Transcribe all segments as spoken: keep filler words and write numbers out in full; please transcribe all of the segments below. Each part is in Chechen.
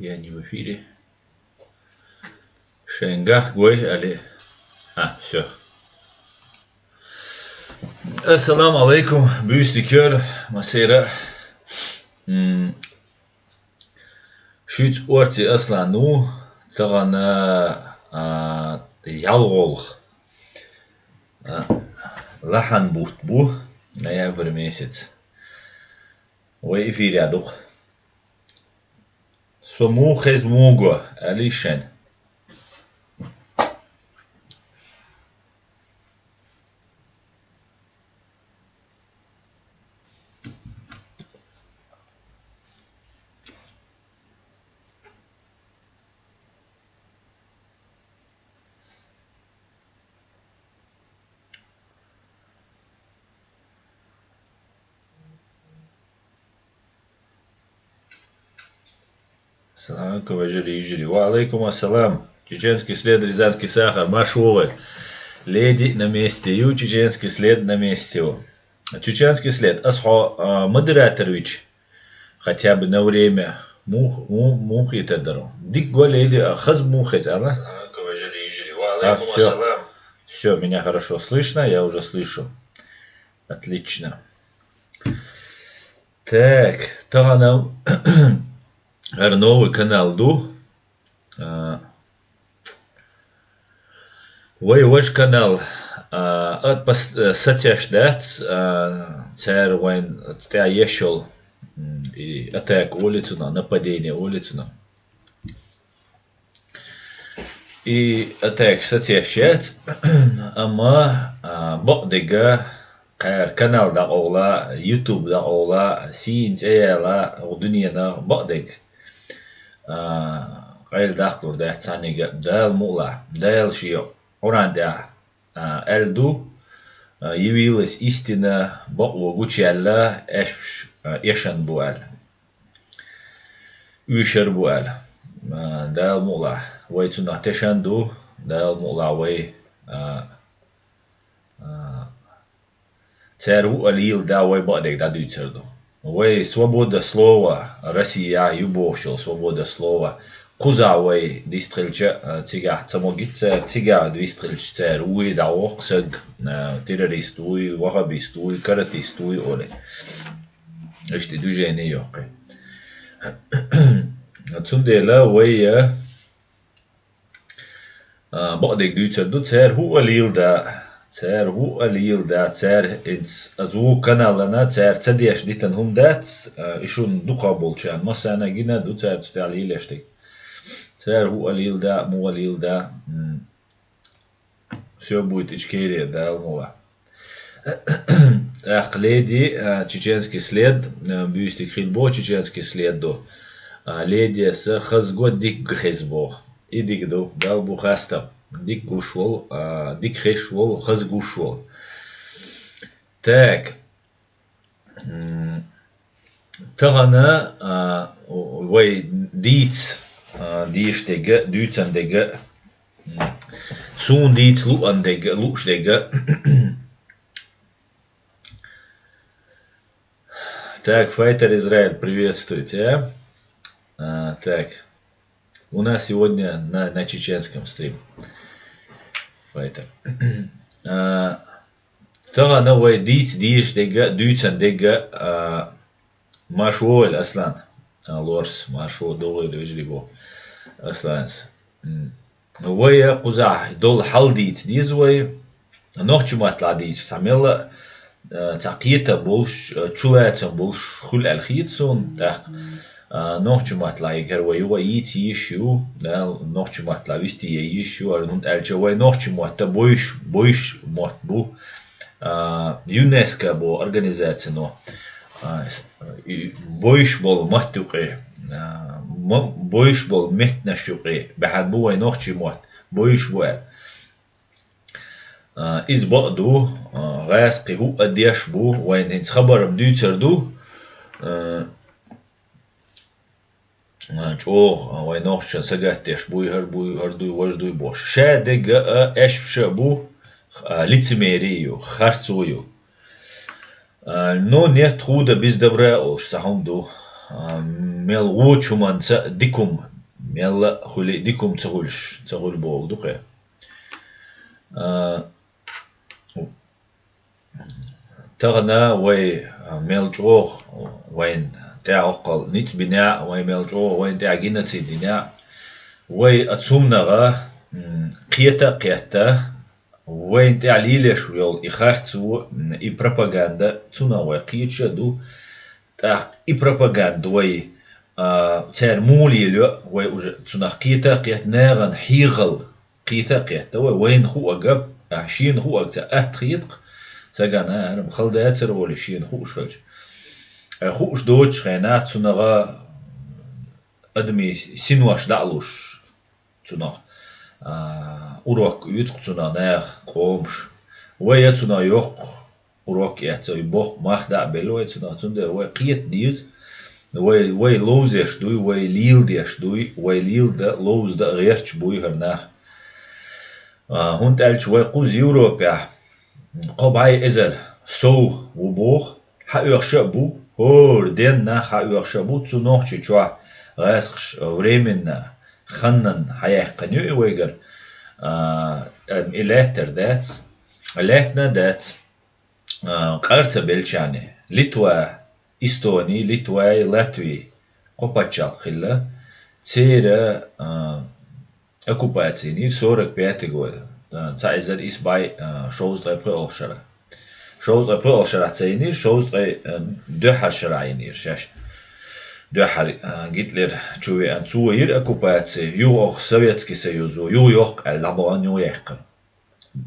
Я не в эфире. Шенгах гой али. А, всё. Ассаламу алейкум, буьйстиг йойла, массайра. М, шуьца Орци Аслан ву, тахана, а, ялхолгӀа, а, лахьан бутт бу, ноябрь месяц. Вай эфире ду-кх. Со муха хеза, муха го, алий шоана. Салам алейкум, вежарий, йижарий. Ва алейкум ассалам. Чеченский след, рязанский сахар. Марш вогӀийла. Леди на месте ю, чеченский след на месте ю. Чеченский след, ас хьо, а, модератор вича, хотя бы на время, мух-, му-, муха хетар дара. Дика го, Леди, а хаза муха хеза, ала? А, всё. Всё, меня хорошо слышно, я уже слышу. Отлично. Так, тахана хӀара новый канал ду. А, вай важа канал, а, а, пос-, а, сацеш дац, а, цара вайна тӀехь еш йолу, м, и атака олу цунах, нападение олу цунах. И атака сацеш яц, амма, а, бакъдерг, кхара канал дӀакъовла, YouTube дӀакъовла, сийна цӀе яла, оха дуьненах бакъдерг, а, къайладаккхалур дац цхьаннега а, Дала мукъалахь, Дала шен Къуръан тӀехь, а, аьлла ду, а, явилась истина, бакъо гучуяьлла, аьшпаш, а, эшна бу аьлла. Уьйр бу аьлла. А, Дала мукъалахь, вай цунах тешна ду, Дала мукъалахь, вай, а, а, цара хӀуъа лийла да, вай бакъдерг дӀадуьйцур ду. Вай свобода слова, Россия ю бохуш йолу свобода слова. Кхузахь вай вистхилча, а, цигахь ца могийта цара, цигахь вистхилча цара вуй дӀавоккху саг, а, террорист вуй, ваххабист вуй, каратист вуй олий. Иштта движение йоккхий. Цундела вай, а, а, бакъдерг дуьйцур ду, цара хӀуъа лийла да, цара хӀуъа лийла да, цара хӀинца аса вукху каналана, цара ца деш дитина хӀума дац, а, и шуна дукхахболчарна массарна а гина ду, цара цу тӀехь лелош дерг. Цара хӀуъа лийла да, муха лийла да, м, всё будет ичкерия, Дала мукъалахь. ТӀаккха Леди, а, чеченский след, а, буьйстиг хила боху, чеченский след ду. А, Ледис хаза го, дика хеза боху. И дика ду, Дала бу хастам. Дика гуш волу, а, дика хезаш волу, хаза гуш волу. Так. М, тахана, а, вай дийца, а, дийш дерг, дуьйцан дерг, м, суна дийца луъан дерг, лууш дерг. Так, Файтер Израиль, приветствую тебя. А, так. У нас сегодня на, на чеченском стрим. Файтер. А, тахана вай дийца дийш дерг, дуьйцан дерг, а, марш вогӀийла, Аслан. А, Лорс, марш вогӀийла, догӀийла, вежарий боху Асланас. М. Вай кхузахь долу хьал дийца деза вай. Нохчийн маттахь дийцича, цхьа мелла а, э, цхьа кхетам болуш, э, чулацам болуш хуьлу аьлла хета суна. ТӀаккха, э, нохчийн маттахь хӀара вай юха а йийца йиш ю, да, нохчийн маттахь висте йиш ю, хӀара хӀунда аьлча вай нохчийн мотт бойуш, бойуш мотт бу. А, ЮНЕСКО боху организацино, а, и бойуш болу мотт юкъе, а, мо-, бойуш болу меттанаш юкъе баьхьна бу вай нохчийн мотт, бойуш бу аьлла. А, иза бакъ ду, а, гӀазкхий хӀуъа деш бу, вайна хӀинца хабар-м дуьйцур ду, а, а, чӀогӀа, а, вай нохчашна сагатдеш буй, хӀара буй, хӀара дуй, важа дуй бохуш. Ша дерг а, аьшпаш а бу, а, лицемерие ю, харцо ю. А, но нет худа без добра олуш цхьа хӀума ду. А, мел вочу хӀуманца дика хӀума мелла а хуьли дика хӀума ца хуьлуш, ца хуьлу бохург ду-кх. А, тахана вай, а, мел чӀогӀа вайна тӀехь оккхал ницкъ бинехь а, вай мел чӀогӀа вайна тӀехь геноцид динехь а, вай а цунах, м, кхета а кхетта, вайна тӀехь лелаш йолу и харцо, м, и пропаганда, цунах вай кхеташ а ду. ТӀаккха и пропаганда вай, а, цара муха лелайо, вай уже цунах кхета а кхетта, нахана хьехал кхета а кхетта вай, вайна хуург, а, шена хуург ца атта хета-кх, ца гана, хӀара-м хала дацара олий шена хууш хилча. Ткъа хууш доцучу хенахь цунах адамийн синош дӀа а луш, цунах, а, урок оьцу-кх цунах наха, къомаша. Вай а цунах йоккха урок эцна, и боккха мах дӀа а белла вай цунах, цундела вай кхета деза, вай, вай ловзош дуй, вай леладеш дуй, вай леладан, ловзадан гӀерташ буй хӀара нах. А, хӀунда аьлча вай кхуза Европехь кхо бӀе эзар сов ву боху, хьаоьхуш а бу, хӀора денна нах хьаоьхуш а бу, цу Нохчийчохь гӀаскхаша временно ханнан хьаяьккхина ю и вайгара, а, и лаьттара дац, лаьттана а дац, а, къар ца беллачарна, Литва, Эстони, Литвай, Латви, кхо паччалкх хилла, церан, а, оккупаци йинийра сорок пятый года, а, цхьа эзар исс бӀе, а, шовзткъе пхоьалгӀа шарахь. Шовзткъе пхоьалгӀа шарахь ца йинийра, шовзткъе, а, дуьххьара шарахь йинийра шаьш. Дуьххьара, а, Гитлер чу веана, цо йира оккупаци, юха оха Советский Союзо, юха йоккха аьлла, дӀабахана, юха яьккхина.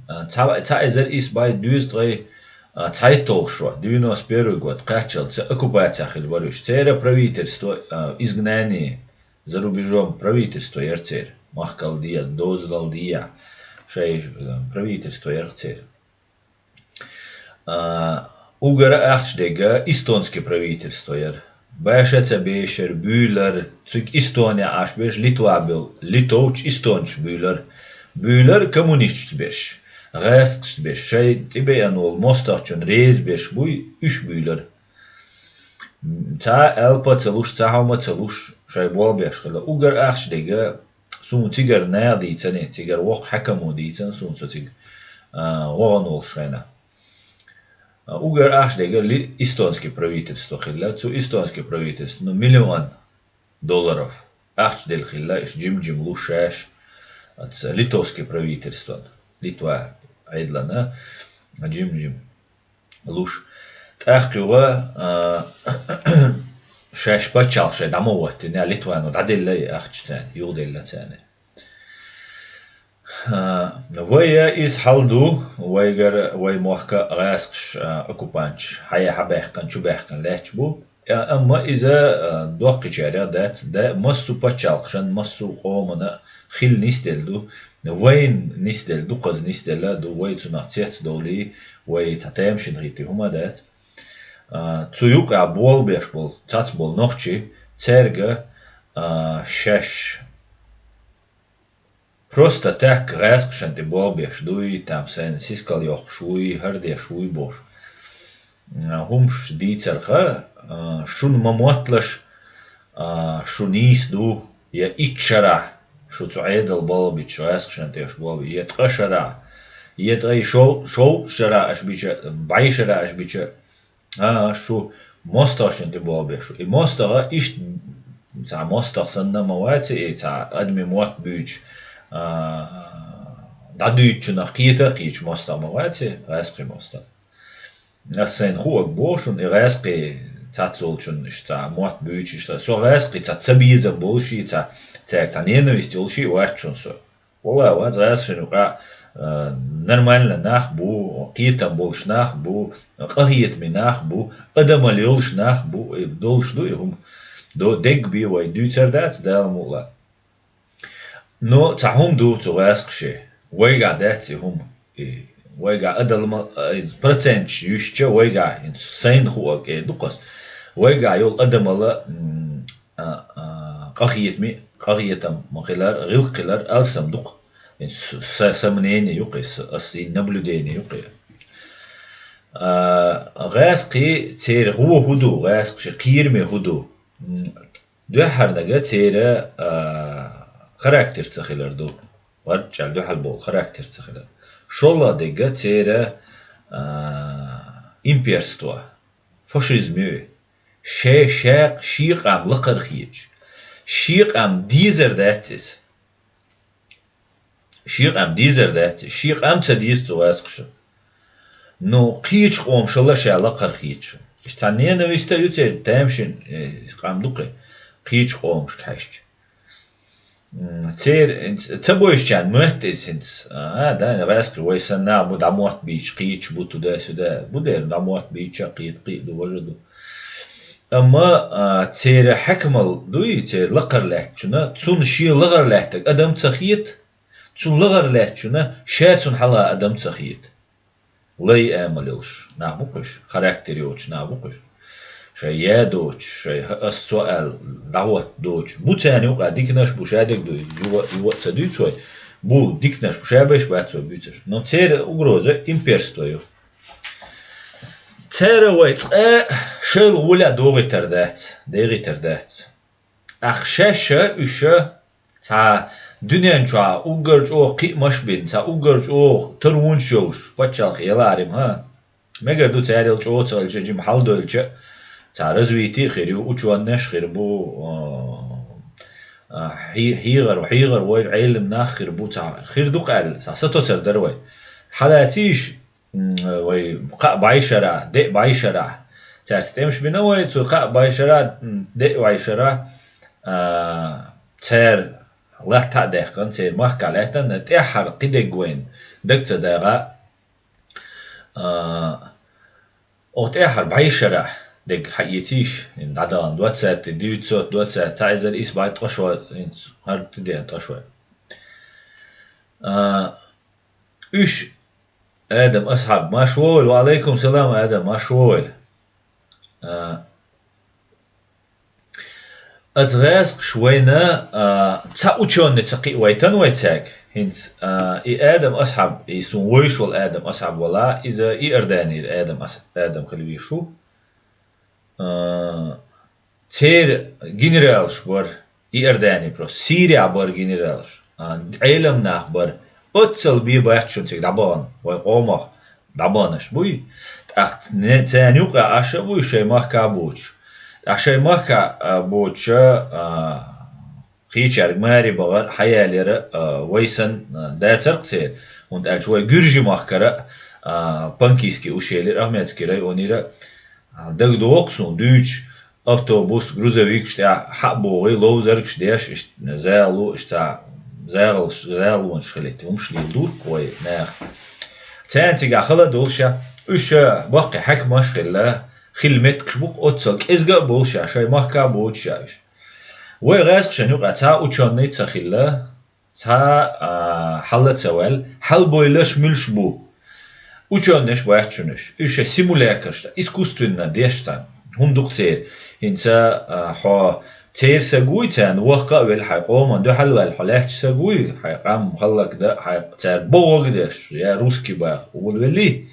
А, цхьа, цхьа эзар исс бӀе дезткъе, а, цхьайтталгӀа шо, девяносто первый год, кхаччалц оккупацехь хилла бара уьш. Церан правительство, а, изгнание, за рубежом правительство яра церан. Махкал де, дозалал де, шайн, а, правительство яра церан. А, уггар а ахча дерг эстонский правительство яра. Баша ца бешара буьйлар, цига Эстонехь Ӏаш берш, Литвахь болу литовцаш, эстонцаш буьйлар. Буьйлар коммунисташца берш, гӀаскхашца берш, шайн тӀебеана волу мостагӀчунна реза берш буй, уьш буьйлар. Цхьа а алапа ца луш, цхьа хӀума ца луш, шайн болх беш хилла. Уггар а ахча дерг суна цигара наха дийцина, цигара воккха хьаькамо дийцина суна со цига, а, вахана волуш хенахь. А, уггар а ахча дерг ли-, эстонский правительство хилла. Цу эстонский правительствона миллион долларов ахча делла хилла, иштта жим-жим луш шаьш, оцу литовский правительствона, Литва Ӏедална, жим-жим луш. ТӀаккха юха, а, шаьш паччалкх шайн дӀа ма хӀоттийна, Литвано дӀаделла и ахча царна, юхаделла царна. А, вай а иза хьал ду, вайгара, вай мохк а гӀаскхаша, а, оккупанташа хьая-, хьабаьккхина, чубаьккхина лаьтташ бу. А, амма иза, а, доккхачарех дац, да, массо а паччалкхашна, массо а къомана хила нисделла ду, вайна нисделла, дукхаза нисделла а ду, вай цунах цецдовлий, вай цхьа тамашийна хийтий хӀума а дац. А, цу юкъахь болх беш болу, цхьацца болу нохчий, цаьрга, а, шаьш просто так гӀаскхашна тӀе болх беш дуй, там сайна сискал йоккхуш вуй, хӀара деш вуй бохуш, а, хӀумаш дийцарх, а, шуна ма мотталаш, а, шу нийса ду, я итт шарахь шу цу Ӏедал болх бича, гӀаскхашна тӀе шу болх бича, я ткъа шарахь, я ткъе шов-, шовзткъа шарахь аша бича, бӀе шарахь аша бича, а, шу мостагӀашна тӀе болх беш ву. И мостагӀа иштта цхьа мостагӀа санна ма вац и, цхьа адамийн мотт буьйцуш, а, дӀадуьйцучунах кхета а кхеташ мостагӀа ма вац и, гӀаьскхи мостагӀа. Ас сайна хуург боху шуна, и гӀаьскхи цхьацца волчунна иштта цхьа мотт буьйцуш, иштта со гӀаьскхи цхьа цабезам болуш и, цхьа, цаьрга цхьа ненависть йолуш и вац шуна со. Валла, вац гӀаьскхашна юкъахь, а, нормально нах бу, кхетам болуш нах бу, къахетаме нах бу, адамалла йолуш нах бу, и долуш ду и хӀума. До-, дегга бен вай дуьйцур дац, Дала мукъ лахь. Но цхьа хӀума ду цу гӀаьскхашна. Вайгахь дац и хӀума. И вайгахь адамал-, а, и проценташ юьстича, вайгахь хӀинца сайна хуург эр ду-кх ас. Вайгахь йолу адамалла, м, а, а, къахетаме, къахетам ма хилар, гӀиллакх хилар алсам ду-кх. С-, са, са мнение ю-кх, ас, ас и наблюдение ю-кх. А, гӀаьскхи церан гӀо хӀун ду, гӀаьскхашна кхераме хӀун ду? М, дуьххьарнага церан, а, характер ца хилар ду. ВорхӀ чӀал дуьхьал болу характер ца хилар. ШолгӀа дерг церан, а, имперство, фашизм ю. Шен, шен, шен къам лакхара хеташ. Шен къам дезар дац иза. Шен къам дезар дац иза. Шен къам ца деза цу гӀазкхаша. Ну, кхечу къомашалла ша лакхара хеташ. Иштта цхьа ненависть а ю церан тамашийна, э, къам ду кхин, кхечу къомашка хьаьжча. М, церан ц-, ца бовзучарна моьтту иза хӀинца. А, да, гӀазкхий вай санна бу, дӀамотт бийча, кхечу бу туда-сюда. Бу дера, дӀамотт бийча, кхета, кхин а ду, важа ду. Амма, а, церан хьаькамалла дуй, церан лакхара лаьттачунна, цунна шен лахара лаьттарг адам ца хета, цунна лахара лаьттачунна ша цунна хьалха адам ца хета. Лай амал йолуш нах бу кхуьш, характер йоцуш нах бу кхуьш. Шайн я доцуш, шайн хӀа-, ас-со аьлла, дӀахӀотта доцуш. Бу царна юкъа диканаш бу, ша дерг ду, юха, юха а ца дуьйцу вай. Бу диканаш бу, ша берш бац вай буьйцуш. Но церан угроза имперство ю. Церан вай цкъа шайла гӀоле догӀийтар дац, дегӀийтар дац. ТӀаккха шаьш а, уьш а цхьа дуьнен чохь уггар чӀогӀа кхиамаш а бина, цхьа уггар чӀогӀа таронаш йолуш пачхьалкх яларий-м, хӀа? Мегар ду, царел чӀогӀа ца хилча, жима хьалдойлча, цхьа развитие а хир ю, учёнаш а хир бу, а, а, хьий-, хьийгӀар, хьийгӀар вай Ӏелам нах а хир бу, цхьа хир ду-кх аьлла, цхьа сатосар дара вай. Хьалацийша, м, вай кхаъ бӀешарахь, деа бӀешарахь. Цаьрца тӀемаш бина вай, цу кхаъ бӀешарахь, м, деа бӀешарахь, а, цара латта а даьккхина, церан махкахь лаьттина, тӀаьххьара кхидерг вайна дага ца дагӀа, а, оха тӀаьххьара бӀешарахь дерг хьаэцийша, хӀинца дӀадахана двадцать, девятьсот двадцать, цхьа эзар исс бӀе ткъа шо, хӀинца хӀара тидеана ткъа шо. А, уьш Адам Асхьаб, марш вогӀийла, ва Ӏалайкум салам, Адам, марш вогӀийла. А, аса гӀазкхаша вайна, а, цхьа учёный ца кхиавайтина вай цаьрга. ХӀинца, а, и Адам Асхьаб, и суна вовзаш волу Адам Асхьаб вала, иза Иорданера Адам Ас-, Адам хила везаш ву. А, церан генералаш бара, Иордани просто, Сирехь бара генералаш, а, Ӏелам нах бара. Оццул бен бац шуна цига дӀабахана, вай къомах дӀабаханаш буй. ТӀаккха ц-, не-, царна юкъа Ӏаш а буй шайн махка а боцуш. ТӀаккха шайн махка а боцуш, а, кхечаьрга маре бахар, хьаялера, а, вай санна, а, дацар-кх церан. ХӀунда аьлча вай гуьржи махкара, а, Панкийский ущелье, Ахмедский районера, а, дагадогӀу-кх суна, дуьйцуш, автобус, грузовикаш тӀехь хьа а богӀий, ловзаргаш деш, иштта загӀало, иштта загӀалш-, загӀалонаш хилийта, хӀумаш леладора-кх вай наха. Царна цигахь хала а долуш, уьш баккхий хьаькамаш а хилла, хила меттигаш бу-кх, оццул кӀезга а болуш, шайн махка а боцуш уьш. Вай гӀазкхашна юкъа цхьа учёный ца хилла, цхьа, а, хьала а ца ваьлла, хьалабовлуш муьлш бу? Учёныш бац шуна уьш. Уьш шайн симулякрш, искусственно деш царна. ХӀума ду-кх церан. ХӀинца, а, хьо церан саг вуй, царна воккха а велла, хьайн къоман дуьхьал ваьлла, хьо лаьтташ саг вуй, хьайн къам хӀаллакдан, хьайн цара бохург деш, я русский баха, волавеллий?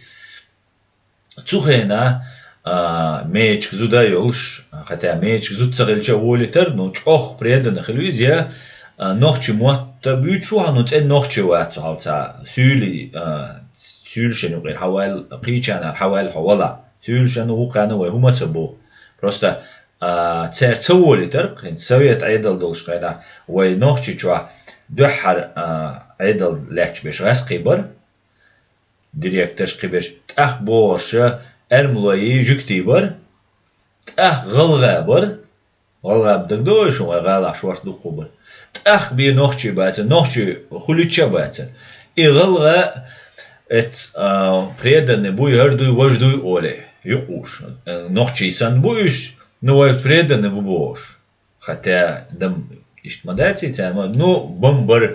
Цу хенахь, а, мечиг зуда а йолуш, хотя мечиг зуда ца хилча а волуьйтура, ну, чӀогӀа преданный хила веза, я, а, нохчийн мотт а буьйцуш ву хьуна, ну, цӀена нохчи вац цу хьалха цхьа, суьйлий, а, суьйлашна юкъера хьаваьлла, кхечанара хьаваьлла хьо валахь. Суьйлашна вукхарна вай хӀума ца боху. Просто, а, цара ца волуьйтура, хӀинца совет Ӏедал долуш хенахь, вай Нохчийчохь дуьххьара, а, Ӏедал лаьтташ берш гӀазкхий бара, директорш кхин берш, тӀаккха богӀуш эрмалой, жуьгтий бара, тӀаккха гӀалгӀа бара, гӀалгӀа дагадогӀий шуна, вай гӀалахь шорта дуккха бара. ТӀаккха бен нохчий бацара, нохчий хуьлуьйтуш а бацара. И гӀалгӀа эц, а, преданный буй, хӀара дуй, важа дуй олий, юкъуш. Э, нохчий санна бу уьш, ну вай преданный бу бохуш. Хотя, дам, иштта ма даций царна, ну, бан бара.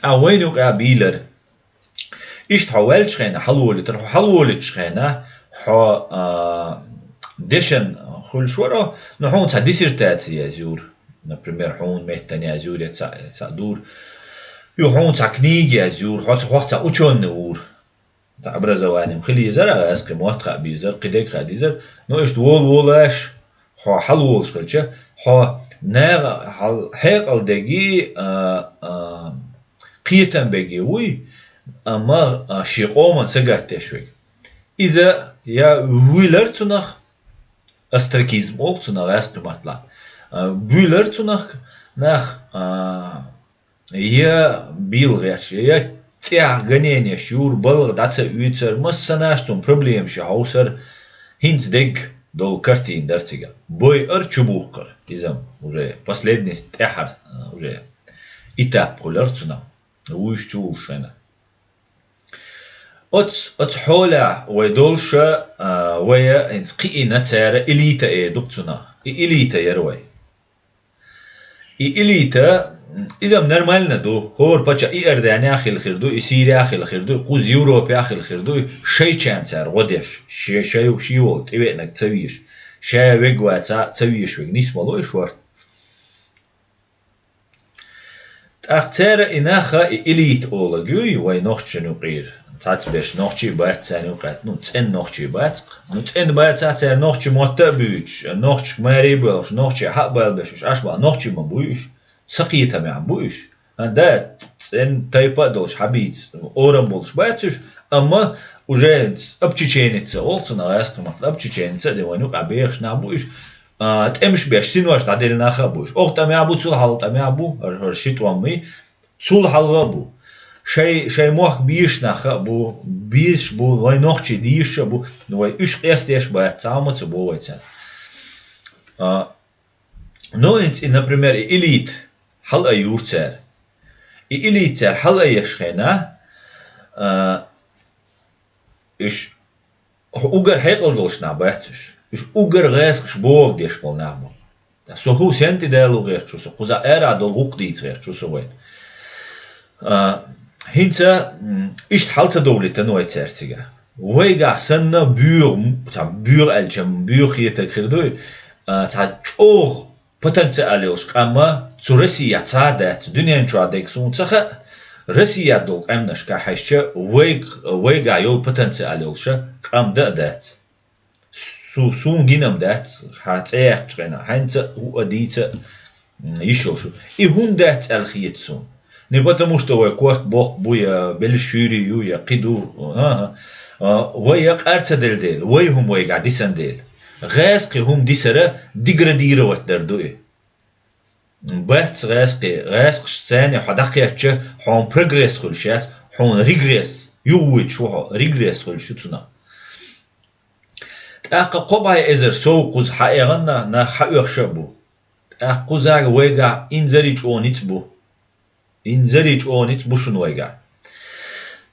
А вайна юкъа бийлара. Иштта хьо ваьллачу хенахь хьалаволуьйтура, хьо хьалаволуьйтучу хенахь хьо, а, дешан хуьлуш вара, ну, хьуна цхьа диссертаци язйора, например, хьуна меттана язйора, я цхьа, я цхьа дура. Ю хьуна цхьа книга язйора, хьо цхьа, хьох цхьа учёный вора. Ткъа образование хила езара, аса кхин мотт хаа безара, кхидерг хаа дезара, но иштта волу волаш, хьо хьалаволуш хилча, хьо наьха хьал-, хьекъал деги, а, а, кхетам беги вуй, амма, а, ший къоман сагатдеш вег. Иза я вуйлар цунах, остракизм олу цунах гӀаьскхи маттахь. А, буьйлар цунах нах, а, я бийлгӀеш, я тӀехь гоненеш, юра балха дӀа ца уьйцар, массанаш цунна проблемаш хьовсар, хӀинца дегга долу картина дара цига. Бойар, чубухкар. Иза уже последний тӀаьхьара, а, уже этап хуьлар цунах. Вуьйш чу вулуш вайна. Оц-, оцу хьолехь вай долуша, а, вай хӀинца кхиийна цара элита эр ду-кх цунах. И элита яра вай. И элита, м, иза-м нормально ду. ХӀора пача Иорданехь хила хир ду, и Сирехь хила хир ду, и кхуза Европехь хила хир ду, и шайчарна цара гӀо деш, ши-, шай, ший волу тӀевеанарг ца везаш, ша вег ваца ца везаш вег нисмало и шорта. ТӀаккха цара и наха и элита олаг юй, вай нохчашна юкъера. Цхьацца берш нохчий бац царна юкъа, ну, цӀена нохчий бац-кх. Ну, цӀена баца цара нохчий мотта а буьйцуш, нохчашка маре а боьлхуш, нохчий хьа а балбеш уьш, Ӏаш бахьа нохчий ма буй уьш, сакхетамехь ма буй уьш. А, да, цӀена тайпа а долуш хьабийца, орам болуш бац уьш, амма уже обчеченец олу цунах гӀаьскхи маттахь, обчеченец а де вайн юкъахь бехаш нах бу уьш, а, тӀемаш беш, синош дӀаделла нах а бу уьш. Оха тӀамехь бу, цул хьалха тӀамехь бу, хӀара, хӀара ши тӀом ма йий, цул хьалха а бу. Шай, шай мохк бийш нах а бу, бийш бу, вай нохчий дийш а бу, вай уьш къестеш бац, цхьа а ма ца бо вай царна. А, ну, хӀинца и, например, и элита хьала а юра цара. И элита цара хьала а еш хенахь, а, уьш уггар хьекъал долуш нах бац уьш. Уьш уггар гӀаьскхаш бохург деш болу нах бу. Со хӀу сен тӀе далу гӀерташ ву со, кхуза ара долу гӀуллакх дийца гӀерташ ву со вайна. А, хӀинца, м, иштта хьал ца довлийтина вай цаьрца цига. Вайгахь санна буьйха, м, цхьа буьйха аьлча, буьйха хетарг хир дуй, а, цхьа чӀогӀа потенциал йолуш къам цу Россехь цхьа а дац, дуьнен чохь дерг суна ца хаьа, Россехь долу къаьмнашкахь хьаьжча, вайг-, вайгахь йолу потенциал йолуша къам дан а дац. Су-, суна гина-м дац, хьан цӀе яьккхачу хенахь, хьаьнца а, хӀу а дийца а, м, йиш йолуш ю. И хӀунда дац аьлла хета суна. Не потому, что вай корта боккха бу, я белла шуьйрий ю, я кхин ду. ХӀан-хӀа. А, вай я къар ца делла дела, вай хӀума вайгахь дисина дела. ГӀаьскхи хӀума дисара деградировать дар ду и. Бац гӀаьскхи, гӀаьскхаш царна хьо дӀакхетча, хьуна прогресс хуьлуш яц, хьуна регресс, юхавоьдуш ву хьо, регресс хуьлуш ю цунах. ТӀаккха кхо бӀе эзар сов кхуза хьаэгӀанна нах хьаоьхуш а бу. ТӀаккха кхузахь вайгахь инзаре чӀогӀа ницкъ бу. Инзаре чӀогӀа ницкъ бу шуна вайгахь.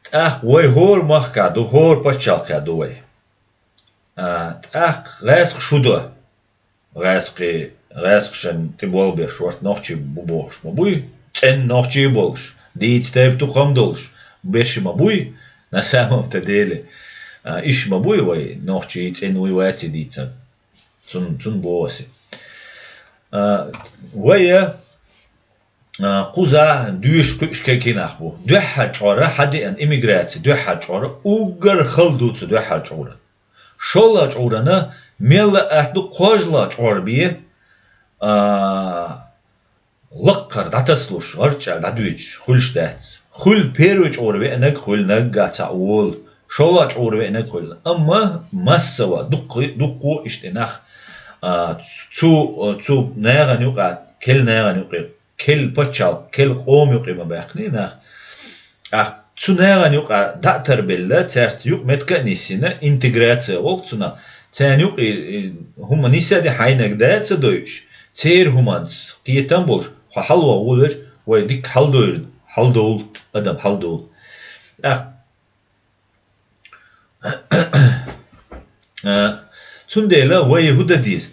ТӀаккха вай хӀора махкахь ду, хӀора пачхьалкхехь ду вай. А, тӀаккха гӀаьскхаш хӀу до? ГӀаьскхи-, гӀаьскхашна тӀе болх беш варт нохчий бу бохуш ма буй, цӀена нохчий болуш, дийца тайпа тукхам долуш, берш ма буй, на самом-то деле. А, иш ма буй вай, нохчий цӀена вуй ваций дийцар. Цун, цун боху аса. А, вай, а, кхуза доьшуш кхуьуш кегий нах бу. Дуьххьара чкъора, хьадеана иммиграци дуьххьара чкъора, уггар хала ду цу дуьххьара чкъора. ШолгӀа чкъурана мелла а атта ду, кхоажалгӀа чкъор бен, а, лаккхара дӀатасалуш, гӀарчӀа дӀадуьйцуш, хуьлуш дац. Хуьлу первый чкъура веанарг хуьлу, наггахь цхьаъ волу. ШолгӀа чкъура веанарг хуьлу. Амма массава, дуккху-, дуккхо а иштта нах, а, цу, цу нахана юкъа, кел нахана юкъе, кел пачхьалкх, кел къома юкъе ма баьккхиний нах. ТӀаккха цу нахана юкъа дӀа а тарбелла, цаьрца юкъ-меттиг а ниссина, интеграция волу цунах. Царна юкъе, э, хӀума нисса а де хьайнаг да а ца дойуш, церан хӀуманца кхетам болуш, хьо хьалавогӀу волавелча, вай дикка хьаладовла, хьаладовла, адам хьаладовла. ТӀаккха А, цундела вай хӀу дан деза?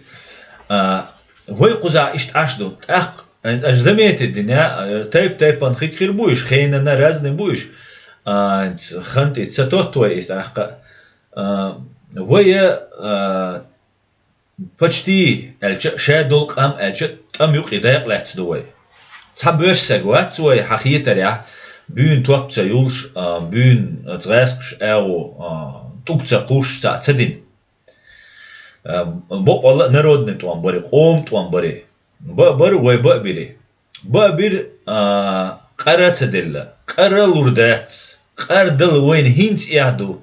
А, вай кхузахь иштта Ӏаш ду. ТӀаккха, аш заметить дина, а, тайп-тайпана хиг хир бу уьш, хенана разный бу уьш. А, хан тӀе ца тотт вай иза тӀаккха. А, вай, а, почти аьлча, ша долу къам аьлча, тӀам юкъе дакъа лаьцна ду вай. Цхьа боьрша саг вац вай, хьан хетарехь, буьйна топ ца юлуш, а, буьйна оцу гӀаьскхаша агӀо, а, тӀуг ца кхуссуш цхьаъ ца дина. А, боккъалла а народный тӀом бари, къоман тӀом бари. Ба а бар вай ба а бири. Ба а бир, а, къара а ца делла. Къара лур дац. Къар дала вайна хӀинца эхь ду.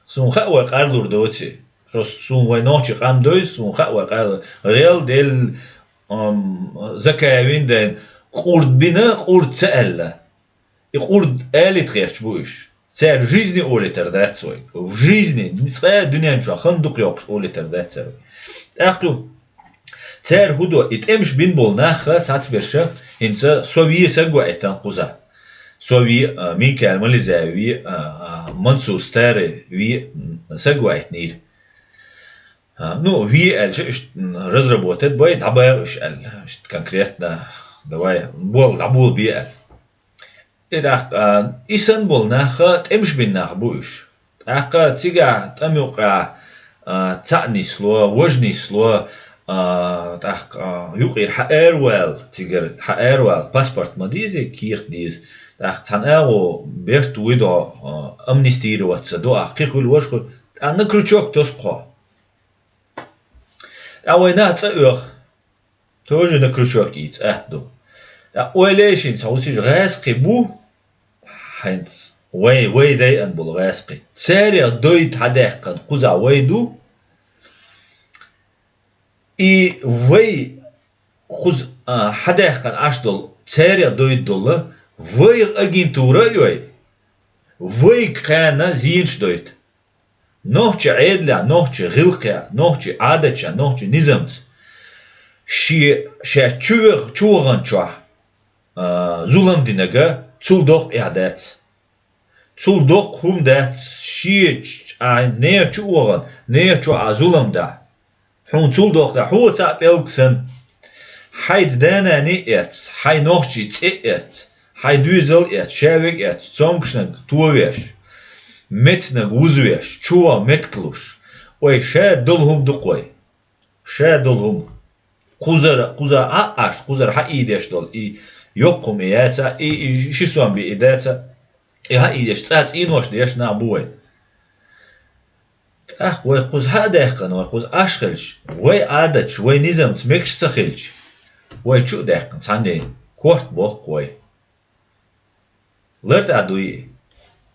Суна хаьа вай къар лур доций. Просто суна вай нохчий къам дойза, суна хаьа вай къар лур. ГӀел делла, ам, закавин дайн, къурд бина, къурд ца аьлла. И къурд алийта гӀерташ бу уьш. Цара в жизни олийтар дац вай. В жизни, цкъа а дуьнен чохь хан дукха йоккхуш олийтар дац цара вай. ТӀаккха цара хӀун до, и тӀемаш бина болу нах цхьацберш, хӀинца со ве саг ваийтина кхуза. Со ве, а, Минкайл Мализаев ве, а, а, Мансур Старый ве, м, саг ваийтинера. А, ну, ве аьлча, иштта, м, разработать бай, дӀабаха уьш аьлла. Иштта конкретно, давай, бол, дӀаболабе аьлла. И тӀаккха, а, и санна болу нах, тӀемаш бина нах бу уьш. ТӀаккха цигахь тӀам юкъа, а, цхьаъ нисло, важа нисло, а, тӀаккха, а, юкъера хьан аравала, цигара хьан аравала, паспорт ма дезий, кехат деза. ТӀаккха цхьана агӀо берт вуй до, а, амнистироваться до, а, кхин хуьлу, важа хуьлу. ТӀаккха на крючок тосу хьо. ТӀаккха вай нах цӀа оьху. Тоже на крючок ийца атта ду. ТӀаккха ойла йиш йолу цхьа хӀусамаш гӀазкхий бу, хӀинца вай, вай дайъина болу гӀазкхий. Царех дойду хьадаьккхина кхузахь вай ду. И вай кхуза, а, хьадаьккхина Ӏаш долу, царех дойду долу, вайх агентура а йой, вайга кхана зенаш дойту. Нохчи Ӏедалехь, нохчи гӀиллакхехь, нохчи Ӏадатехь, нохчи низамца шен, шаьш чу вех-, чу ваханчохь, а, зулам динарг цул доккха эхь дац. Цул доккха хӀума дац, шен ч-, а, нехан чу а вахана, нехан чохь а зулам дахь. Хьуна цул доккха, хьо цхьаъ пӀелг санна. Хьайца да-нана а эцна, хьайн нохчийн цӀе а эцна, хьайн доьзал а эцна, шаверг а эцна, цомгушнаг товеш, мецнаг вузвеш, чу ваха метталуш. Вай ша долу хӀума ду-кх вай. Ша долу хӀума. Кхузара, кхуза а Ӏаш, кхузара хьаийдеш долу и йоккха хӀума и яца, и, и ши сом бен и даца, и хьаийдеш цӀа цӀенош деш нах бу вайн. ТӀаккха вай кхуза хьа а даьккхина, вай кхуза Ӏаш хилча, вай Ӏадаташ, вай низамца мегаш ца хилча, вай чу а даьккхина цхьанне корта боккху вай. ЛартӀа дуй и?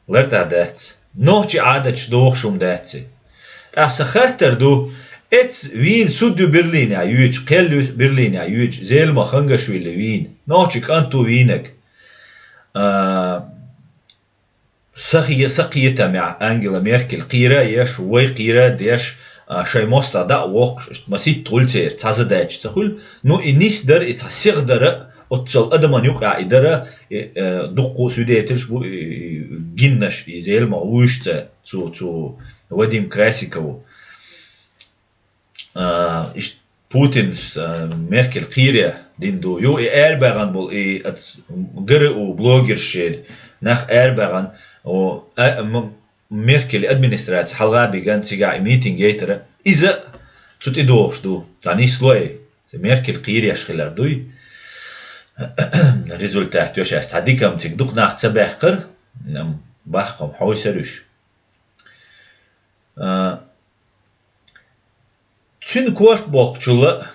ЛартӀа дац. Нохчи Ӏадаташ дохуш хӀума дац и. ТӀаккха сан хаттар ду, эцца вийна суд ю Берлинехь йоьдуш, кхел ю Берлинехь йоьдуш, Зелимха Хангашвили вийна, нохчи кӀант ву вийнарг. А, Сахе-, сакхетамехь Ангела Меркель кхера а еш, вай кхера а деш, а, шайн мостагӀа дӀа а воккхуш, иштта масийтта хуьлу церан, цхьа задача ца хуьлу. Ну, и нисдара, и цхьа сихдара, оццул адаман юкъахь и дара, и, э, дуккха а свидетельш бу, и, и гиннаш, и Зелимха вуьйш ца, цу, цу Вадим Красикову. А, иштта Путинс, а, Меркель кхере дина ду. Ю и арабаьхна болу, и ац-, ГРУ блогерш шеран нах арабаьхна, о, а, м-, Меркель администраци хьалха а биган цигахь и митинг яйтара. Иза цу тӀе дохуш ду. Дан нислой, Меркель кхереш хилар дуй. Результат йо шаьш цхьа дикам цига дукха нах ца баьккхар, м, бахкам хьойсар уьш. А, Цуьнан корта боккхучул а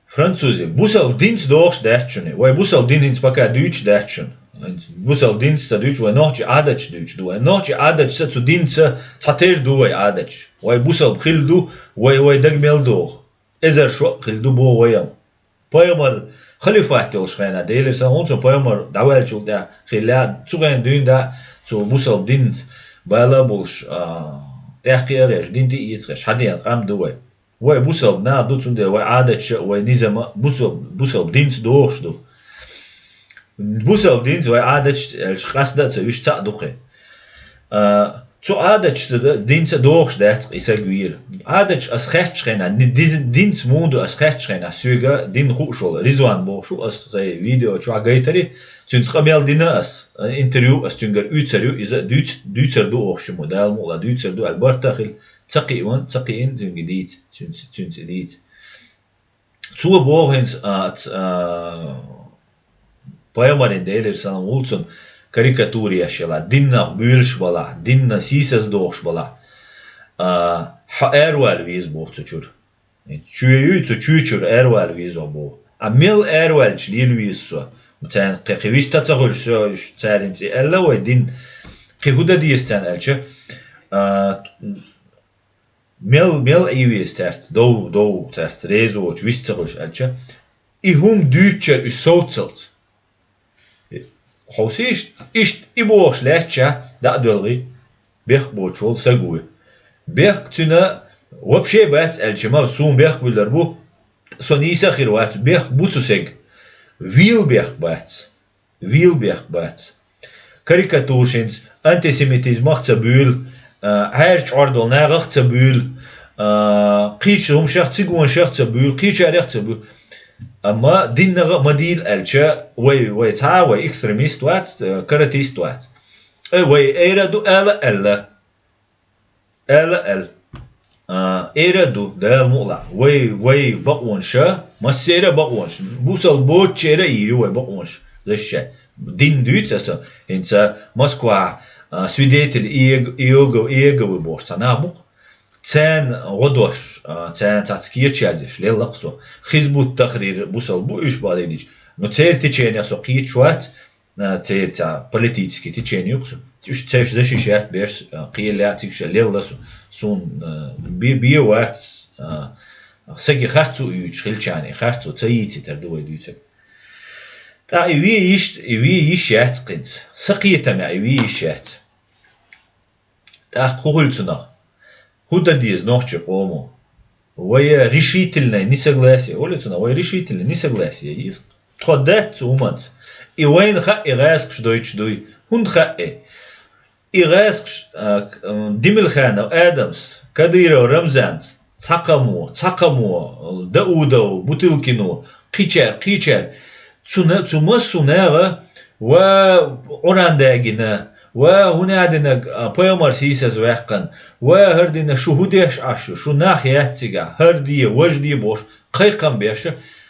французи, бусалба динца догӀуш дац шуна. Вай бусалба дин хӀинца пока дуьйцуш дац шуна. ХӀинца бусалба динца ца дуьйцу, вай нохчи Ӏадаташ дуьйцуш ду. Вай нохчи Ӏадаташца цу динца цхьатерра ду вай Ӏадаташ. Вай бусалба хилла ду, вай, вай даг мел догӀу. Эзар шо а хилла ду боху вай-м. Пайхамар халифат йолуш хенахь, Делера салам хуьлда цунна, пайхамар дӀаваьллачул тӀаьхьа хилла, цу хенахь дуьйна да, цо бусалба динца бала а болуш, а, тӀаьхкхиареш, дин тӀе а эцахеш, хьадеана къам ду вай. Вай бусалба нах ду, цундела вай Ӏадаташ а, вай низам а бусалба, бусалба динца догӀуш ду. Бусалба динца вай Ӏадаташ аьлча, къасда а ца вуьш, цхьаъ ду кхин. А, цу Ӏадаташца д-, динца догӀуш дац и саг вийр. Ӏадаташ ас хаьттачу хенахь, ди-, диз-, динца муха ду ас хаьттачу хенахь, соьга дин хууш волу Ризван бохуш ву, ас сайн видео чохь гайтари, цуьнца къамел дина ас, интервью ас цуьнгара уьйцур ю, иза дуьйц-, дуьйцур ду оха шиммо, Дала мукъ лахь, дуьйцур ду аьлла барт а хилла, ца кхиъна, ца кхиъна цуьнга дийца, цуьнца, цуьнца дийца. Цо боху хӀинца, а, ц-, а, пайхамаран, Делера салам хуьлда цунна, карикатура еш елахь, диннах буьйлуш балахь, динна сийсаз дохуш балахь, а, хьо аравала веза боху цу чуьра. Чоь юй, цу чоь чуьра аравала веза боху. А мел араваьлча лела веза со. Царна кхе, кхе вист ца хуьлуш со, уж царна цӀи аьлла вай дин. Кхе хӀун дан деза царна аьлча, а, мел, мел Ӏе веза цаьрца, дов, дов цаьрца, реза воцуш, вист ца хуьлуш аьлча, и хӀума дуьйцучара уьш совцалц. Хьовсийша, иштта и бохуш лаьттача, дӀа а доьлгӀий, бехк боцуш волу саг вуй. Бехк цуьнан вообще бац аьлча, ма суна бехк буьллар бу, со нийса а хир вац, бехк бу цу сага. Вийла бехк бац. Вийла бехк бац. Карикатурашца, антисемитизмах ца буьйлу, а, Ӏаьржа чӀор долу нахах ца буьйлу, а, кхечу хӀуманашах, цигонашах ца буьйлу, кхечарех ца буьйлу. Амма диннах а ма дийла аьлча, вай, вай цхьа а вай экстремист вац, э, каратист вац. Э, вай эр а ду ала а аьлла. Ала а аьлла. А, эр а ду, Дала мукъ лахь. Вай, вай бакъонаша, массеран а бакъонаша, бусалба боцучеран а йийр ю вай бакъонаш защищать. Дин дуьйцу аса, хӀинца Москва, а, свидетель Иег-, Иеговы, Иеговы бохуш цхьа нах бу-кх. Царна гӀо дош, а, царна цхьацца кечаш язъеш, лелла-кх со. Хизбут-Тахрир бусалба бу уьш бахьана дийцича. Ну, церан теченех со кхеташ вац, а, церан цхьа политический течени ю-кх цу. Уьш цаьш защищать беш, а, кхел яц цига ша лелла со. Суна, а, бе-, бен вац, а, саги харцо оьцуш хилчарна, харцо ца йийцийтар ду вай дуьйцург. ТӀаккха и вен йиш, и вен йиш яц-кх хӀинца. Сан кхетамехь и вен йиш яц. ТӀаккха хӀун хуьлу цунах? ХӀун дан деза нохчийн къомо? Вай решительное несогласие. Олу цунах, вай решительное несогласие еза. Тхо дац цу хӀуманца. И вайна хаьа, и гӀаскхаша дойтуш дуй. ХӀунда хаьа и? И гӀаскхаша, а, к-, м, Димилханов Адамс, Кадыров Рамзанс, цхьакхамо, цхьакхамо, Даудов, Бутылкино, кхечаьрга, кхечаьрга. Цу на-, цу массо а наха, ва Къуръан дагийна, ва хӀун а динарг, а, пайхамар сийсазваьккхина, ва хӀара дина шу хӀун деш Ӏаш ю, шу нах яц цигахь, хӀара де, важа де бохуш, кхайкхам беш,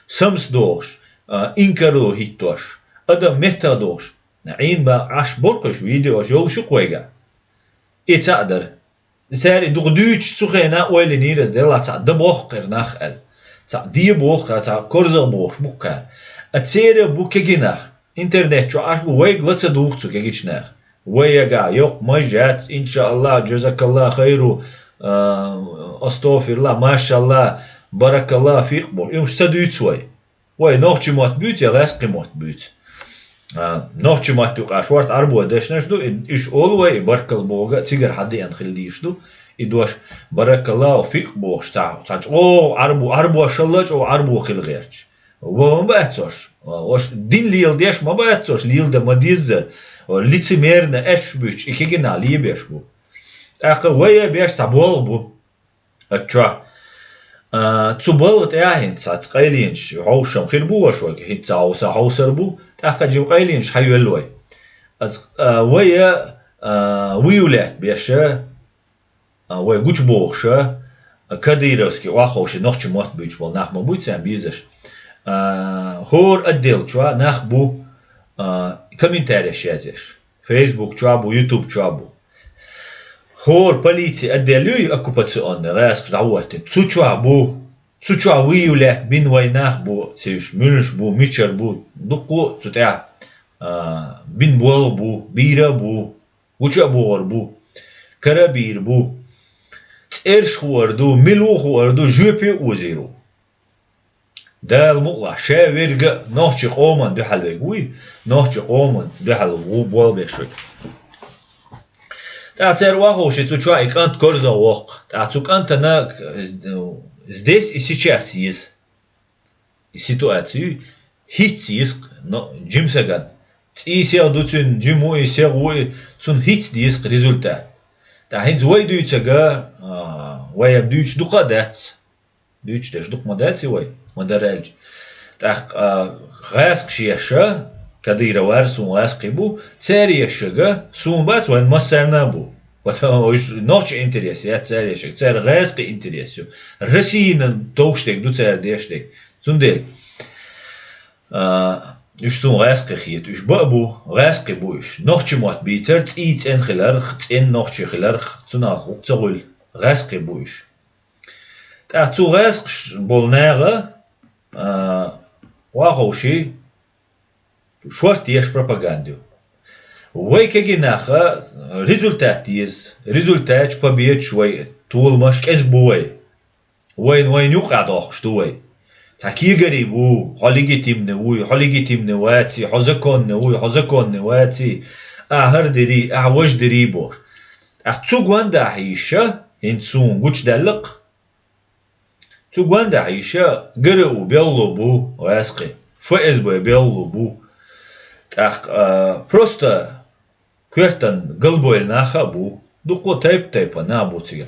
самсадохуш, а, инкарло хӀиттош, адам меттах дохуш. Ӏийна бан Ӏаш боху-кх уьш, видеош йолуш ю-кх вайгахь. И цхьаъ дара. Цара и дукха дуьйцуш цу хенахь ойла йинера аса, делахь цхьаъ дан боху-кх хӀара нах аьлла. Цхьаъ де боху-кх, цхьаъ корзагӀ бохуш бу-кх цара. А церан бу кегий нах. Интернет чохь Ӏаш бу, вайга ла ца дугӀу цу кегийчу наха. Вайгахь йоккха маж яц, иншааллахӀ, джазакаллахӀу хайру, а, астагӀфируллахӀ, машаллахӀ, баракаллахӀу фик боху. И уьш ца дуьйцу вай. Вай нохчийн мотт буьйцу я гӀаьскхийн мотт буьйцу? А, нохчийн мотт юкъахь шорта Ӏарбой дешнаш ду, и, уьш олу вай, и баркалла бохург а цигара хьадеана хила дезаш ду. И дош баракаллахӀу фик бохуш цхьа, цхьа чӀогӀа Ӏарбо, Ӏарбошалла чӀогӀа Ӏарбо хила гӀерташ. Ва ма бац уьш. Уьш дин леладеш ма бац уьш, леладан ма деззара. Лицемерно аьшпаш буьйцуш, и кегий нах лебеш бу. ТӀаккха вай а беш цхьа болх бу. Аччо. А, цу балха тӀехь хӀинца цхьацца къайленаш хьовсам хир бу ваша вайга, хӀинца хьовса хьовсар бу, тӀаккха жима къайленаш хьайоьллу вай. Ацкъ-, а, вай, а, выявлять беша, а, вай гучубохуша, а, кадыровский охьаховший нохчийн мотт буьйцуш болу нах ма буй царна безаш. А, хӀора отдел чохь нах бу, а, комментареш язъеш. Facebook чохь бу, YouTube чохь бу. ХӀора полици отдел юй оккупационный, гӀаскхаша дӀахӀоттина. Цу чохь бу, цу чохь выявлять бина вай нах бу, цуьш муьлш бу, мичара бу, дуккха а цу тӀехь, а, бина болх бу, бийр а бу, гуча а богӀур бу, кара а бийр бу, цӀераш хуур ду, мила ву хуур ду, жоьпе а озийр ву. Дала мукъ лахь, ша верг а нохчийн къоман дуьхьал верг вуй, нохчийн къоман дуьхьал ву болх беш верг. ТӀаккха цара охьаховший цу чохь и кӀант корзагӀ воккху. ТӀаккха цу кӀантана здесь и сейчас еза. И ситуацию хӀинцца еза, но жима сагана. ЦӀий сегӀа ду цуьнан, жима ву и, сегӀа ву и, цунна хӀинцца деза результат. ТӀаккха хӀинца вай дуьйцург а, вай а дуьйцуш дукха а дац. Дуьйцуш дерш дукха ма дац и вай, ма дара аьлча. ТӀаккха, а, гӀаскхаша еш а, кадыровар суна гӀаскхий бу, цара еш а суна бац, вайн массарна а бу. Потому что нохчийн интерес яц цара еш а, цара гӀаскхийн интерес ю. Россина товш дерг ду цара деш дерг. Цундела, а, уьш суна гӀаскхий хета, уьш баа бу, гӀаскхий бу уьш. Нохчийн мотт бийцар, цӀий цӀена хиларх, цӀена нохчий хиларх, цунах гӀуллакх ца хуьлу, гӀаскхий бу уьш. ТӀаккха цу гӀаскхаша болу наха, а, ваховши, шорта еш пропаганда ю. Вай кегий наха результат еза, результаташ, победаш вай толамаш кӀезига бу вай. Вайна, вайна юкъа дохкуш ду вай. Цхьа кегарий бу, хьо легитимный вуй, хьо легитимный ваций, хьо законный вуй, хьо законный ваций, ахьа хӀара дирий, ахьа важа дирий бохуш. ТӀаккха цу гондахьа йиша, хӀинца суна гучадаьлла-кх, цу гондахьа йиша ГРУ беллу бу гӀаьскхи, ФСБ беллу бу. ТӀаккха, а, просто коьртан галбойла наха а бу. Дуккха тайп-тайпан наха бу цига.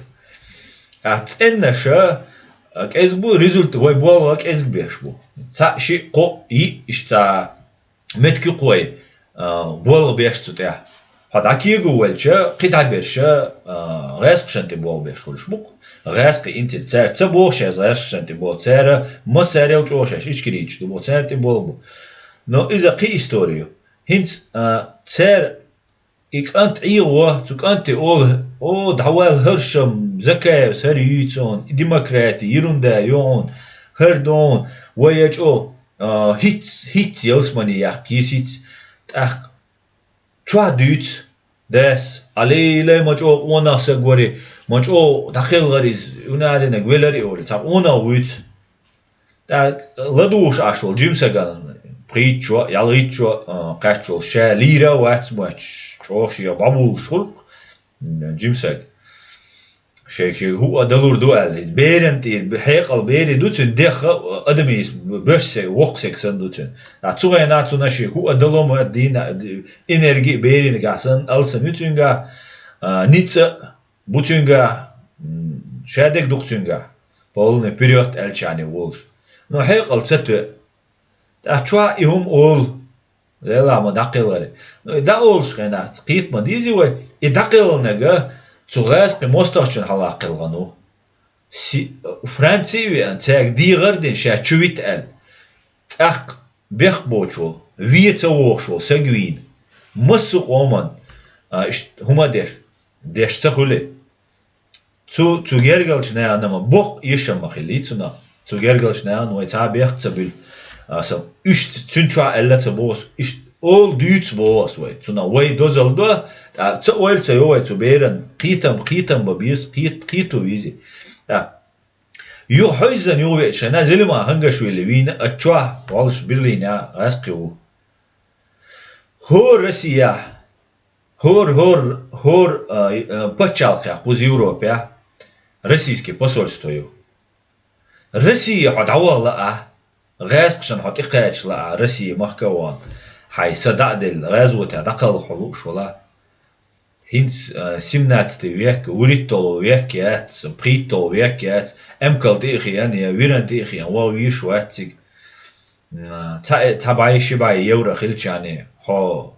А цӀенаша, а, кӀезиг бу, результ-, вай болга кӀезиг беш бу. Цхьаъ, шиъ, кхоъ, йиъ, иштта цхьа меттиг кхой, а, болга беш цу тӀехь. Хьо дӀакего ваьлча, кхидӀа берша, а, гӀаьскхашна тӀе болга беш хуьлуш бу-кх. ГӀаьскхий интерес. Цара ца боху шаьш гӀаьскхашна тӀе болга. Цара массарел чӀогӀа шаьш ичкарийчаш ду боху, цара тӀе болга бу. Но иза кхин истори ю. ХӀинца, а, цара и кӀант Ӏехаво, цу кӀанте олу: «О, дӀаваьлла хӀара шам, Закаевс хӀара юьйцу хьуна, и демократи, ерунда ю хьуна, хӀара ду хьуна, вай я чӀо, а, хӀиц, хӀиц ялсамани яккха йисиц». ТӀаккха чохь дуьйцу дас: «Алей-лей, ма чӀогӀа къонах саг вара и, ма чӀогӀа дӀакхелхара иза, уьнадинаг велара и», — олий, цхьа къонах вуьйцу. ТӀаккха ладугӀуш Ӏаш волу жима сагана, пхийтта шо, ялхитта шо, а, кхаьчна волу, ша лийра а вац моьттуш, чӀогӀа шех бӀобулуш хуьлу-кх, м, жима саг. Шайга, шайга хӀуъа а далур ду аьлла. Иза беран тӀера, хьекъал берий ду цуьнан, дехха а адамийн беш саг, воккха саг санна ду цуьнан. Ткъа цу хенахь цунна шега хӀуъа а дало ма дийна, энерги а беринагахь санна, алсам ю цуьнгахь, а, ницкъ а бу цуьнгахь, м, шадерг ду-кх цуьнгахь, полный вперёд аьллачарна волуш. Но хьекъал ца тоьа. ТӀаккха чохь и хӀума олу: «Лелахь, ма дӀакхелхара». Ну, и дӀаолуш хенахь, кхета ма дезий вай, и дӀакхелхинарг цу гӀаьскхи мостагӀчун хьалха кхелхина ву. Си-, Франци а веана, цаьрга дехар а дина, ша чу вита аьлла. ТӀаккха бехк боцуш волу, вен ца вогӀуш волу саг вийна. Массо а къоман, а, иштта хӀума деш, деш ца хуьлий. Цу, цу гергарчу нахана ма боккха эшам ма хилий цунах. Цу гергарчу нахана вай цхьа а бехк ца буьлу. А, сан, уьш ц-, цуьнан чохь аьлла ца боху ас, иштта олу дуьйцу боху ас вай. Цунах вай дозалла до, тӀаккха ца ойла ца йо вай цу беран, кхетам, кхетам бан беза, кхет-, кхето веза. ТӀаккха юха хьуьйззина юха веача шайна Зелимхан Хангашвили вийна, а чохь волуш Берлинехь гӀаьскхи ву. ХӀора Россияхь, хӀора, хӀора, хӀора, а, а, пачхьалкхехь кхуза Европехь российский посольство ю. Россия хьо дӀавахала а, гӀаьскхашна хьо тӀекхачала а, Россия махка а вахана, хьайн са дӀа а делла, гӀазотехь дӀакхалха хьо лууш вала. ХӀинца, а, семнадцатый век, вуьрхӀитталгӀа век яц, пхийтталгӀа век яц, эмкал тӀе а хиъна, я виран тӀе а хиъна, ваха везаш вац цига. М, цхьа, цхьа бӀе, ши бӀе евро хилчарна, хьо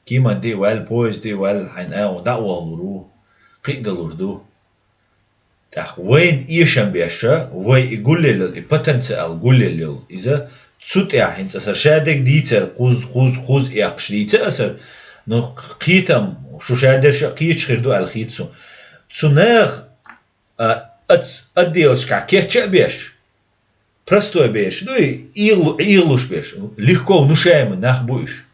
кеман тӀе а ваьлла, поезд тӀе а ваьлла, хьайна агӀо дӀа а вахалур ву, кхиадалур ду. ТӀаккха вайна эшам беш, вай и гулъелла йолу, и потенциал гулъелла йолу, иза цу тӀехь хӀинца аса шадерг дийцар, кхуза, кхуза, кхуза эккхаш дийца аса, ну, кхетам, шу шадерш а кхеташ хир ду аьлла хета суна. Цу наха, а, ац-, отделашкахь кечча а беш, простой берш ду и, Ӏелу-, Ӏелуш берш, легко внушаемый нах бу уьш.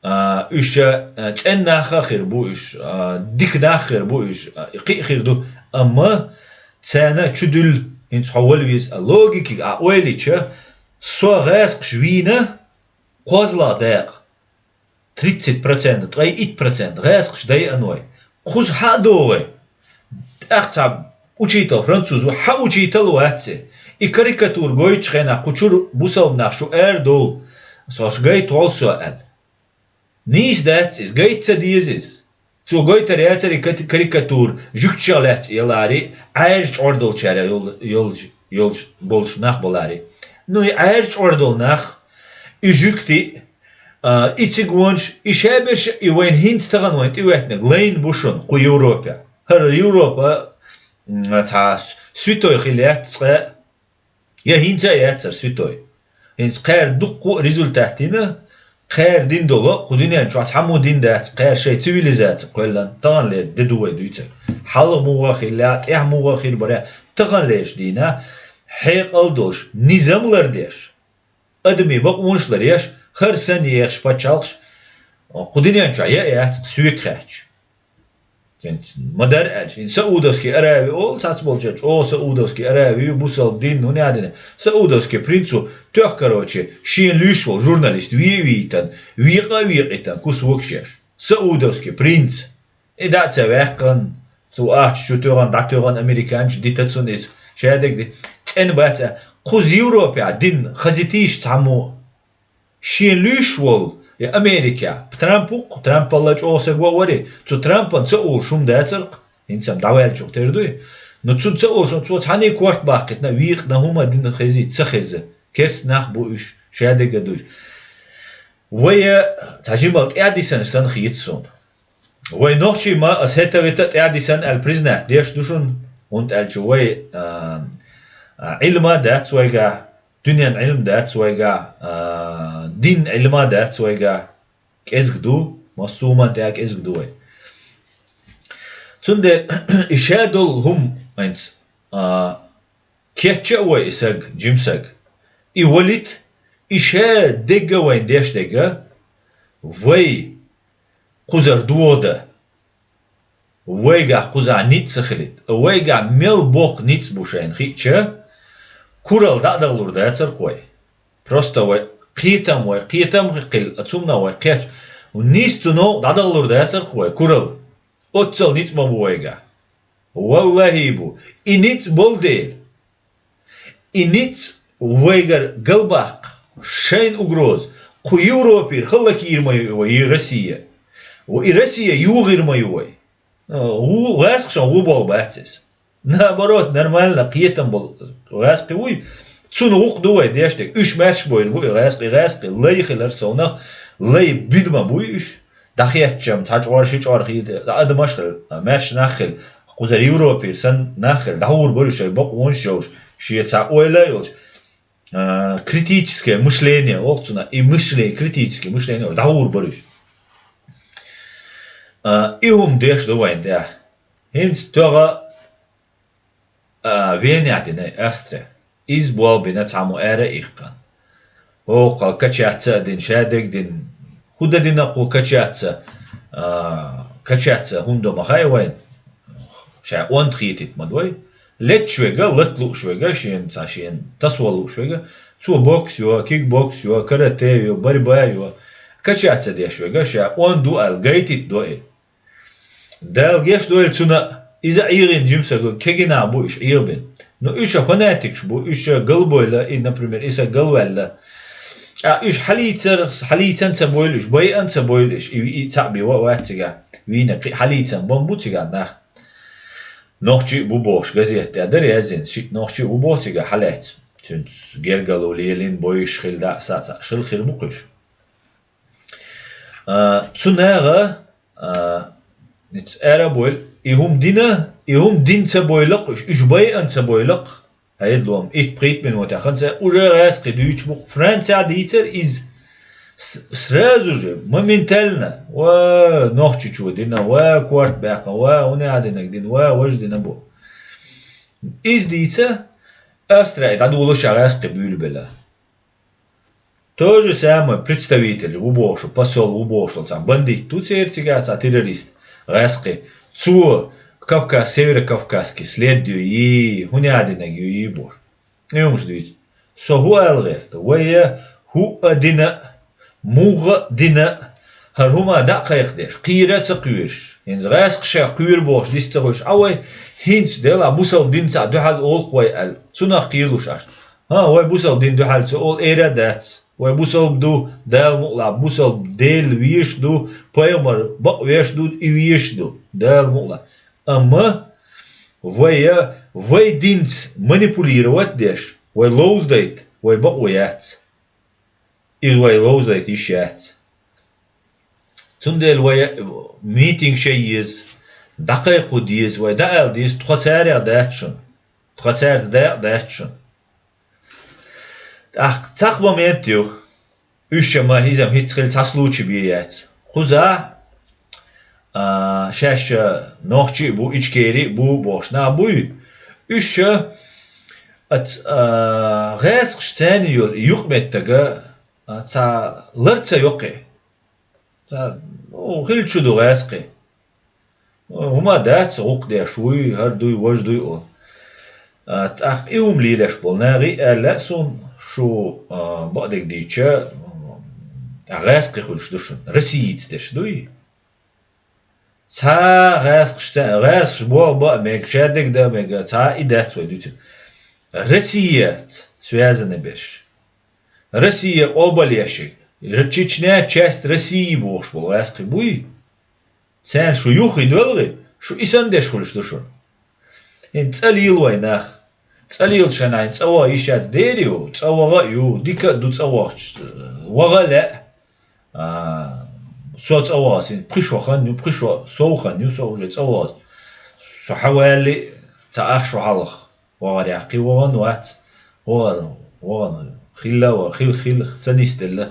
А, уьш, а, цӀена нах а хир бу уьш, а, дика нах а хир бу уьш, а, кхин а хир ду. Амма царна чу дуьллу, хӀинца хьо вала веза, а, логикига а ойла йича, со гӀаьскхаш вийна кхозлагӀа дакъа. Тридцать процентов, ткъе итт процент гӀаьскхаш дайан вай. Кхуза хьа а догӀий. ТӀаккха цхьа учитал француз ву, хьан учитал вац и. И карикатура гойтучу хенахь кху чуьра бусалба нах шу арадовла, со шу гайта волу со аьлла. Нийса дац иза, гайта ца деза иза. Цо гойтар яцара и кати-, карикатура, жуьгташах лаьцна яларе, Ӏаьржа чӀор долчара йол-, йолчу, йолчу, болчу нах баларе. Ну, и Ӏаьржа чӀор долу нах, и жуьгти, а, и цигонаш, и шаберш, и вайна хӀинца тахана вайна тӀехӀоьттинарг лайна бу шуна кху Европе. ХӀара Европа, м, цхьа с-, святой хила яц цкъа, я хӀинца а яц хӀара святой. ХӀинца кхара дуккха а результат дина, кхара дина долу, кху дуьнен чохь цхьаммо дина дац, кхара шайн цивилизаци кхоьллина, таханлера де ду вай дуьйцург. Хьалха муха хилла, тӀехь муха хир бара, таханлераш дийна, хьекъал долуш, низам лардеш. Адамийн бакъонаш ларъеш, хӀара санна ехаш пачхьалкхаш кху дунен чу яа яц соьга хаьттача. Цуьнца ма дарра аьлча, хӀинца Саудовский Арави олу цхьацболчара, чӀогӀа Саудовский Арави ю, бусалба дин, хӀунда аьлла, Саудовский принцу тоьхна, короче, шена луьйш волу журналист ве а вийтина, векъа а векъийтина, куса вокаш еш. Саудовский принц. И дӀа а ца ваьккхина, цу ахча чу туьгӀина, дӀатуьгӀина американчу дита цунна иза, шадерг ди. ЦӀена бац а, кхуза Европехь дин хазийтийша цхьаммо. Шена луьйш волу, и Америкехь, Трамп ву-кх, Трампалла чӀогӀа саг ваъ вари, цу Трампан ца олуш хӀума дацара-кх, хӀинца-м дӀаваьллачух тера дуй. Ну, цу ца олуш, цо цхьаьна корта баккхийтина, векъна хӀума дина хези, ца хеза. Керста нах бу уьш, шадерг а ду уьш. Вай цхьа жималла тӀаьхьа дисина санна хета суна. Вай нохчий ма аса хӀета-вета тӀаьхьа дисина аьлла признать деш ду шуна, хӀунда аьлча вай, а, а, Ӏилма дац вайгахь, дуьненан Ӏилма дац вайгахь, а, дин Ӏилма дац вайгахь, кӀезиг ду, массо а хӀуманна тӀехь кӀезиг ду вай. Цундела и ша долу хӀума хӀинца, а, кечча а вай и саг, жима саг. И валит, и ша дегга вайн деш дегга, вай кхузара догӀа дан. Вайгахь кхузахь ницкъ ца хилийта. Вайгахь мел боккха ницкъ бу шайна хиъча, куралла дӀа а дахалур дацара-кх вай. Просто вай кхетам, вай кхетам хилла, цунна вай кхетча, нийсса цу новкъа дӀадахалур дацара-кх вай, куралла. Оццал ницкъ ма бу вайгахь. Валлахьи бу. И ницкъ болу дела. И ницкъ вайгара галбаккха, шайна угроза, кху Европера хала лакийр ма ю вай, и Россия. Ва и Россия югӀийр ма ю вай. Ву-, гӀаьскхашна ву болу бац иза. Наоборот, нормально, кхетам болу гӀаьскхи вуй. Цунна гӀуллакх ду вай деш дерг. Уьш маьрша бойла бу и гӀаьскхи, гӀаьскхи лай хилар совнах, лай бина ма буй уьш. ДӀахецча-м цхьа чкъор, ши чкъор хета, адамаш хила, маьрша нах хила, кхузара Европера санна нах хила, дӀахьур бара уьш шайн бакъонаш йолуш, шен цхьа ойла а йолуш, а, критическое мышление, олу цунах, и мышление, критическое мышление йолуш, дӀахьур бара уьш. А, и хӀума деш ду вайн тӀехь. ХӀинца тоьгӀа а, Венехь дина Австри. Иза болх бина цхьаммо ара а иккхина. Вовхал качаться а дина, шадерг а дина. ХӀун дан дина кхо качаться, а, качаться хӀунда ма хаьа вайна? Ша онда хетийта ма ду вай. Летташ верг, лата лууш верг, шена цхьа шена тасо лууш верг. Цо бокс йо, кикбокс йо, карате йо, борьба йо. Качаться деш верг, ша онда ву аьлла гайтийта до и. Дала гечдойла цунна, иза ӀийгӀина жима саг ву, кегий нах бу уьш ӀийгӀина. Ну, уьш а фанатикаш бу, уьш а галбойла, и, например, и саг галваьлла. А уьш хьалийцар-, хьалийцан ца бойла уьш, байъан ца бойла уьш, и, и цхьаъ бен вац цигахь. Вийна кхин хьалийцан бан бу цигахь нах. Нохчий а бу бохуш, газета тӀехь дара яздина, шиъ нохчий а ву боху цигахь хьалаьцна. Цуьнца гергарло лелийна бойуш хилла, дӀа а, са а, цхьаъ шила хир бу-кх уьш. А, цу наха, а, ницкъ ара а бойла, и хӀума дина, и хӀума дина ца бойла-кх уьш, уьш байъан ца бойла-кх. Хьайр лома, итт-пхийтта минотехь ханца уже гӀаьскхи дуьйцуш бу-кх. Францехь дийцара иза. С-, сразу же, моментально, ва нохчичо дина, ва корта баьккхина, ва хӀунда а динарг дина, ва важа дина бу. Иза дийца, Австрия дӀадоло ша гӀаьскхи буьйлабелла. То же самое представитель ву бохуш, посол ву бохуш, цхьа бандит ду церан цигахь, цхьа террорист, гӀаьскхи. Цо Кавказ, Северо-Кавказский след ю и, хӀунда а динарг ю и бохуш. И хӀумаш дуьйцу. Со хӀун ала гӀерта? Вай хӀуъа дина, мугӀа дина, хӀара хӀума дӀа а кхайкхадеш, кхийра а ца кхоьруш. ХӀинца гӀаьскхи шех кхоьру бохуш дист ца хуьлуш Ӏа вай, хӀинца делахь бусалба динца дуьхьал олу-кх вай аьлла. Цунах кхийрлуш Ӏаш. ХӀан, вай бусалба дин дуьхьал ца олу эр а дац. Вай бусалба ду, Дала мукъалахь, бусалба Дела везаш ду, пайхамар бакъ везаш ду, и везаш ду, Дала мукъалахь. Амма вай, вай динца манипулировать деш, вай ловзадайта, вай бакъо яц. Иза вай ловзадайта йиш яц. Цундела вай митинг шай еза, дӀакхайкхо деза, вай дӀаала деза, тхо царех дац шуна. Тхо цаьрца дакъа дац шуна. ТӀаккха цхьа момент ю, уьш ма иза-м хӀинца хила цхьа случай бен яц. Кхузахь, а, шаьш нохчий а бу, ичкери а бу бохуш нах буй. Уьш, Ац, а, гӀаьскхаш царна йолу и юкъаметтага, а, цхьа лар ца йоккхи. Цхьа, ну, хилча ду гӀаьскхи. ХӀума дац, гӀукъ деш вуй, хӀара дуй, важа дуй олу. А, тӀаккха и хӀума лелаш болу нахе аьлла суна, шу, а, бакъдерг дийча, а, гӀаьскхи хуьлуш ду шуна. Россиец деш дуй? Цхьа гӀаьскхаш, цхьа гӀаьскхаш боху баа мега, шадерг дан мега, цхьа и дац вай дуьйцург. Россияца связанный берш. Россия къобал еш, Чечня часть России бохуш болу гӀаьскхи буй? Царна шу юххе доьлхий, шу и санна деш хуьлуш ду шуна. ХӀинца цӀа лела вай нах. ЦӀа лела шайна хӀинца цӀа ваха йиш яц, дера ю, цӀа ваха а ю, дика а ду цӀа вахча, ваха а лаьа. А, со цӀа ваха, син пхи шо хан ю, пхи шо сов хан ю, со уже цӀа ваха. Со хьаваьлли, ца ах шо хьалха. ВагӀарехь кхин вахана вац. ВагӀар, вахана хилла ва, хил, хил, ца нисделла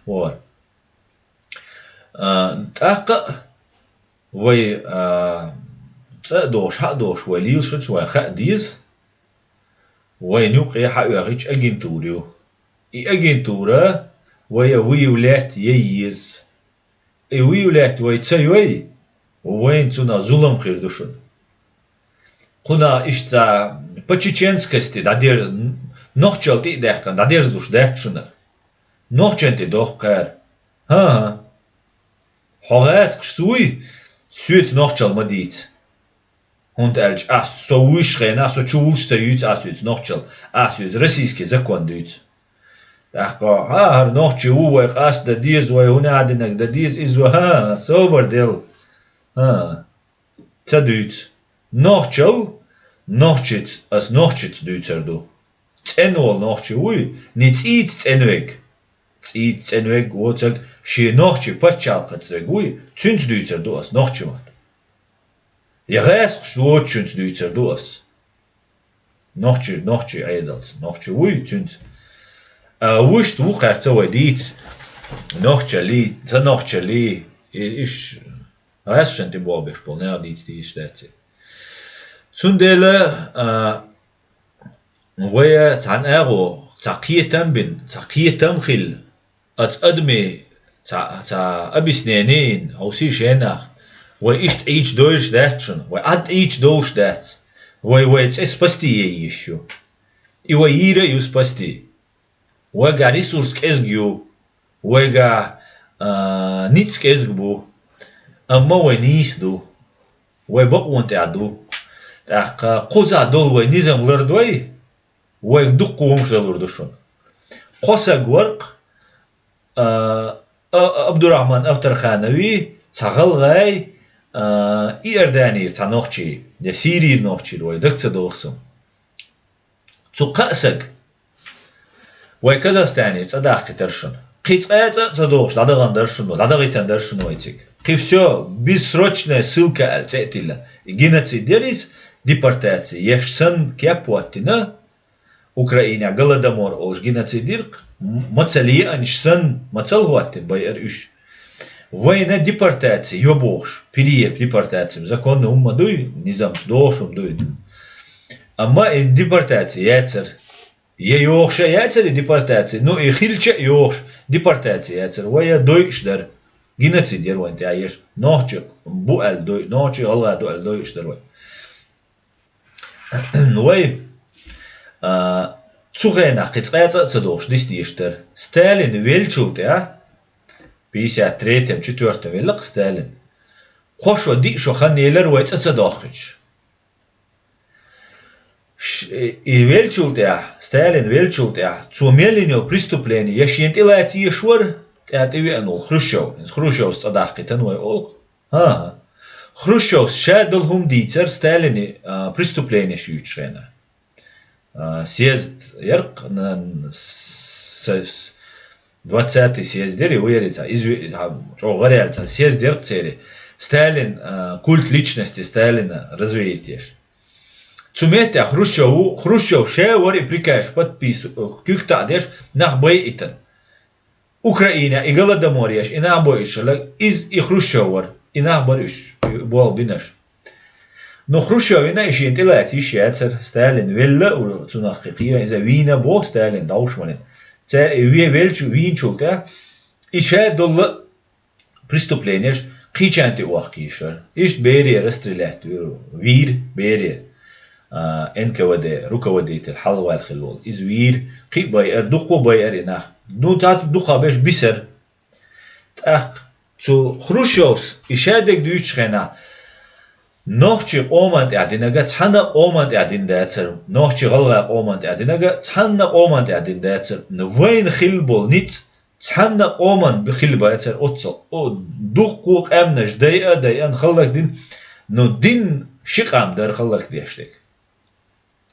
вагӀар. А, тӀаккха а вай, а, цӀа а дохуш, хьа а дохуш, вай лелаш хилча, вайн хаа деза, вайна юкъе хьаоьхучу агентура ю. И агентура вай выявлять ян еза. И выявлять вай ца йой, вайна цунах зулам хир ду шуна. Кхунах иштта по чеченскости дӀадер-, нохчалла тӀе а даьккхина, дӀадерзалуш дац шуна. Нохчалла тӀе дохку кхара. ХӀан-хӀа. Хьо гӀаьскхашца вуй, соьца нохчалла ма дийца. ХӀунда аьлча ас со вуьйш хенахь, со чу вулуш ца юьйцу ас оьца нохчалла, ас оьца российский закон дуьйцу. ТӀаккха, хӀа, хӀара нохчи ву, вай къаста дан деза, вай хӀун а динарг дан деза, иза ву, хӀа, собар дел. ХӀа, ца дуьйцу. Нохчалла, нохчица, ас нохчица дуьйцур ду. ЦӀена волу нохчи вуй, ни цӀийца цӀена верг. ЦӀийца цӀена верг воцург шен нохчийн пачхьалкхаца верг вуй, цуьнца дуьйцур ду ас нохчийн мотт. Я гӀаьскхаш воцучуьнца дуьйцур ду ас. Нохчи, нохчийн Ӏедалца, нохчи вуй цуьнца. А вуьшта ву кхаьрца вай дийца. Нохчаллий, ца нохчаллий, и-, иш гӀаьскхашна тӀе болх беш болу нах дийца дийш дац и. Цундела, а, вай цхьана агӀо, цхьа кхетам бина, цхьа кхетам хилла, оцу адамийн цхьа, цхьа объяснение йина, хьовсий шен нах, вай иштта Ӏийча дойлуш дац шуна, вай Ӏад Ӏийча долуш дац, вай, вай цӀе спасти ян йиш ю. И вай йийр а ю спасти. Вайгахь ресурс кӀезиг ю, вайгахь, а, ницкъ кӀезиг бу, амма вай нийса ду, вай бакъонан тӀехь ду. ТӀаккха кхузахь долу вай низам лардой, вайга дуккха хӀумаш далур ду шуна. Кхо саг вара-кх, а, а, Абдурахман Авторхановий, цхьа гӀалгӀай, а, Иорданера цхьа нохчий, я Сирийра нохчий, вай дага ца доху суна. Цу кхаа саг. Вай Казахстанера цӀа даккхийтар шуна. Кхин цкъа а цӀа а ца дохуш, дӀадахана дара шуна, дӀадахийтина дара шуна вай цига. Кхин всё, бессрочная ссылка аьлла цӀе а тилла. И геноцид яра иза, депортация еш санна кеп а хӀоттийна, Украинехь Голодомор олуш геноцид йира-кх, м-, мацалла еанаш санна, мацалла хӀоттийна байъара уьш. Вайна депортация йо бохуш, период депортации, законный хӀума ма дуй, низамца догӀуш хӀума дуй. Амма и депортация яцара. Я йохуш а яцара и депортация, ну и хилча а йохуш, депортация яцара. Вай я дойуш дара. Геноцид яра вайна тӀехь еш. Нохчий бу аьлла дой-, нохчий гӀалгӀа ду аьлла дойуш дара вай. Вай, а, цу хенахь кхин цкъа а цӀа а ца дохуш, диса дезаш дара. Сталин веллачул тӀаьхьа, пятьдесят третьем, четвёртом велла-кх Сталин. Кхо шо, диъ шо хан елира вай цӀа ца доккхуьйтуш. Ш-, и веллачул тӀаьхьа, Сталин веллачул тӀаьхьа, цо мел йина йолу преступление, я шена тӀелаца езаш вара, тӀаьхьа тӀевеана волу Хрущев. ХӀинца Хрущевс цӀа даккхийтина вай олу-кх. ХӀан-хӀа. Хрущевс ша долу хӀума дийцара Сталине, а, преступлениеш юьйцучу хенахь. А, съезд яра-кх, н-, с-, с-, двадцатый съезд яра, ву яра цхьа, изв-, хьа, чӀогӀа гӀараяьлла цхьа съезд яра-кх церан. Сталин, а, культ личности Сталина развеять еш. Цу меттехь Хрущев ву, Хрущев ша вара и приказ подпис-, куьг таӀдеш, нах байъийтина. Украинехь и Голодомор еш, и нах бойуш хилла, иза и Хрущев вара, и нах бара уьш, и болх бинарш. Ну, Хрущёв вина и шен тӀелаца йиш яцар, Сталин велла, у, цунах кхы кхийра, иза вийна бо Сталин, дӀовш валин. Цар и ве-, велчу, вийначул тӀе, и ша долла преступлениеш кхийчан тӀе охка йиш яра. Иштта бере расстрелять вир, вийр бере, а, Н К В Д руководитель хьалваьлла хилла волу. Иза вийр, кхин а байар, дуккха а байар и нах. Ну, цаьрца дукха беш бисар. ТӀаккха цу Хрущёвс и шадерг дуьйцучу хенахь, нохчий къоман тӀехь динага цхьанна а къоман тӀехь дина дацара, нохчий гӀалгӀай къоман тӀехь динага цхьанна а къоман тӀехь дина дацара, вайна хилла болу ницкъ цхьанна а къоман б-, хилла бацара оццул. О, дуккха къаьмнаш дайа а дайан хӀаллакдина, но дин ши къам дара хӀаллакдеш дерг.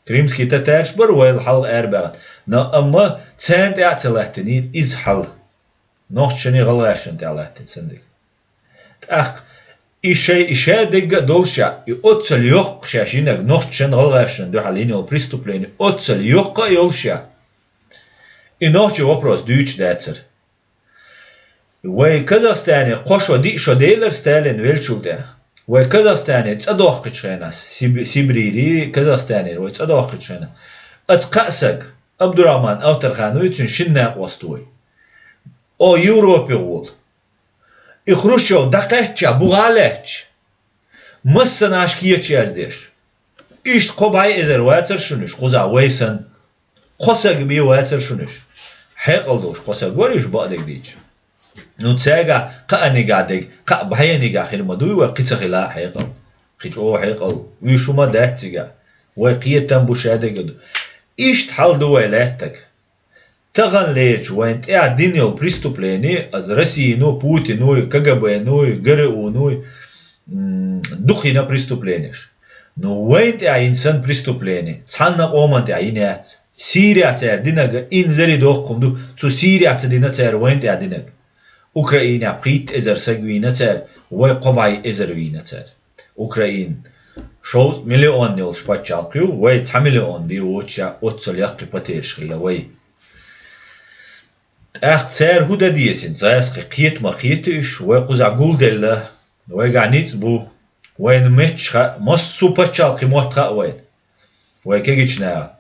Крымский татарш бара вайл хьалха арабаьхна, но амма царна тӀехь а ца латтийнера иза хьал. Нохчашна, гӀалгӀашна тӀехь латтийна санна дерг. ТӀаккха и шай, и шадерг а долуш а, и оццул йоккха шаьш йинарг нохчашна, гӀалгӀашна дуьхьал йина йолу преступлени оццул йоккха а йолуш а, и нохчийн вопрос дуьйцуш дацара. Вай Казахстанера кхо шо, диъ шо делира Сталин веллачул тӀаьхьа. Вай Казахстанера цӀа доккхучу хенахь, Сиб-, Сибрери, Казахстанера вай цӀа доккхучу хенахь, оцу кхаа сага, Абдурахман Авторхан вуй, цуьнан шина накъост вуй. О, Европе гӀолу. И Хрущёв дӀакхаьчча, бухахь а лаьтташ, массанхьа кеча яздеш. Иштта кхо бӀе эзар вацара шуна уьш, кхузахь вай санна. Кхо саг бен вацара шуна уьш. Хьекъал долуш кхо саг вара уьш, бакъдерг дийцича. Ну, цаьргахь кхаанигахь дерг, кхаа бӀенигахь хир ма дуй вай, кхин ца хила а хьекъал. Кхин чӀогӀа хьекъал. Уьш хӀума дац цигахь. Вай кхетам бу шадерг а ду. Иштта хьал ду вай лаьттаг. Таханлерчу вайна тӀехь дина йолу преступлени, аса Россино, Путино, К Г Б-но, Г Р У-но, м, дукха йина преступлениеш. Но вайна тӀехь йина санна преступлени цхьанна а къоман тӀехь йина яц. Сирехь цара динарг инзаре доккхун ду, цу Сирехь ца дина цара вайна тӀехь динарг. Украинехь пхийтта эзар саг вийна цара, вай кхо бӀе эзар вийна цара. Украина шовзткъа миллион йолуш пачхьалкх ю, вай цхьа миллион бен воцуш а, оццул яккхий потеряш хилла вай. ТӀаккха цара хӀун дан деза хӀинца? ГӀаскхи кхета ма кхета уьш, вай кхузахь гулделла, вайгахь ницкъ бу, вайна метташ хаьа, массо а пачхьалкхийн мотт хаьа вайна. Вай кегийчу наха.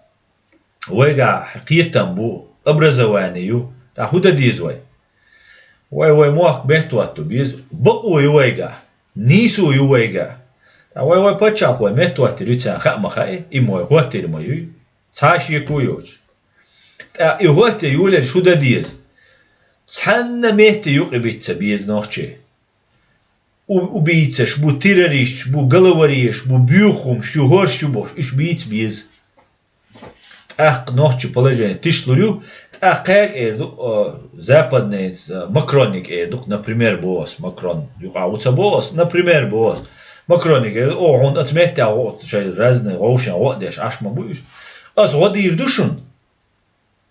Вайгахь кхетам бу, образование ю, тӀаккха хӀун дан деза вай? Вай, вай мохк меттахӀотто беза, бакъо ю вайгахь, нийсо ю вайгахь. ТӀаккха вай, вай пачхьалкх вай меттахӀоттийр ю царна хаьа ма хаьа, и ма вай хӀоттийр ма юй, цхьа а шеко йоцуш. ТӀаккха и хӀотте йолаелча хӀун дан деза? Цхьанна метте юкъа битта ца беза нохчий. У-, убийцаш бу, террористаш бу, головарьеш бу, боьха хӀумаш ю, хӀорш ю бохуш, уьш бийца беза. ТӀаккха нохчийн положение тишлур ю, тӀаккха кхаьга эр ду, а, западный, а, Макронниг эр ду, например, боху ас, Макрон, юкъахь ву ца боху ас, например, боху ас. Макронниг эр ду, о, хьуна оцу меттехь гӀо-, шайн разный гӀовшен гӀо а деш, Ӏаш ма бу уьш. Ас гӀо дийр ду шуна.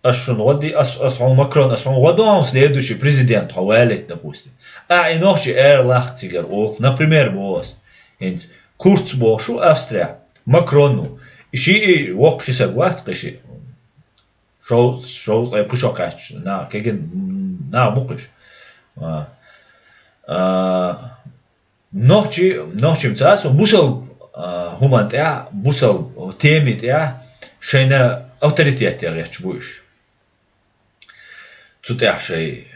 Ас шуна гӀо ди-, ас, ас хьуна Макрон, ас хьуна гӀо до хьуна следующий президент, хьо валийта, допустим. А, и нохчий ара лахка цигара оха, например, боху ас. ХӀинца Курц бохуш ву Австрия, Макрон ву. И шиъ и воккха ши саг вац кхин шиъ. Шовзткъа, шовзткъа, пхи шо кхаьчча, на, кегин, на, бу кхиш. А, а, Нохчи-, нохчим ца ас, бусал, а, хӀуман тӀехь, бусал теми тӀехь шайна авторитет гӀерташ бу уьш. Цу тӀехь шай,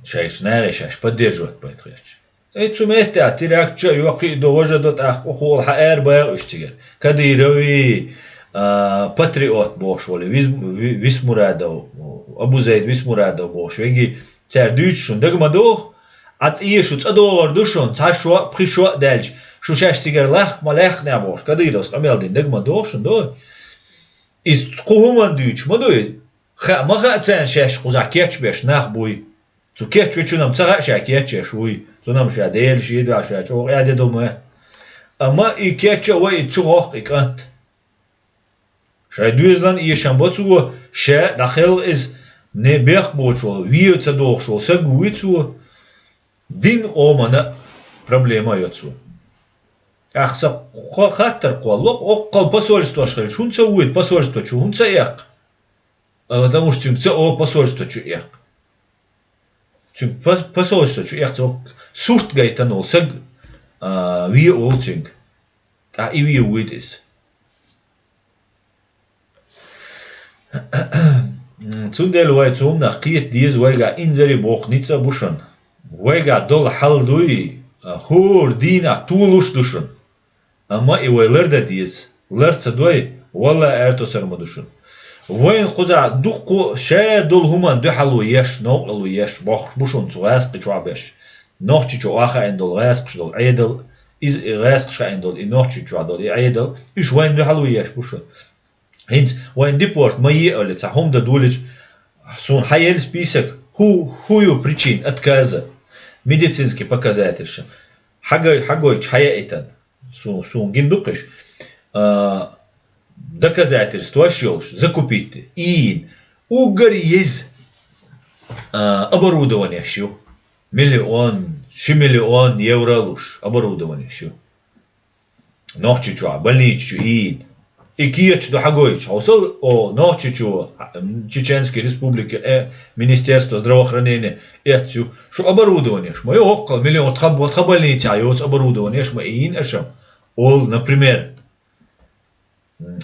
шайш нагӀе шаьш поддерживать байта гӀерташ. Эй, цу меттехь терактча а йоккхий до, важа до, тӀаккха охула хьаэр баьгӀа уьш цигара. Кадырови, а, патриот бохуш волу, Виз-, Ви-, Висмурадов, Абузайд Висмурадов бохуш, веги Цара дуьйцу шуна дага ма догӀу, Ӏа тӀе шу цӀа догӀур ду шуна, цхьа шо а, пхи шо а даьлча, шу шаьш цигара лахка ма лаьхкинехь бохуш, Кадыровс къамел дина дага ма догӀу шуна, дой? Иза кху хӀуманна дуьйцуш ма дуй? Хаьа ма хаьа царна шаьш кхузахь кечбеш нах буй? Цу кечвечунам ца хаьа ша кечъеш вуй? Цунам ша Дела шен дуьхьа ша чӀогӀа Ӏаьде ду ма. Амма и кечъа а вай, и чу гӀоккху и кӀант. Шайн доьзалан эшам бо цо, ша а дӀакхелха иза, не бехк боцуш волу, вен ца догӀуш волу саг вуй цо, дин къомана а проблема а йо цо. ТӀаккха сан кхо-, хаттар кхолло, оккхал посольствош хилча, хӀунда ца вуьйту посольство чу, хӀунда ца эккха? А, потому что цуьнга ца олу посольство чу эккха. Цуьнга пос-, посольство чу эккха ца олу, сурт гайтан волу саг, а, вен а волу цуьнга. ТӀаккха и вийр вуйта иза. Цундела вай цу хӀуманах кхета деза, вайгахь инзаре боху ницкъ а бу шуна. Вайгахь долу хьал дуй, хӀора дийнахь толуш ду шуна. Амма и вай лардан деза. Лар ца дой, валла, аьртосар ма ду шуна. Вайна кхузахь дуккха ша долу хӀуманна дуьхьало еш, новкъарло еш бохуш бу шуна цу гӀаьскхи чохь беш. Нохчийчохь хаийна долу гӀаьскхаш долу Ӏедал, иза и гӀаьскхаш хаийна долу и Нохчийчохь долу и Ӏедал, уьш вайна дуьхьало еш бу шуна. ХӀинца вайна депорт ма е олий, цхьа хӀума дан долийча, суна хьаелла список, хӀу, хӀу ю причина отказа, медицинский показательш. Хьагой-, хьагойтуш хьаяийтина. Су-, суна гина ду-кх уьш. А, доказательстваш йолуш, закупить йина. Уггар еза, а, оборудованеш ю. Миллион, ши миллион евро луш оборудованеш ю. Нохчийчохь, больницаш чу ийна. И кечаш ду хьагойтуш. Хьовсал, о, Нохчийчу, Чеченский Республика, э, Министерство здравоохранения эцна ю. Шу оборудованеш ма ю, хӀоккхул миллион, тхан, тхан больницехь йоцу оборудованеш ма ийна аша. Олу, например,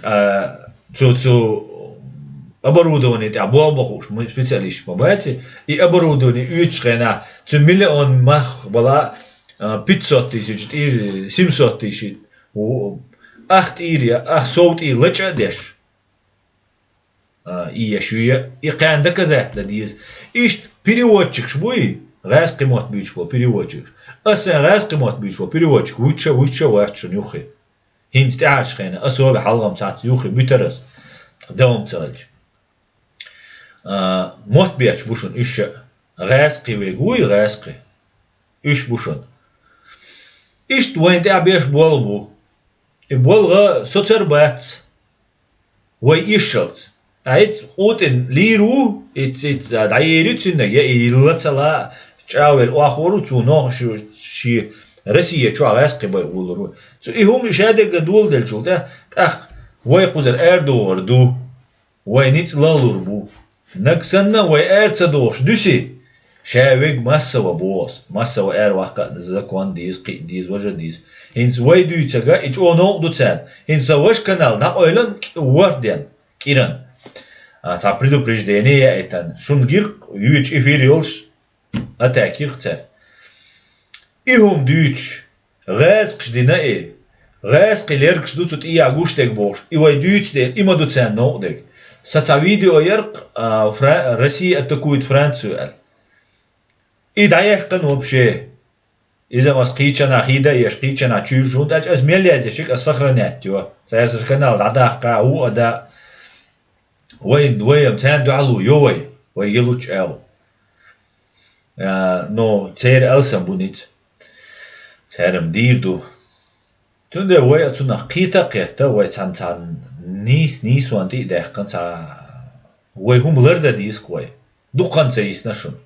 а, цу, цу оборудование тӀехь болх бан хууш ма-, специалисташ ма бац, и оборудование оьцучу хенахь цу миллион мах бала, а, пятьсот тысяч тӀе, семьсот тысяч, у, ах тӀера я, ах сов тӀера лачкъа а деш, а, и еш ю я, и кхаьнна доказать дан деза. Иштта переводчикаш буй, гӀаьскхи мотт буьйцуш болу переводчикаш. Аса сайн гӀаьскхи мотт буьйцуш болу переводчик вуьйцуш а, вуьйцуш а вац шуна юххе. ХӀинца тӀаьхьарчу хенахь, аса ве хьалхам цхьацца юххе буьтур аса, девам ца хилча. А, мотт бетташ бу шуна уьш а. ГӀаьскхи вега вуй, гӀаьскхи. Уьш бу шуна. Иштта вайна тӀехь беш болу бу. И болга соцар бац. Вай ишшалц. А иц къутӀина лийр ву, иц, иц, а, дӀаер ю цуьннаг, я и йилла ца ла, чӀагӀвелла охьахуур ву, цо нохчо шен Россия чохь гӀаьскхи бай гӀуллур ву. Цу и хӀума ша дегга доладелчул тӀе, тӀаккха вай кхузара арадогӀур ду. Вай ницкъ лалур бу. Наг санна вай ара ца дохуш дуьсий, ша вега массово боху ас. Массово ара ваккха а закон деза, кхин а деза, важа а деза. ХӀинца вай дуьйцург и чӀогӀа новкъа ду царна. ХӀинца сан важа канал дӀакъевлина, кӀ-, ворхӀ ден, кӀиран. А, цхьа предупреждение яийтина. Шуна гира-кх йоьдуш эфир йолуш, атака йира-кх цара. И хӀума дуьйцуш, гӀаьскхаш дина и, гӀаьскхи лергаш ду цу тӀехь гуш дерг бохуш, и вай дуьйцу дела, и ма ду царна новкъа дерг. Сан цхьа видео яра-кх, а, Фра-, «Россия атакует Францию» аьлла. И дӀаяьккхина вообще. Иза аса кхечанхьа хӀинца а еш, кхечанхьа чуьйра шуна аьлча, аса мел яздеш, аса сохранять йо. Цара сан канал дӀадаккха, хӀу а да. Вай, вай, царна дуьхьал ву, йо вай, вай гилучу агӀо. А, но церан алсам бу ницкъ. Церан дийр ду. Цундела вай а цунах кхета а кхетта, вай цхьана, цхьана нийс-, нийсонан тӀе а даьккхина, цхьа вай хӀума лардан деза-кх вай. Дукха хан ца йисна шуна.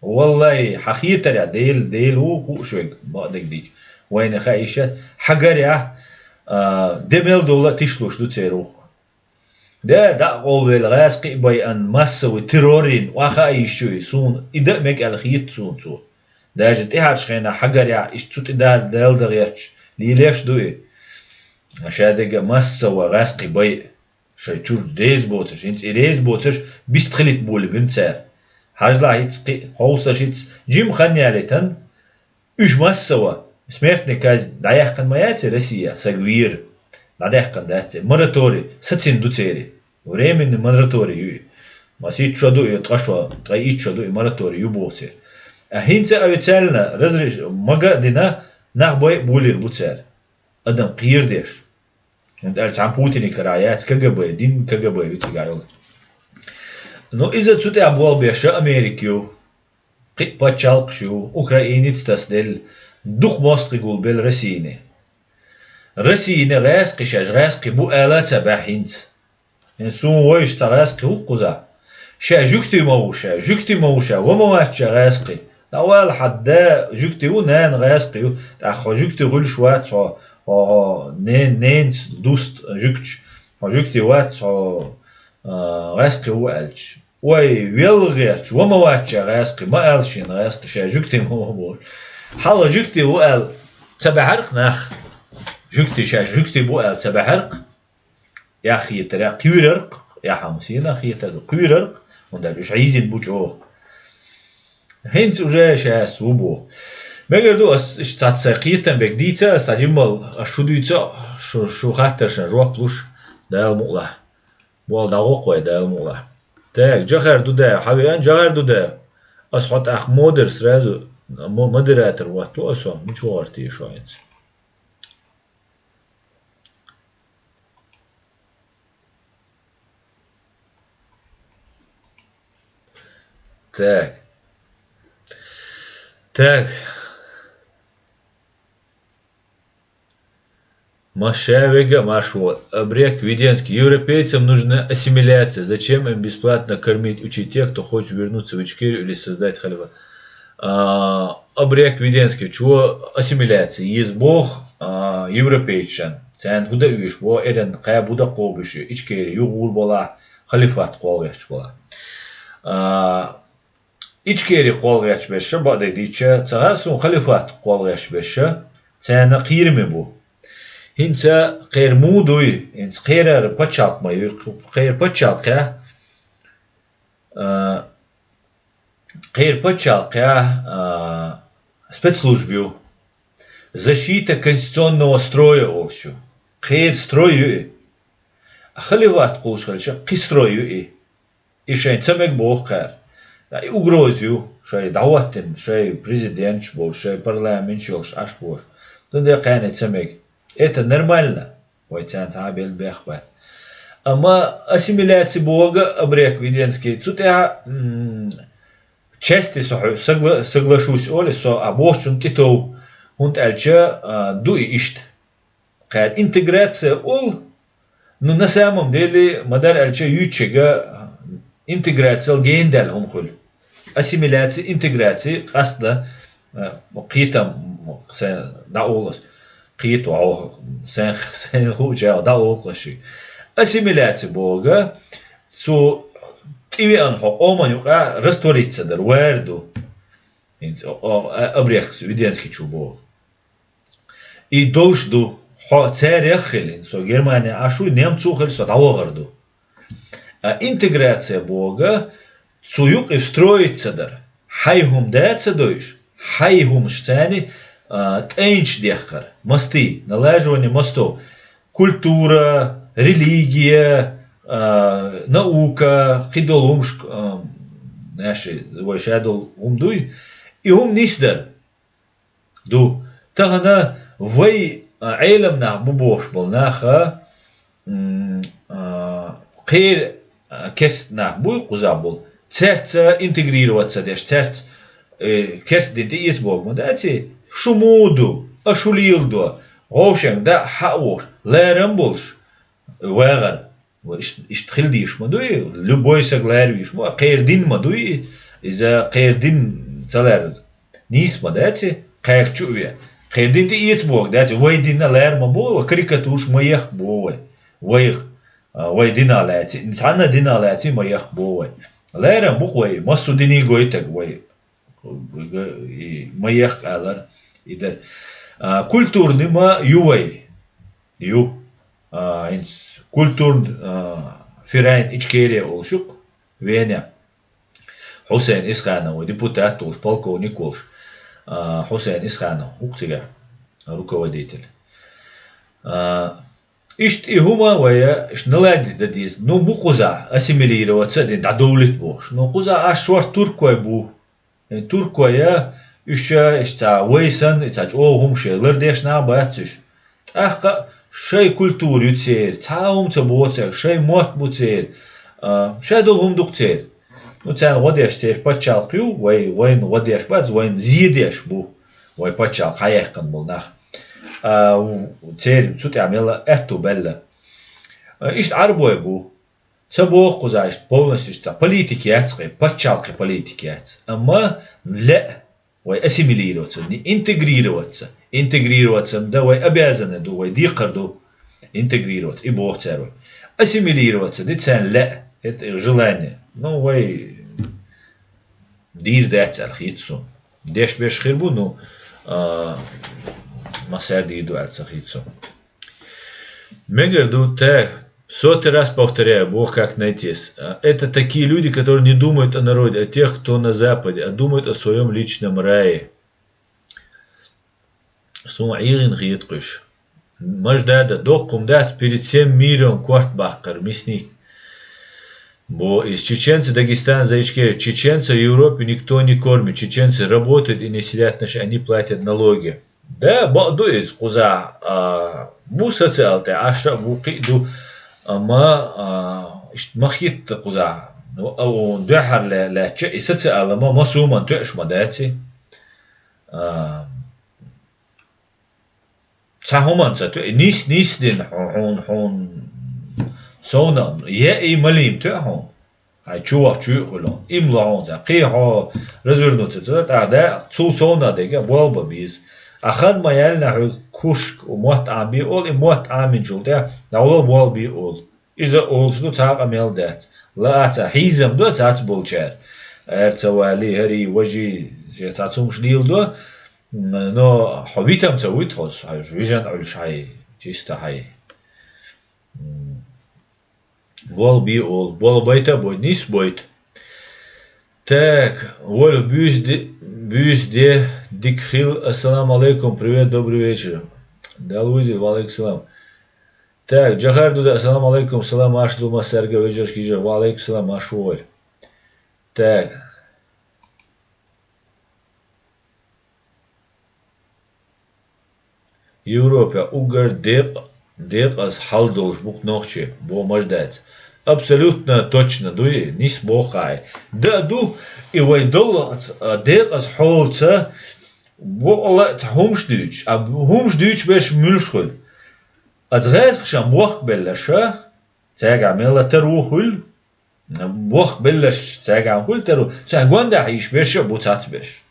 Валлай, хьан хетарехь Дела, Дела ву хууш верг, бакъдерг дийцича. Вайна хаийша, хьан гарехь, а, де мел долу а тишлуш ду церан ву. Де, дӀа а къовлавелла, гӀаьскхи а байъан, массовый террорин, охьа а йиш ю и, суна и дан а мега аьлла хета суна цо. Даже тӀаьхьарчу хенахь хьан гарехь, иштта цу тӀе Дала, Дала дан гӀерташ, лелош а ду и. Ша дерг а массово гӀаьскхи байъа, шайн чуьра реза боцурш, хӀинца и реза боцурш бистхилийта болабина цара. Хьажалахь хӀинца кхин а, хьовсалаш хӀинца, жима хан ялийтина, уьш массово, смертный казнь дӀаяьккхина ма яц и Россия, саг вийра. ДӀадаьккхина дац и. Мораторий сацина ду церан. Временный мораторий ю и. Масийтта шо ду и, ткъа шо, ткъе итт шо ду и мораторий ю боху церан. А хӀинца официально разреш-, мага а дина, нах байъа болийр бу цара. Адам кхерадеш. ХӀунда аьлча цхьана Путине карахь яц КГБ, дин КГБ ю цигахь йолу. Ну, иза цу тӀехь болх беш Америка ю. Кхин а пачхьалкхаш ю, Украинец тасаделла, дукха мостагӀий гулбелла Россине. Россине гӀаьскхи шаьш гӀаьскхи бу ала а ца баьхьа хӀинца. ХӀинца суна вайша цхьа гӀаьскхи ву-кх кхузахь. Ша жуьгти ма ву ша, жуьгти ма ву ша, ва ма вац ша гӀаьскхи. ДӀавала хьан да жуьгти ву, нана гӀаьскхи ю. ТӀаккха хьо жуьгти гӀуьллуш вац хьо, хьо, хьо нен-, ненца дуста жуьгташ. Хьо жуьгти вац хьо, а, гӀаьскхи ву аьлча. Вай, велла гӀерташ, ва ма вац ша гӀаьскхи, ма аьлла шена гӀаьскхи, ша жуьгти ма ву бохуш. Хьалха жуьгти ву аьлла, ца баьхьара-кх нах. Жуьгтий шаьш жуьгтий бу аьлла ца баьхьаркх, яххетаря кхуьйраркх, яхьам сийна хетар ду кхуьйраркх, хӀунда аьлча уьш хьийзина бу чӀогӀа. ХӀинца уже шаьш ву бу. Мегар ду ас иштта цхьацца сайн кхетам бег дийца, ас цхьа жиммал ас шу дуьйца, шу, шу хаттаршна жоп луш, Дала мукълахь. Болла дӀагӀо кхой, Дала мукълахь. Так, Джохар Дудаев, хьавеана, Джохар Дудаев. Ас хьо тӀаккха модер сразу, мо-, модератор ватту ас хьо, мича вахар те шо хӀинца? Так. Так. Маша вега, Маш, вот. Абрек Веденский. Европейцам нужна ассимиляция. Зачем им бесплатно кормить, учить тех, кто хочет вернуться в Ичкерию или создать халифат? А, Абрек Веденский, чу ассимиляция еза боху, а, европейцашна. Царна хӀун дан оьшу боху, эрна кхаба хӀун дан кхобуш, Ичкери юхагӀур балахь, халифат кхолгӀетташ балахь. А, Ичкери кхолгӀетташ берш, бакъдерг дийцича, ца хаьа суна, халифат кхолгӀетташ берш, царна кхераме бу. ХӀинца кхера муха дуй, хӀинца кхерар пачхьалкх ма юй, кхера пачхьалкхехь, а, кхера пачхьалкхехь, а, спецслужба ю. Защита конституционного строя олуш ю. Кхера строй ю и. Халифат кхуллуш хилча, кхин строй ю и. И шайн ца мега боху кхара. И угроза ю, шайн дӀахӀоттина, шайн президенташ болуш, шайн парламенташ йолуш, Ӏаш болуш. Цундела кхарна и ца мега. Это нормально. Вай царна цхьа а белла бех бац. Амма ассимиляция боху Абрек Веденский, цу тӀехь, м, части со хьо согла-, соглашусь олий, со а бохучунна тӀетов, хӀунда аьлча, а, ду и иштта. Кхара интеграция ол, ну, на самом деле, ма-дарра аьлча, юьйцучуьнга интеграциял гена даьлла хӀума хуьлу. Ассимиляция, интеграция, къасто, э, кхетам, сайн дӀаолу ас, кхето хьо, сайн, сайн хууча дӀаолу ас шиъ. Ассимиляция боху, цу тӀевеана хьо къоман юкъа раствориться дар, вар ду. ХӀинца о, о, а-, Абрекс Веденский чу боху. И долуш ду. Хьо царех а хила, со Германе Ӏаш вуй, немцо а хила, со дӀавахар ду. А интеграция боху, цу юкъе встроиться дар. Хьайн хӀума да ца дойуш, хьайн хӀумаш царна, а, тӀайнаш дехкар. Мостий, налаживание мостов. Культура, религия, а, наука, кхидолу хӀумаш, а, наьши, вай ша долу хӀума дуй. И хӀума нисдар. Ду. Тахана вай, а, Ӏелам нах бу бохуш болу наха, м, а, кхера, а, керста нах буй кхузахь болу. Цаьрца интегрироваться деш, цаьрца, э, керста дин тӀеэца боху ма дац и? Шу муха ду, аша хӀун леладо, вовшенга даа хьа а вохуш, ларам болуш, вагӀар. Ва иш-, иштта хила дийш ма дуй, любой саг лара вийш ма, кхера дин ма дуй, иза кхера дин ца лара, нийса ма дац и, кхаьрга чу а ве. Кхера дин тӀеэца боху дац и, вай дин а лара ма бо, вай карикатураш ма ехка бо вай. Вайх, а, вай дина лаьци, цхьанна дина лаьци ма ехка бо вай. Лара бу-кх вай, массо а диний гойтаг вай. И ма ехка алар, и дар. А, культурный ма ю вай. Ю. А, хӀинца культурн-, а, фирайн Ичкерия олуш ю-кх, Вене. Хьусайн Исханов, вай депутат волуш, полковник волуш. А, Хьусайн Исханов, ву-кх цигахь руководитель. А, иштта и хӀума вай, иштта наладить дан деза. Ну, бу кхузахь ассимилироваться а дина, дӀадовлийта бохуш. Ну, кхузахь аш шорта туркой бу. Э, туркой а, уьш а, иштта цхьа вай санна, и цхьа чӀогӀа хӀума шайн лардеш нах бац уьш. ТӀаккха шайн культура ю церан, цхьа а хӀума ца боху цаьрга, шайн мотт бу церан. А, шадолу хӀума ду-кх церан. Ну, царна гӀо деш церан пачхьалкх ю, вай, вайна гӀо деш бац, вайна зе деш бу. Вай пачхьалкх хьаяьккхина болу нах. А, церан цу тӀехь мелла аьтту баьлла. А, иштта Ӏарбой бу. Ца боху кхузахь иштта полностью иштта политика яц кхин, пачхьалкхе политика яц. Амма лаьа вай ассимилироваться, не интегрироваться. Интегрироваться дан вай обязаны ду, вай декхар ду интегрироваться. И боху цара вай. Ассимилироваться ди царна лаьа. Это желание. Ну, вай дийр дац аьлла хета суна. Деш берш хир бу, ну, а, массаьрга дийр ду аьлла ца хета суна. Мегар ду, та, сотый раз повторяю, бог как найти. А, это такие люди, которые не думают о народе, о тех, кто на Западе, а думают о своём личном рае. Суна Ӏийгӏин хеташ. Маждада, доккхум дац перед всем миром корт баккхар, мясник. Бо из чеченцы Дагестан за Ичкерию. Чеченцев в Европе никто не кормит. Чеченцы работают и не сидят на шее, они платят налоги. Да, бакъду из кхуза, а, бу социал тӏе, аша бу кхиъ ду, амма, а, ишт ма хитта кхуза. Ну, а, у, дуьхьар ле-, лечча, и социал ма, ма суман туьш ма даци. А, Цхьа хӀуманца тоьа, нис, нис дина хьун, хьун, хьун. Совна, е и малим тоьа хьун. Хьай чувах чуьйкъуьло. Им ло хьун ца. Кхий хьо развернуться ца, тӀаккха да, цул совна дега, болба бийз. А хан ма яьлна хьуй кушк, у мотт Ӏам би ол, и мотт Ӏаминчул тӀе, давло болби ол. Иза олуш ду цхьа къамел дац. Лааца хьийзам до цац болчар. Эр ца вали, хӀари, важи, ше цац хӀумаш лийла до. Но хьо витам ца вуй тхо, хьо вижан Ӏуьллуш хьай, чисто хьай. М, бол би ол, бол байта бой, нис бойт. Так, Оля, бюзде, бюзде, дик хил, ассаламу алейкум, привет, добрый вечер. Дал визит, ва алейкум салам. Так, Джахар Дуда, ассаламу алейкум, салам, аш ду массарга, вежарш, кижа, ва алейкум салам, аш вой. Так. Европа угар декъ-, декъаз хьал долуш букъ нохчи, бо маждац. Абсолютно точно дуй, нис бохай. Да ду, и вай доллац, а, декъаз хьолца, бокъала ца хӀумш дуьйч, а хӀумш дуьйч берш муьлш хуьлу. Аца гӀезкхашан бохк беллаша, цаьргахь мелла тар ву хуьлу, бохк беллаш цаьргахь хуьлу тар ву, цаьргахь гондахь йиш берша а бу цац берш.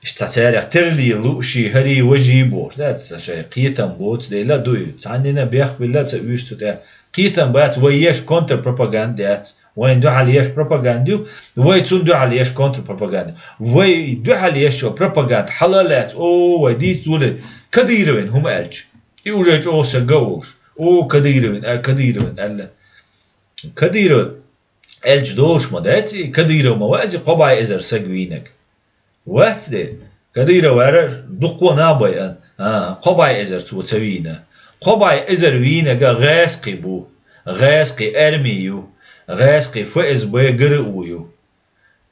Иштта цаьргахь терле луъ ши, хӀари, важи бохуш, да, ца шайн кхетам боцу дела дуй. Цхьаннина бехк билла ца уьш цу тӀе. Кхетам бац, вай еш контрпропаганда яц. Вайн дуьхьал еш пропаганда ю, вай цунна дуьхьал еш контрпропаганда. Вай дуьхьал еш йо пропаганда хьала а лаьц, о, вай дийца зуле, Кадыровин хӀума аьлча. И уже чӀогӀа са га волуш. О, Кадыровин, а, Кадыровин, аьлла. Кадыров аьлча долуш ма дац и, Кадыров ма вац и кхо бӀе эзар саг вийнаг. Вац де, Кадыров вара дуккха а нах байъан, а, кхо бӀе эзар цо ца вийна. Кхо бӀе эзар вийнага гӀаьскхи бу, гӀаьскхи арми ю, гӀаьскхи ФСБ, ГРУ ю.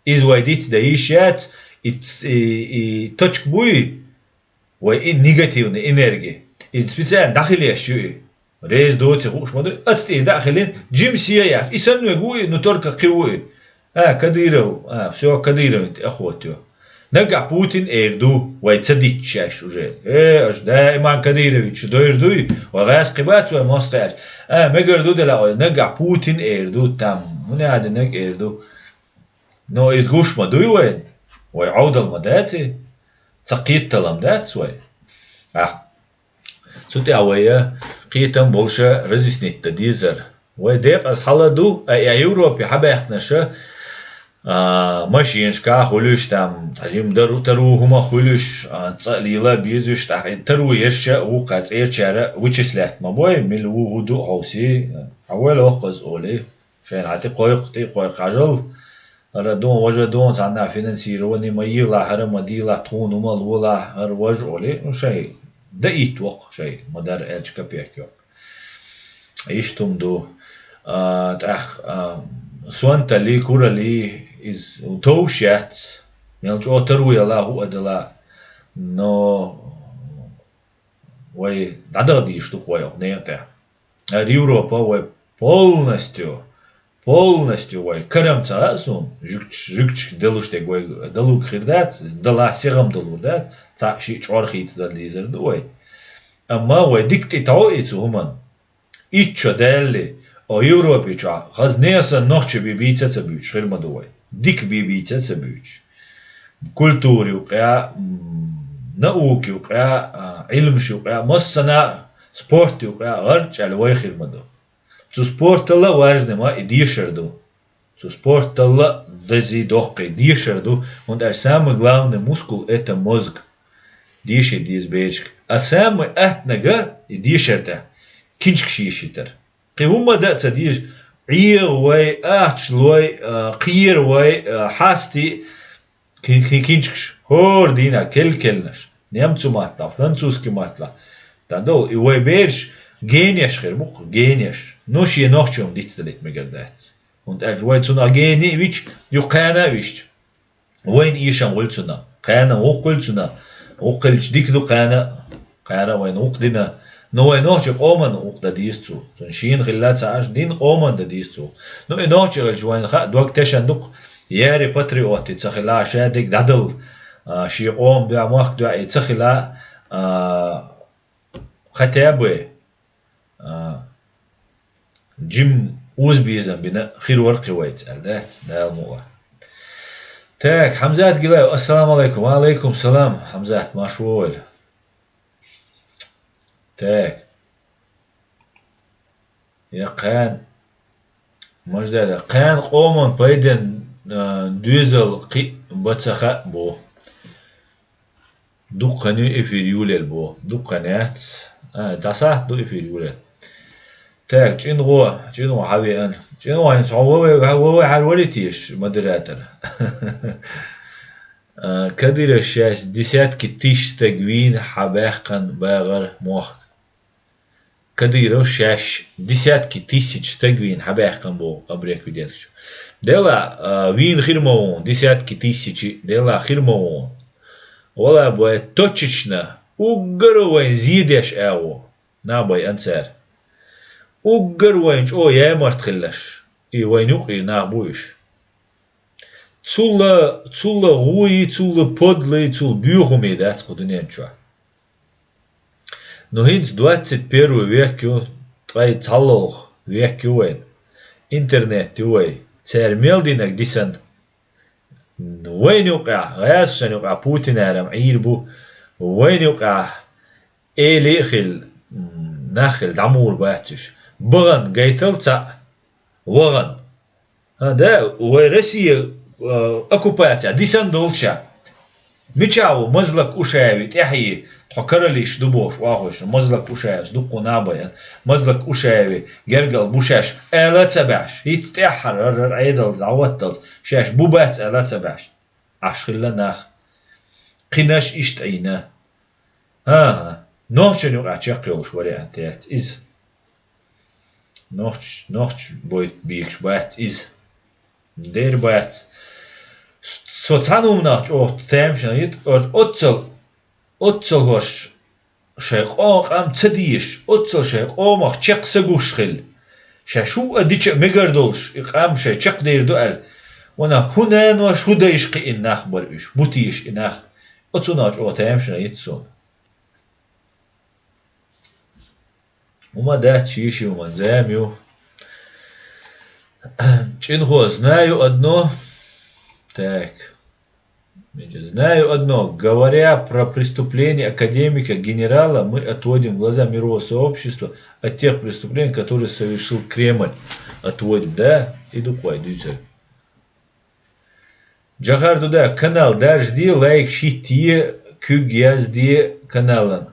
Иза вай диц дан йиш яц, и ц-, и, и точка буй, вай и негативный энергия. И специально дӀахилеш ю и. Реза доци хууш ма ду. Аца тӀе дӀа а хилина, жим се яц. И санна вег ву и, ну только кхин ву и. А, Кадыров, а, всё, Кадыровна тӀе охота ю. Нагахь Путин эр ду, вай ца дитт шаьш уже. Э, аш даиман Кадырович дойр дуй, вай гӀаьс кхин бац вай мос кхаьш. А, мегар ду дела вай, нагахь Путин эр ду, там, хӀун яда наг эр ду. Но иза гуш ма дуй вайн, вай Ӏовдал ма дац и, ца кхеталам дац вай. Ах, цу тӀехь вай кхетам болуша разъяснить дан дезар. Вай декъаза хьала ду, а, а Европе хьабаьхкинаша, а, машинашка хуьлуш, там, тхьажим дару-, тару хӀума хуьлуш, а, цӀа лела безуш, тӀаккха и тару ерша а ву кхара цӀерачара вычислять ма бой, мила ву хӀу ду хьовси, хьан вай лохкъаза олий. Шайна хьан тӀе кхойкху, тӀе кхойкху хьажал, хӀара дон, важа дон, цхьанна финансирование ма йилахь, хӀара ма дилахь, тхуна ма лолахь, хӀара важа олий, ну, шай даийт воккху, шай ма дара аьлча капек йоккху. Иштта хӀума ду. А, тӀаккха, а, сонтали, курали, иза товш яц, мел чӀогӀа таро яла, хӀу а дала, но вай дӀадала дийш ду вай оха некъа тӀехь. ХӀара Европа вай полностью, полностью вай карам ца хаьа суна, жуьгташ-, жуьгташка далуш дерг вай далург хир дац, дала сигӀам далур дац, цхьаъ шиъ чӀор хийца дала дезар ду вай. Амма вай дика тӀе тхьо и цу хӀуманна. Итт шо даьлли, о Европе чохь хаза несан нохча бен бийца а ца буьйцуш хир ма ду вай. Дика бен бийца а ца буьйцуш. Культура юкъа, м, наука юкъа, а, Ӏилмаш юкъа, массана а спорт юкъа гӀарчӀаьлла вай хир ма ду. Цу спорталла важный ма и дешар ду. Цу спорталла а дезий доккхий дешар ду, хӀунда аьлча самый главный мускул — это мозг. Деший деза бешка. А самый аттанага и дешар тӀехь. кинчкаш йийшийтар. Кхин хӀумма а ца дезаш, Ӏеха вай, ахча лой, а, кхера вай, а, хьасти, кин-, кин-, кинчкаш, хӀора дийнахь, кел-келнаш, немцу маттахь, французский маттахь. ДӀадовла, и вай бераш генеш хир бу-кх, генеш. Ну, шен нохчо-м дицдалийта мегар дац. ХӀунда аьлча вай цунах гени а вича, юха кхана а висча. Вайна эшам хуьлу цунах. Кхана гӀуллакх хуьлу цунах. ГӀуллакх хилча дика ду кхана. Кхана вайна гӀуллакх дина. Ну, вай нохчийн къоман гӀуллакх дан деза цо. Цунна шена хилла ца Ӏаш, дина къоман дан деза цо. Ну, и нохчи хилча вайна хаа, дог тешан ду-кх, яри патриоти ца хилла, ша дерг дӀадала, а, шен къоман дуьхьа, мохк дуьхьа и ца хилла, а, хотя бы, а, жим озабезам бина хир вара кхин вайца, аьлла дац, Дала мукъ лахь. Так, Хьамзат Гилаев, ассаламу алайкум. Ва алайкум салам, Хьамзат, марша вогӀийла. Так. Я кхаьн, мажда да, кхаьн къоман пайден, а, доьзал кхин а бац ца хаьа бо. Дуккха хан ю эфир йолаелла бо. Дуккха хан яц. А, дӀасахьа ду эфир йолаелла. Так, ЧӀинагӀо, ЧӀинагӀо хьавеана. ЧӀинагӀо, хӀинца хьо вове, вове хьар вари теша, модератор. А, Кадыров шаьш десятки тысяч стаг вийна хьабаьккхина багӀар мохк. Кадыров шаьш десятки тысяч стаг вийна хьабаьккхина бо Абрек Веденскийчо. Делахь, а, вийна хир ма ву хьуна, десятки тысячи, делахь хир ма ву хьуна. Вала бай точечно, уггар вайн зе деш агӀо, нах бай анцара. Уггар вайн чӀо ямарт хилаш, и вайн юкъе нах бу уьш. Цул а, цул а гӀои, цул а подлои, цул боьхаме дац кху дуьнен чохь. Ну, хӀинца двадцать первый век ю, ткъе цхьаллалгӀа век ю вайн. Интернет ю вай. Цара мел динарг дисна. Вайна юкъахь, гӀазкхашна юкъахь Путинара-м Ӏийр бу. Вайна юкъахь эли а хилла, м, нах хилла дӀамур бац уьш. БахӀан гайтал цхьаъ, вахӀан. ХӀан, да, вай Россия, а, оккупаци дисна долча. Мичахь ву Мазлак Ушаеви тӀаьхье, тхо каралиш ду бохуш, охуш, Мазлак Ушаевс дуккха набай, Мазлак Ушаеви гергал бу шаьш, ала ца баьш, хӀинца тӀаьххьара, хӀара, хӀара Ӏедал дӀахӀотталц, шаьш бу бац ала ца баьш. Ӏаш хилла нах. Кхинаш иштта Ӏийна. ХӀан-хӀа, нохчашна юкъахь чекхйолуш вариант яц иза. Нохч-, нохчий бой бийгаш бац иза. Дера бац. С-, со цхьана хӀуманах чӀогӀа тамашийна йита, оццал, оццал хӀорш шайн къо-, къам ца дезаш, оццал шайн къомах чекх са гуш хилла. Шаьш хӀуъа дича а мегар долуш, и къам шайн чекхдер ду аьлла. Ванах хӀун нанош, хӀун дайша кхиъна нах бара уьш, бу теша и нах. Оцунах чӀогӀа тамашийна йита суна. ХӀума дац, ши-ши хӀуман зама ю. ЧӀинхо, знаю одно. Так. Знаю одно. Говоря про преступление академика, генерала, мы отводим глаза мирового сообщества от тех преступлений, которые совершил Кремль. Отводим, да? Иду кхой, дуьйцур. Джахар Дуда, канал даржаде, лайк шитте, куьг язде каналан.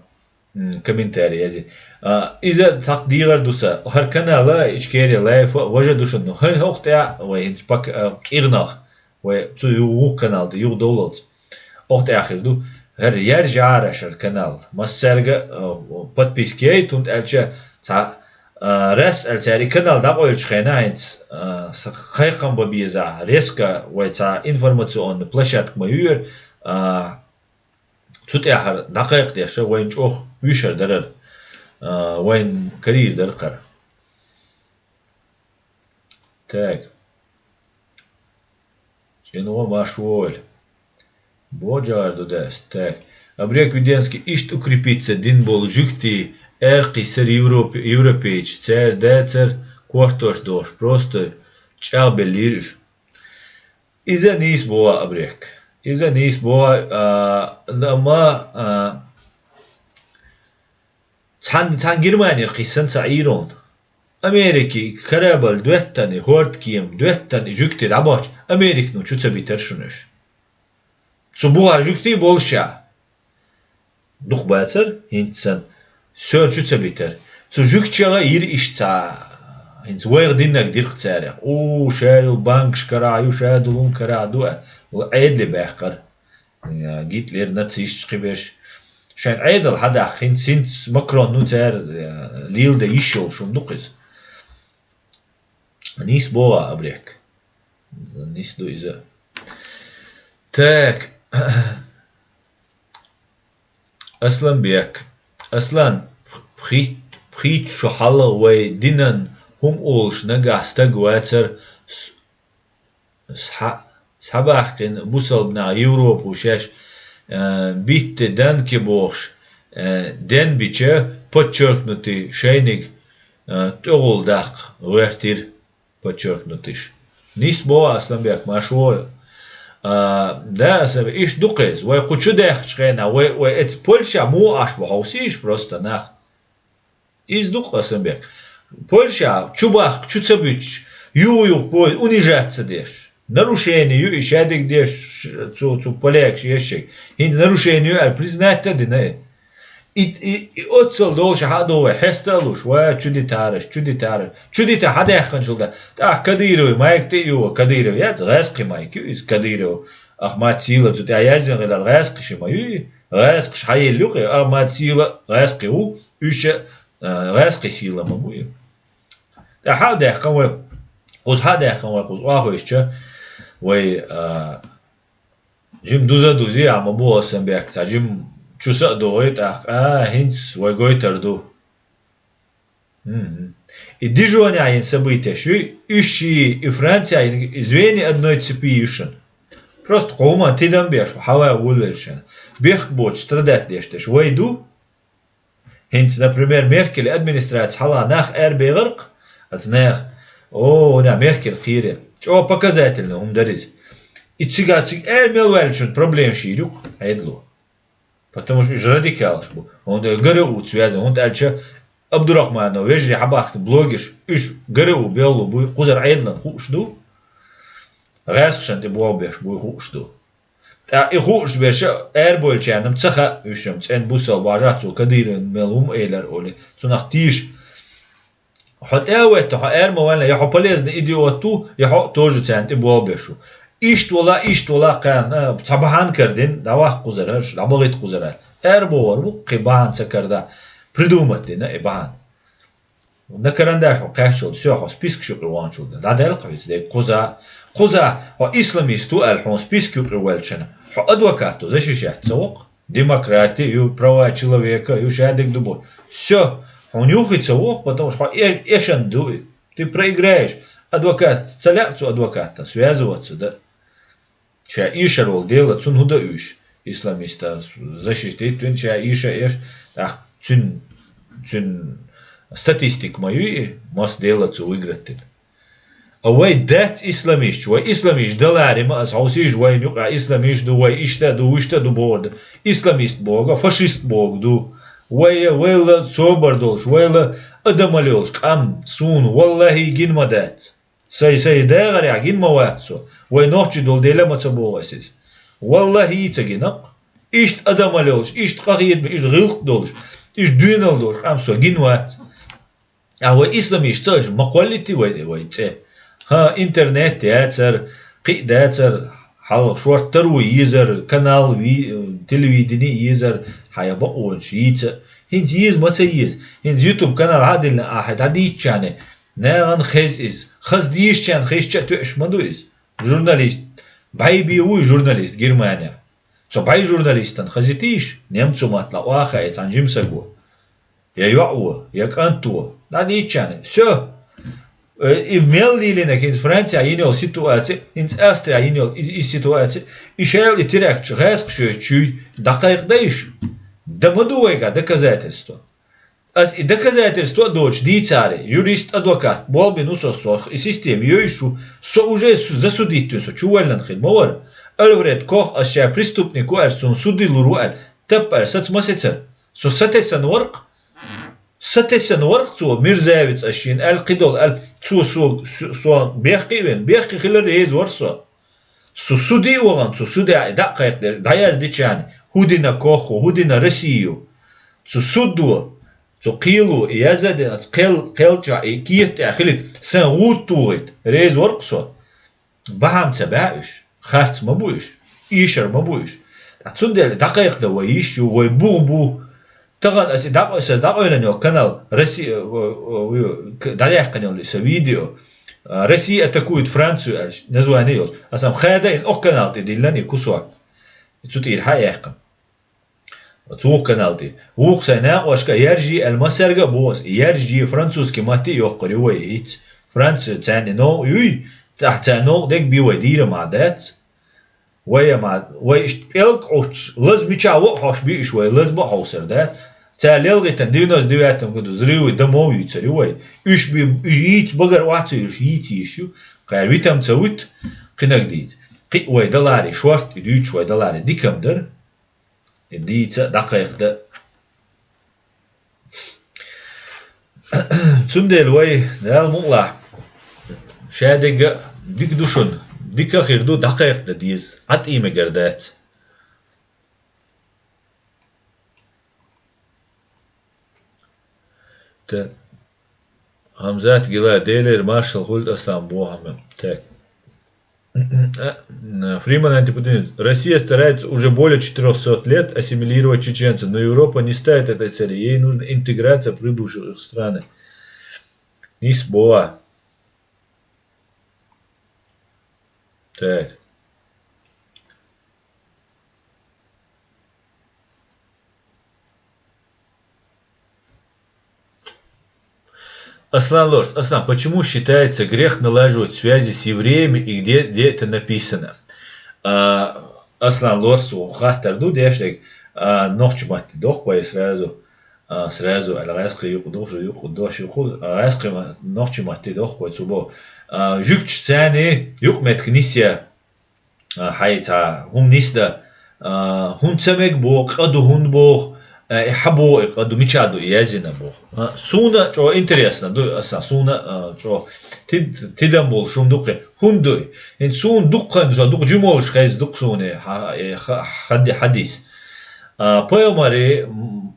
М, комментарий язде. А, иза цхьаккха дийгӀар ду сан. ХӀара канала, Ичкери лайфа, важа ду шуна. ХӀай хӀокху тӀехь, вай хӀинца пак-, а, кӀирнах. Вай цу ю-, вукху канал тӀе юхадовлалц. Оха тӀехь хир ду. ХӀара яьржа Ӏара шара канал. Массаьрга, а, подписка яйта, хӀунда аьлча цхьа, а, рас аьлла цара и канал дӀакъойлучу хенахь хӀинца, а, са кхайкхам бан беза. Резко вай цхьа информационный площадка ма ю хӀара, а, цу тӀехьара дӀакхайкхадеш, вайна чӀогӀа вуьйш хир дара, а, вайна карийра дара кхара. Так. ЧӀинагӀо, марша вогӀийла. Боху Джахар Дудас. Так. Абрек Веденский, иштта укрепиться дина болу жуьгтий аьркхиссара Европе-, европейчу, цара дацара кортош долуш, просто чӀагӀбеллера уьш. Иза нийса боху, Абрек. Иза нийса боху, а, ма, а, цхьана, цхьана Германера кхиссина цхьа Ӏийра. Америкин корабль доьттина, хӀордкема доьттина, и жуьгтий дӀабахча, Американо чу ца битара шуна уьш. Цу бухахь жуьгтий болуш а. Дукха бацара, хӀинца санна, соьран чу ца битара. Цу жугтичагӀа йира иштта цхьа, хӀинца вайх диннарг диркх царех. У, ша йолу банкаш карахь ю, ша долу хӀума карахь ду, а, ву Ӏедале баьккхира. Гитлер, нацисташ кхиберш. Шайн Ӏедал хьадаккха, хӀинца, хӀинца Макрон, ну, цара, э, леладан йиш йолуш хӀума ду-кх иза. Нийса боху абрек. Нийса ду иза. Так. Асланбек. Аслан, пхи-, пхийтта шо хьалха вай динан хӀума олуш нагахь стаг вацара, с-, схьа-, схьабаьхкина бусалба нах Европо шаьш, э, битте данке бохуш, э, денбича, подчеркнутый, шайниг, э, тӀехула даккха гӀоьртира. Подчеркнутый. Нийса боху, Асланбек, марша вогӀийла. А, да, Асланбек, иштта ду-кх иза. Вай кху чу даьхначу хенахь, вай, вай эца Польша муха Ӏаш бу хьовсийша просто нах. Иза ду-кх, Асланбек. Польша чу бахка, чу ца буьтуш, юха-юха поезд унижать ца деш. Нарушение ю и шадерг деш цу, цу полякаш ешшерг. ХӀинца нарушение ю аьлла признать а дина и. И, и, и оццал долуш хьа а догӀий, хьеста а луш, ва чу дитараш, чу дитараш. Чу дита хьадаьккхинчул тӀаьхьа, тӀаккха Кадыровн майка тӀе а йогӀу, Кадыров яц, гӀаьскхи майка ю иза, Кадыров. Ахмат Сила цу тӀехь яздина хилар, гӀаьскхи ши ма ю и, гӀаьскхаш хьаелла ю кхе, Ахмат Сила гӀаьскхи ву, уьш а, а, гӀаьскхи сила ма бу и. ТӀаккха хьа а даьккхина вай, кхуза хьа а даьккхина вай, кхуза охьахевшича, вай, а, Жима дуза а дузи, а ма бу Асланбек, цхьа жима чу са а догӀий тӀаккха, а, хӀинца вай гойтар ду. Мгм. И Дижонехь йина событеш ю, уьш и, и Францехь йина, и звенья одной цепи ю шуна. Просто кху хӀуманна тидам беш, хьаван волавелла шуна. Бехк боцуш страдать деш дерш вай ду. ХӀинца, например, Меркель администраци хьалха нах арабехар-кх, аца нехан, о, ванах Меркель кхийра. ЧӀогӀа показательный хӀума дара иза. И цига, цига ара мел ваьллачун проблема шийла ю-кх Ӏедало. Потому что уьш радикалаш бу. ХӀунда ГРУ-ца веза, хӀунда аьлча Абдурахманов вежарий хьабахкина блогерш, уьш ГРУ беллу буй, кхузара Ӏедална хууш ду, гӀаьскхашна тӀе болх беш буй хууш ду. ТӀаккха и хууш берш а арабевллачарна-м ца хаьа, уьш-м цӀена бусалба бажахь, цо Кадыровн мел хӀума элира олий, цунах тийша. Хьо тӀе а веттахь, хьо ара ма ваьлла, я хьо полезный идиот ву, я хьо а тоже царна тӀе болх беш ву. Иштта вала, иштта вала кхарна, цхьа бахьана кара дина, дӀаваккха кхузара, хӀорш дӀабахийта кхузара. Арабохур бу, кхин бахьана ца карадахь, придумать дина и бахьана. На карандаш хьо кхаьччул, всё, хьо спискаш юкъе ваханчул дӀадаьлла-кх хьоьца дерг кхуза. Кхуза хьо исламист ву аьлла, хьуна списка юкъе ваьллачунна, хьо адвокат ву, защищать ца воккху. Демократи ю, права человека ю, шадерг ду бу. Всё, хьуна юххе ца воху, потому что хьо э-, эшан ду и. Ты проиграешь. Адвокат ца лаьа цу адвокатан, связываться дан. Ша ийшар волу дела, цунна хӀун дан уьш? Исламиста защитить вина ша ийша эш, тӀаккха цуьнан, цуьнан статистика ма юй и, мас дела цо выиграть дина. А вай дац исламисташ, вай исламисташ даларе ма аса хьовсийша, вайна юкъахь исламисташ ду, вай иштта а ду, вуьшта а ду бохург ду. Исламист бохург, фашист бохург ду. Вай, вайла собар долуш, вайла адамалла йолуш къам суна, валлахӀи, гина ма дац. Сай, сай дагӀарехь гина ма вац со. Вай нохчий долу дела ма ца боху аса иза. ВаллахӀи, ца гина-кх. Иштта адамалла йолуш, иштта къахетаме, иштта гӀиллакх долуш, иштта доьналла долуш къам со гина вац. А вай исламисташ ца аьлча, ма кхоллийти вай, вай цӀе. ХӀан, интернет яцара, кхин а дацара, хьалха шорта таро езара, канал, ви-, телевидение езара, хьайн бакъонаш йийца. ХӀинца еза ма ца еза. ХӀинца YouTube канал хьа а диллина, ахьа дӀадийцчарна, нахана хеза иза. Хаза дийшачарна хезча а тоьаш ма ду иза. Журналист. БӀай бен вуй журналист Германехь. Цу бӀай журналистан хазитийша, немцу матла охьа а хаьа цхьана жимсаго. Я йоӀ ву, я кӀант ву. ДӀадийцчарна. Всё. Э, и мел лийлина хӀинца Францехь йина йолу ситуаци, хӀинца Австрехь йина йолу и, и ситуаци, и шайла и теракташ гӀаьскхашоьца чуьй дӀакхайкхадайша? Да ма ду вайгахь доказательство. Ас и доказательство а доцуш дийцаре, юрист, адвокат, болх бина ву со, со и система йойуш ву, со уже су-, засудить вина, со чувоьллина хир ма вара. Альфред Кох, ас ша преступник ву аьлча, суна суде лур ву аьлча, таппа аьлча, саца ма сецара. Со сатессан вара-кх. Сатессан вара-кх цо, мерзавец ас шена аьлла кхидолу аьлла, цо со, со, со бехке а вина, бехке хилар реза вара со. Со суде а вахана, цу судехь и дӀа а кхайкхадеш, дӀаяздичарна, хӀун дина Кохо, хӀун дина Россию. Цу судо, Цу кхело, и яза де, ас кхел, кхел ча, и кет тӀа хилит, сан гӀуд тухит, реза вар-кх со. Бахьам ца баь уьш, харц ма бу уьш, ийшар ма бу уьш. Ткъа цундела дӀакхайкхадан вай йиш ю, вай бух бу. Тахан аса дӀакъо-, аса дӀакъойлина йолу канал, Росси-, э, э, э, к-, дӀадаьккхина йолу аса видео, а, «Россия атакует Францию», аьлла, название йолуш. Аса-м хадийна окху канал тӀе диллина и кусок. Цу тӀера хьа а яьккхина. Оцу вукху канал тӀе. Вукху сайн накъошка яржий аьлла массаьрга а боху аса. Яржий французский матте а йоккхур ю вай хӀинца. Франция царна новкъа юй, цхьа царна новкъа дерг бен вай дийр ма дац. Вай а ма, вай иштта пӀелг а Ӏуттуш, лаза мичахь ву а хьовсуш бен уьш вай, лаза бу а хьовсур дац. Цара лелгӀиттина девяносто девятом году взрывы домов юьйцур ю вай. Уьш бен, уьш йийца багара охьа ца йолуш, йийца йиш ю. Кхара витам ца вуьту, кхинаг дийца. Кхин а вай даларе, шорта и дуьйцуш вай даларе, дика-м дара. И дийца а дӀакхайкхадан. Цундела вай, Дала мукъалахь, шадерг а дика ду шуна, дика а хир ду, дӀакхайкхадан деза, Ӏа тӀе мегар дац. Т-, Хамзат Гила, Делера маршалла хуьлда, Аслан, боху хьан. Так. Фриман Антипудинец. Россия старается уже более четырёхсот лет ассимилировать чеченцев, но Европа не ставит этой цели. Ей нужна интеграция прибывших их страны. Нийса боху. Так. Аслан Лорс, Аслан, почему считается грех налаживать связи с евреями и где, где это написано? А, Аслан Лорс, хаттар ду дешнарг, а, нохча матте дохку вай сразу, а, сразу, ала гӀаьскхи юкъа духу, юкъа дош юкъа, а, гӀаьскхи ма-, нохча матте дохку вай цу бо. А, жуьгташ царна юкъаметтиг нисъя, а, хьайн цхьа хӀума нисдан, а, хӀунда ца мега боху, къа ду хӀунда боху, а, и хьан боху и къа ду, мичахь ду и яздина боху. А, суна чӀогӀа интересно ду, аса суна, а, чӀогӀа тид-, тидам болуш хӀума ду кхин. ХӀунда ду и? ХӀинца суна дуккха хан, со дукха жимолуш хеза дукха суна, хьа-, э, ха-, хьади-, хьадис. А, пайхамаре, м,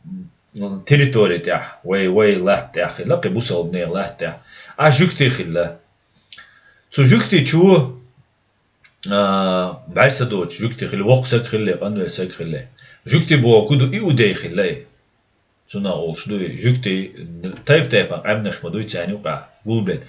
м, территори тӀехь, вай, вай латта тӀехь хилла, кхин бусалба нехан латта тӀехь. А жуьгти хилла. Цу жуьгти чу а, бӀаьрса доцу жуьгти хилла, воккха саг хилла, къанвелла саг хилла. Жуьгти боху ду иудей хилла. Цунах олуш ду и жуьгти, тайп-тайпана къаьмнаш ма дуй царна юкъахь гулбелла.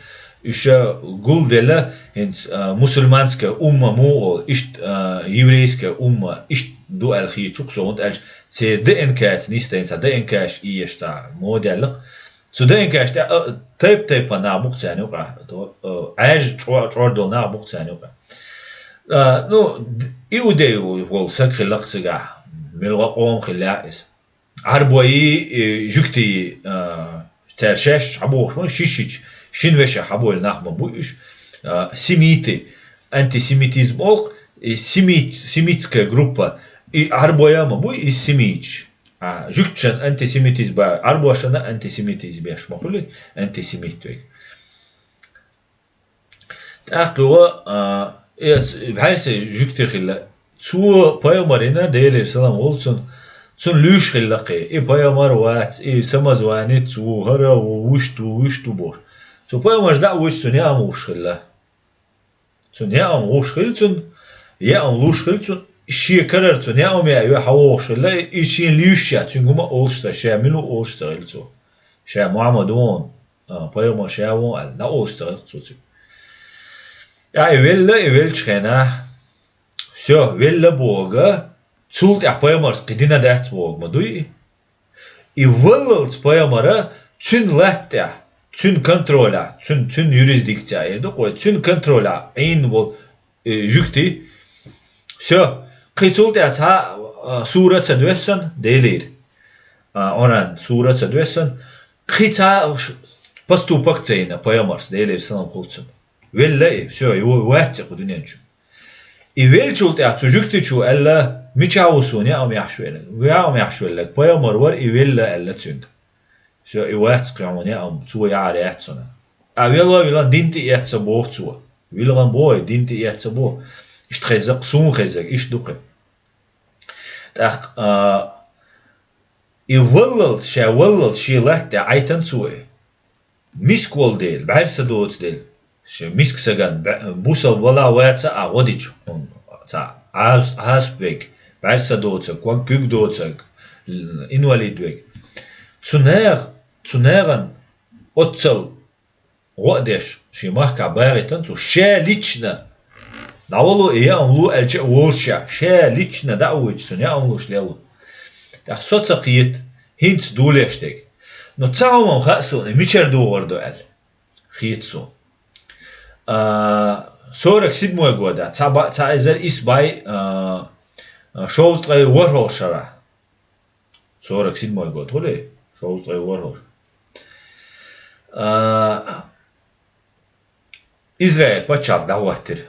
Уьш гулбелла хӀинца, а, мусульманская умма муха олу, иштта, а, еврейская умма, иштта ду аьлла хийцучух со, хӀунда аьлча церан ДНК-ца нисдан цхьа ДНК-ш еш цхьа мода аьлла-кх. Цу ДНК-ш тӀехь, а, тайп-тайпана нах бу-кх царна юкъахь, а, Ӏаьржа чӀо-, чӀор долу нах бу-кх царна юкъахь. А, ну, д-, иудей волу саг хилла-кх цигахь, мел гӀо къоман хилла иза. Ӏарбойи, э, жуьгтийи, а, цара шаьш хьабохуш ма, шишшича, шина вешех хьабойла нах ма бу уьш, а, семиты, антисемитизм олу-кх, и семит-, семитская группа, и Ӏарбойа ма бу и семиташ. А, жуьгташан антисемитизм бан, Ӏарбошана антисемитизм беш ма хуьлу антисемит вайга. ТӀаккха юха, а, э, ц-, бӀаьрса жуьгти хилла. Цо пайхамарина, Делера салам хуьлда цунна, цунна луьйш хилла кхин. И пайхамар вац, и самозванец ву, хӀара ву, вуьшта ву, вуьшта ву бохуш. Цу пайхамарш дӀа а вуьйш, цунна яа ма вуьйш хилла. Цунна яа ма вуьйш хилла цунна, яа ма луш хилла цунна, шен карара цунна яа ма яа, хьан вогӀуш хилла, и шена луьйш ша, цуьнга хӀума а олуш ца, ша мила ву олуш ца хилла цо. Ша Мухьаммад ву хьуна, а, пайхамар ша ву хьуна аьлла, дӀа олуш ца хилла цо цуьнга. ТӀаккха и велла, и веллачу хенахь, всё, велла боху, цул тӀаьхьа пайхамарца кхин дина дац боху ма дуй и? И валлалц пайхамара цуьнан латта тӀехь, цуьнан контролехь, цуьнан, цуьнан юрисдикция эр ду-кх вай, цуьнан контролехь Ӏийна волу, э, жуьгти. Всё, кхин цул тӀаьхьа цхьа а, а, сура а ца доьссина Делера. А, Ӏуран сура а ца доьссина. Кхин цхьа а ш-, поступок ца йина пайхамарца, Делера салам хуьлда цунна. Велла и, всё, и ву-, вац и кху дуьнен чу. И веллачул тӀаьхьа цу жуьгтичо аьлла, мичахь ву суна яа ма яхьаш велларг? Яа ма яхьаш велларг пайхамар вара, и велла аьлла цуьнга. Всё, и вац кхин хьуна яа ма, цо яар яц хьуна. А велла а велла, дин тӀе эцна боху цо. Вилган боху, дин тӀе эцна боху. Иштта хезза-кх, суна хеззарг, иштта ду кхин. ТӀаккха, а, И валлалц, ша валлалц ший латта тӀа Ӏайтанзар цо и. Миска волу дела, бӀаьрса доцу дела. Ша миска сагана бӀа-, бусалба вала ваца а гӀо дича, хьуна, цхьа Ӏас-, Ӏасап верг, бӀаьрса доцург, ког-, куьг доцург, инвалид верг. Цу наха, цу нахана оццал гӀо а деш, шен махкахь багӀийтина цо, ша лично, дӀавало и яа хӀума ло аьлча а волуш ша, ша лично дӀа а вуьйцу цунна яа хӀума луш лелла. ТӀаккха со ца кхета, хӀинца долуш дерг. Но цхьа хӀума хаьа суна, мичара догӀур ду аьлла, хета суна. А, сорок седьмой года, цхьа ба-, цхьа эзар исс бӀе, а, шовзткъе ворхӀалгӀа шарахь. Сорок седьмой год, хуьлий? Шовзткъе ворхӀалгӀа. А, Израиль пачхьалкх дӀахӀоттира.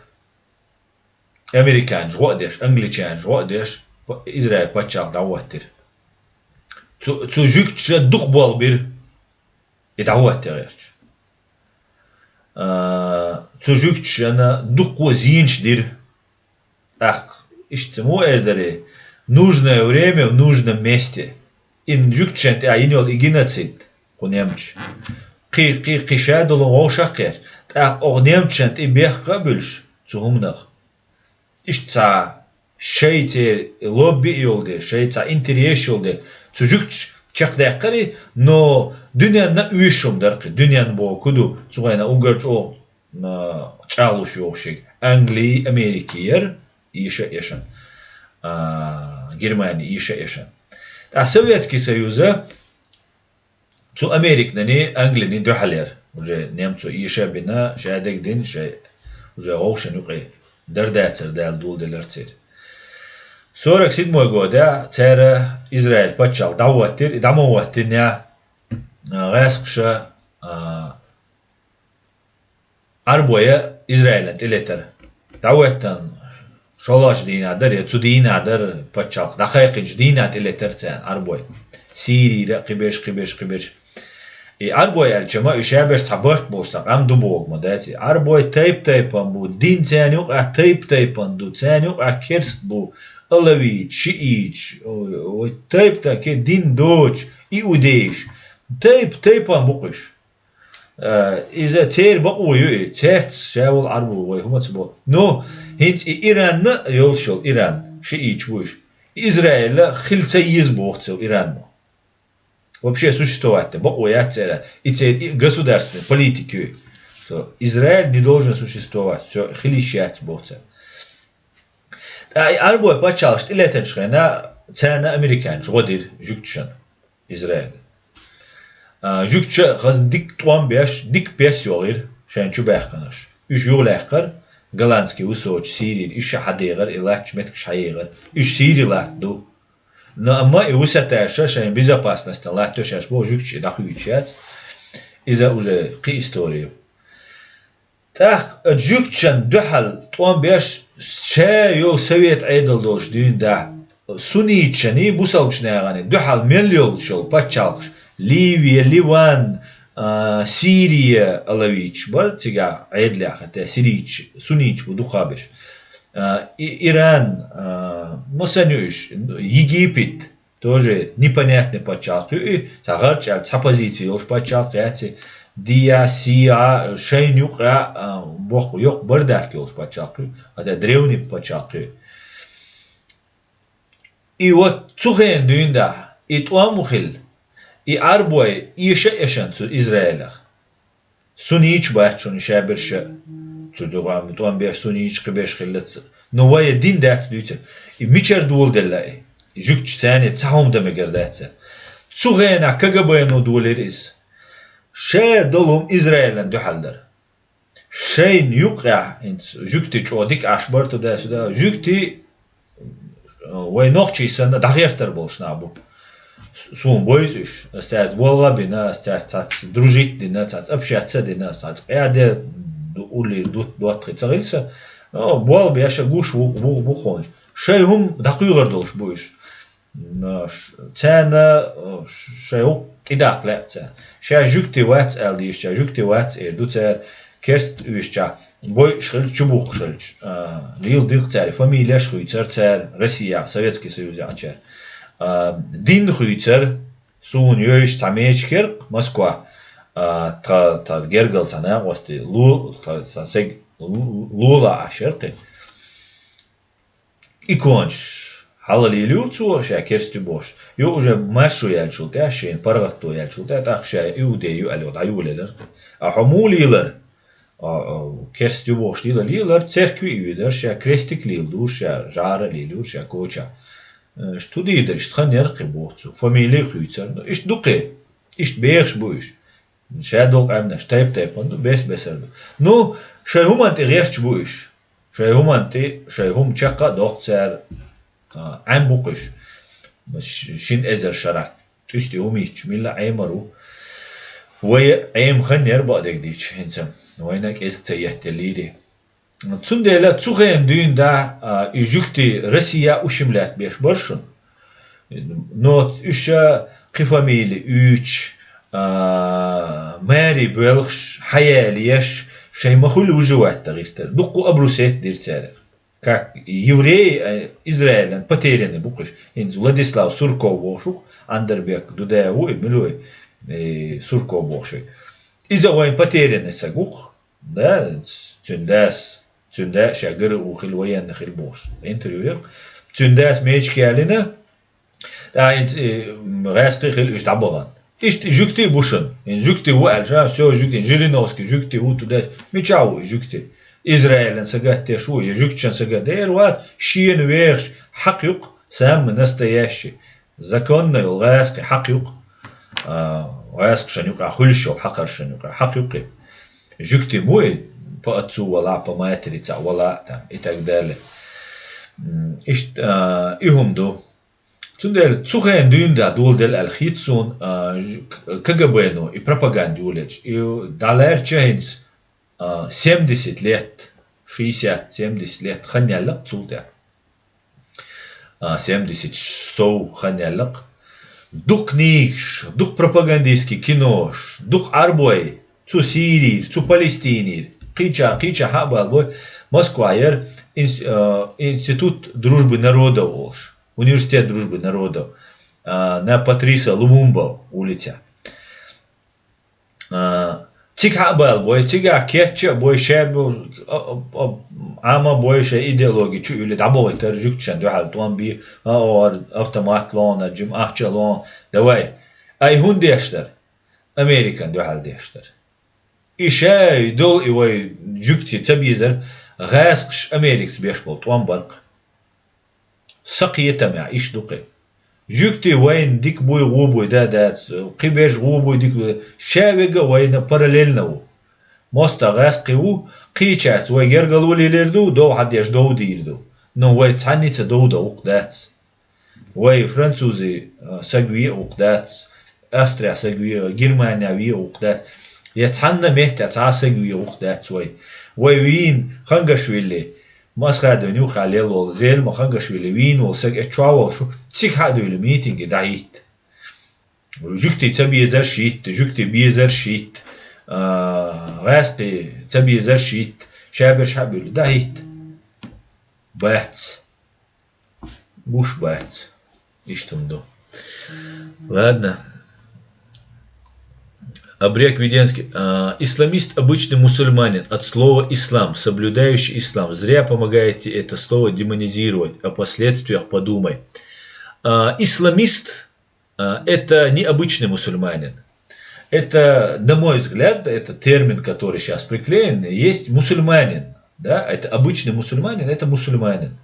Американчу гӀо а деш, англичанчу гӀо а деш, п-, Израиль пачхьалкх дӀахӀоттира. Цу, цу жуьгташа дукха болх бира и дӀахӀотта гӀерташ. А, цу жуьгташна дуккха а зенаш дира. ТӀаккха иштта муха эр дара: нужное время в нужном месте. И жуьгташна тӀехь йина йолу и геноцид, кху немцаша. Кхин, кхин, кхин ша долу вовшах а кхеташ. ТӀаккха оха немцашна тӀе бехк а буьлуш цу хӀуманах. Иштта цхьа шайн церан лобби а йолу дела, шайн цхьа интерес йолу дела, цу жуьгташа чекхдаьккхира, но дуьненна а оьшуш хӀума дара кхин, дуьненна бохург ду, цу хенахь уггар чӀогӀа, а, чӀагӀлуш йогӀуш ерг. Англи, Америки яра, эша а эшна. А, Германи эша а эшна. ТӀаккха Советский Союза цу Американний, Англиний дуьхьал яра. Уже немцо эша а бина, ша дагадина, шайн уже вовшашна юкъе дара дацара Дала доладелира церан. Сорок седьмой годехь цара Израиль пачхьалкх дӀахӀоттира, и дӀа ма хӀоттинехь, а, гӀаскхаша, а, Ӏарбой Израилан тӀелетара. ДӀахӀоьттина шолгӀачу дийнахь дара, я цу дийнахь дара пачхьалкх дӀакхайкхинчу дийнахь тӀелетара царна Ӏарбой. Сирийра а кхиберш, кхиберш, кхиберш. И Ӏарбой аьлча ма, уьш шаберш цхьа барт болуш, цхьа къам ду бохург ма дац и. Ӏарбой тайп-тайпана бу, дин царна юкъахь тайп-тайпана ду, царна юкъахь керст бу, алавиташ, шииташ, ой, ой, тайп-тайпана ке-, дин доцуш, иудейш. Тайп-тайпана бу-кх уьш. Э, иза церан бакъо ю и, цаьрца ша волу Ӏарбо вай хӀума ца бо. Ну, хӀинца и Иранна йолуш йолу, Иран, шииташ бу уьш. Израиль хила ца еза боху цу Иранна. Вообще существовать дан бакъо яц церан. И церан и государственный политика ю и, что Израиль не должен существовать. Всё, хила йиш яц боху церан. Ткъа и Ӏарбой пачхьалкхаш тӀелетачу хенахь царна американчу гӀо дира жуьгташна. Израиль. А, жуьгташа хазна дика тӀом беш, дика пес йогӀира шайна чу баьккхинарш. Уьш юхалаьккхара, голландский высотчи Сирийра, уьш а хьадехара, и латтачу меттигаш хьаехара. Уьш Сири латта ду. Но амма и высоташа шайн безопасностана латто шаьш боху жуьгташа и дӀахуьйцуш яц. Иза уже кхин история ю. ТӀаккха жуьгташна дуьхьал тӀом беш, ша йолу совет Ӏедал долуш дуьйна дахь, сунниташний, бусалбачу наханий дуьхьал мел йолуш йолу пачхьалкхаш, Ливия, Ливан, а, Сирия, алавиташ бара цигахь Ӏедалехь, хӀетте сирийча, сунниташ бу дукхахберш. А, и-, Иран, а, масанна ю уьш, Египет, тоже непонятный пачхьалкх ю и, цхьа гӀарчӀ аьлла, цхьа позици йолуш пачхьалкх яц и, диа, сиа, шайна юкъа, а, боккха, йоккха бардак йолуш пачхьалкх ю, хӀетте древний пачхьалкх ю. И вот цу хенахь дуьйна дахь, и тӀом хилла, и Ӏарбой эша а эшна цу Израилах. Сунниташ бац шуна шаберш а. Цу дуьхьа тӀом беш сунниташ, кхиберш хиллалц. Ну, вай дин дац дуьйцура. И мичара доладелла и? И жуьгташа царна цхьа хӀума дан мегар дац. Цу хенахь КГБ-но долийра иза. Шаьра долу хӀума Израилан дуьхьал дара. Шайна юкъехь, хӀинца жуьгтий чӀогӀа дика Ӏаш бара туда-сюда, жуьгтий вай нохчий санна дӀахӀоьттур болуш нах бу. С-, суна бойза уьш. Ас цаьрца болх а бина, ас цаьрца цхьацца дружить а дина, цхьацца общаться а дина, ас цхьацца къаьхьа де ду-, уллера дут-, доттагӀий ца хилла сан. Но болх беш а гуш ву-, ву-, ву хьуна уьш. Шайн хӀума дӀакхоьхьур долуш бу уьш. Но ш-, царна, э, шайн хӀума тӀедаккха лаьа царна. Ша жуьгтий вац аьлла дийшча, жуьгтий вац эр ду цара, керст оьшучохь, бойуш хилча, чубухкуш хилча, а, леладира цара, фамилеш хуьйцура цара, Россехь, Советский Союзехь цара. А, дин хуьйцура, Суна йовзаш цхьа мечик яр-кх Москва, а, тха, тха гергара цхьа накъостий лу-, тха, тха саг лу-, лулахь Ӏаш яр-кх. Иконаш хьалалелийра цо, ша керста ю бохуш. Юха уже маршо яьлчул тӀаьхьа, шена паргӀато яьлчул тӀаьхьа, тӀаккха ша иудей ю аьлла, дӀайолаелира-кх. А хьо муха лелара? А, а, керста ю бохуш лела-, лелара, церкви а вийра, ша крестик леладора, ша жӀара а лелора, ша кочахь. Э, иштта хӀун дийр дара, иштта хан яр-кх боху цо. Фамили а хуьйцура. Ну, иштта ду-кх. Иштта бехаш бу уьш. Шадолу къаьмнаш тайп-тайпана ду, бес-бесара ду. Ну, шайн хӀуманна тӀе гӀерташ бу уьш. Шайн хӀуманна тӀе, шайн хӀума чекх а доккху цара, а, Ӏембо-кх уьш. Ш-, шина эзар шарахь тӀуьсте хӀума йитча, милла Ӏемар ву. Вай Ӏема хан яр бакъдерг дийцча, хӀинца вайна кӀезиг ца еттеллийри. Цундела цу хенахь дуьйна да, а, и жуьгтий Россия ушим лаьтта беш бара шуна. Но уьш ша кхин фамили уьйцуш, а, маре боьлхуш, хьаяла еш, шайн ма хуьллу выживать дан гӀиртара. Дуккха а обрусеть дира цаьрга. Как евреи, а, Израилан потерянный бу-кх уьш. ХӀинца Владислав Сурков бохуш ву-кх, Андербек Дудаев ву, и мила ву, и Сурков бохуш ву. Иза вайн потерянный саг ву-кх. Да, цуьнан дас, цуьнан да ша ГРУ хилла, военный хилла бохуш. Интервью яра. Цуьнан дас мечик ялийна, тӀаккха, э, гӀаьскхий хилла уьш дӀабахана. Иштта жуьгтий бу шуна. ХӀинца жуьгтий ву аьлча, а, всё, жуьгтий, Жириновский жуьгтий ву, ту дас. Мичахь ву и жуьгтий? Израилан сагатдеш ву, я жуьгтичан сагатдеш вац, шена вехаш хьакъ ю-кх, самый настоящий. Законно йолу гӀаьскхи хьакъ ю-кх, а, гӀаьскхашна юкъахь хуьлуш йолу хьакхаршна юкъахь хьакъ ю-кх и. Жуьгтий ма ву и, по отцу вала, по матери цхьаъ вала а там и так далее. М, иштта, а, и хӀума ду. Цундела цу хенахь дуьйна да доладелла аьлла хета суна, а, ж-, к-, КГБ-но и пропаганда йолаелча, и дӀалаьрча хӀинца, а, семьдесят лет, шестьдесят, семьдесят лет хан яьлла-кх цул тӀаьхьа. А, семьдесят сов хан яьлла-кх. Дукха книгаш, дукха пропагандистский кинош, дукха Ӏарбой, цу Сирийра, цу Палестинера, кхечахь, кхечахь хьа а балабой, Москва яра инс-, а, Институт дружбы народов олуш, Университет дружбы народов, а, на Патриса Лумумба улицехь. А, цига хьа а балабой, цигахь кечча а бой, шаьб-, а, а, а, Ӏама а бой, шайн идеологи чу а юьллий, дӀабохуьйтара жуьгташна дуьхьал тӀом бе, а, ор, автомат лоьхна, жима ахча лоьхна. Давай, ай хӀунда деш дара? Американ дуьхьал деш дара. И шаьш дол и вай жуьгтий ца безар, гӀаьскхаша Америкас беш болу тӀом бара-кх. Сан кхетамехь иштта ду-кх и. Жуьгтий вайна дика буй, гӀо буй, да, дац, кхин берш гӀо буй, дика буй, ша верг а вайна параллельно ву. МостагӀ гӀаьскхи ву, кхечаьрца вай гергарло лелийр ду, дов хьан деш дов дийр ду. Ну, вай цхьаьнница дов дан ву-кх дац. Вай французи, а, саг ве а ву-кх дац, Австрия саг ве а, Германия ве а ву-кх дац. Я цхьанна меттехь цхьа а саг ве а ву-кх дац вай. Вай вийна Хангашвили, Масхадовна юххехь лелла волу Зелимха Хангашвили вийна волу саг, э, чохь волуш ву, цига хьа а дуьйлу митинге дӀахӀитта. Жуьгтий ца безарш хӀитта, жуьгтий безарш хӀитта, а, гӀаьскхий ца безарш хӀитта, шаберш хьа а буьйлу дӀахӀитта. Бац. Гуш бац. Иштта хӀума ду. Ладно. Абрек Веденский. А, исламист — обычный мусульманин, от слова «ислам», соблюдающий ислам. Зря помогаете это слово демонизировать. О последствиях подумай. А, исламист, а, — это не обычный мусульманин. Это, на мой взгляд, это термин, который сейчас приклеен, есть мусульманин. Да? Это обычный мусульманин, это мусульманин.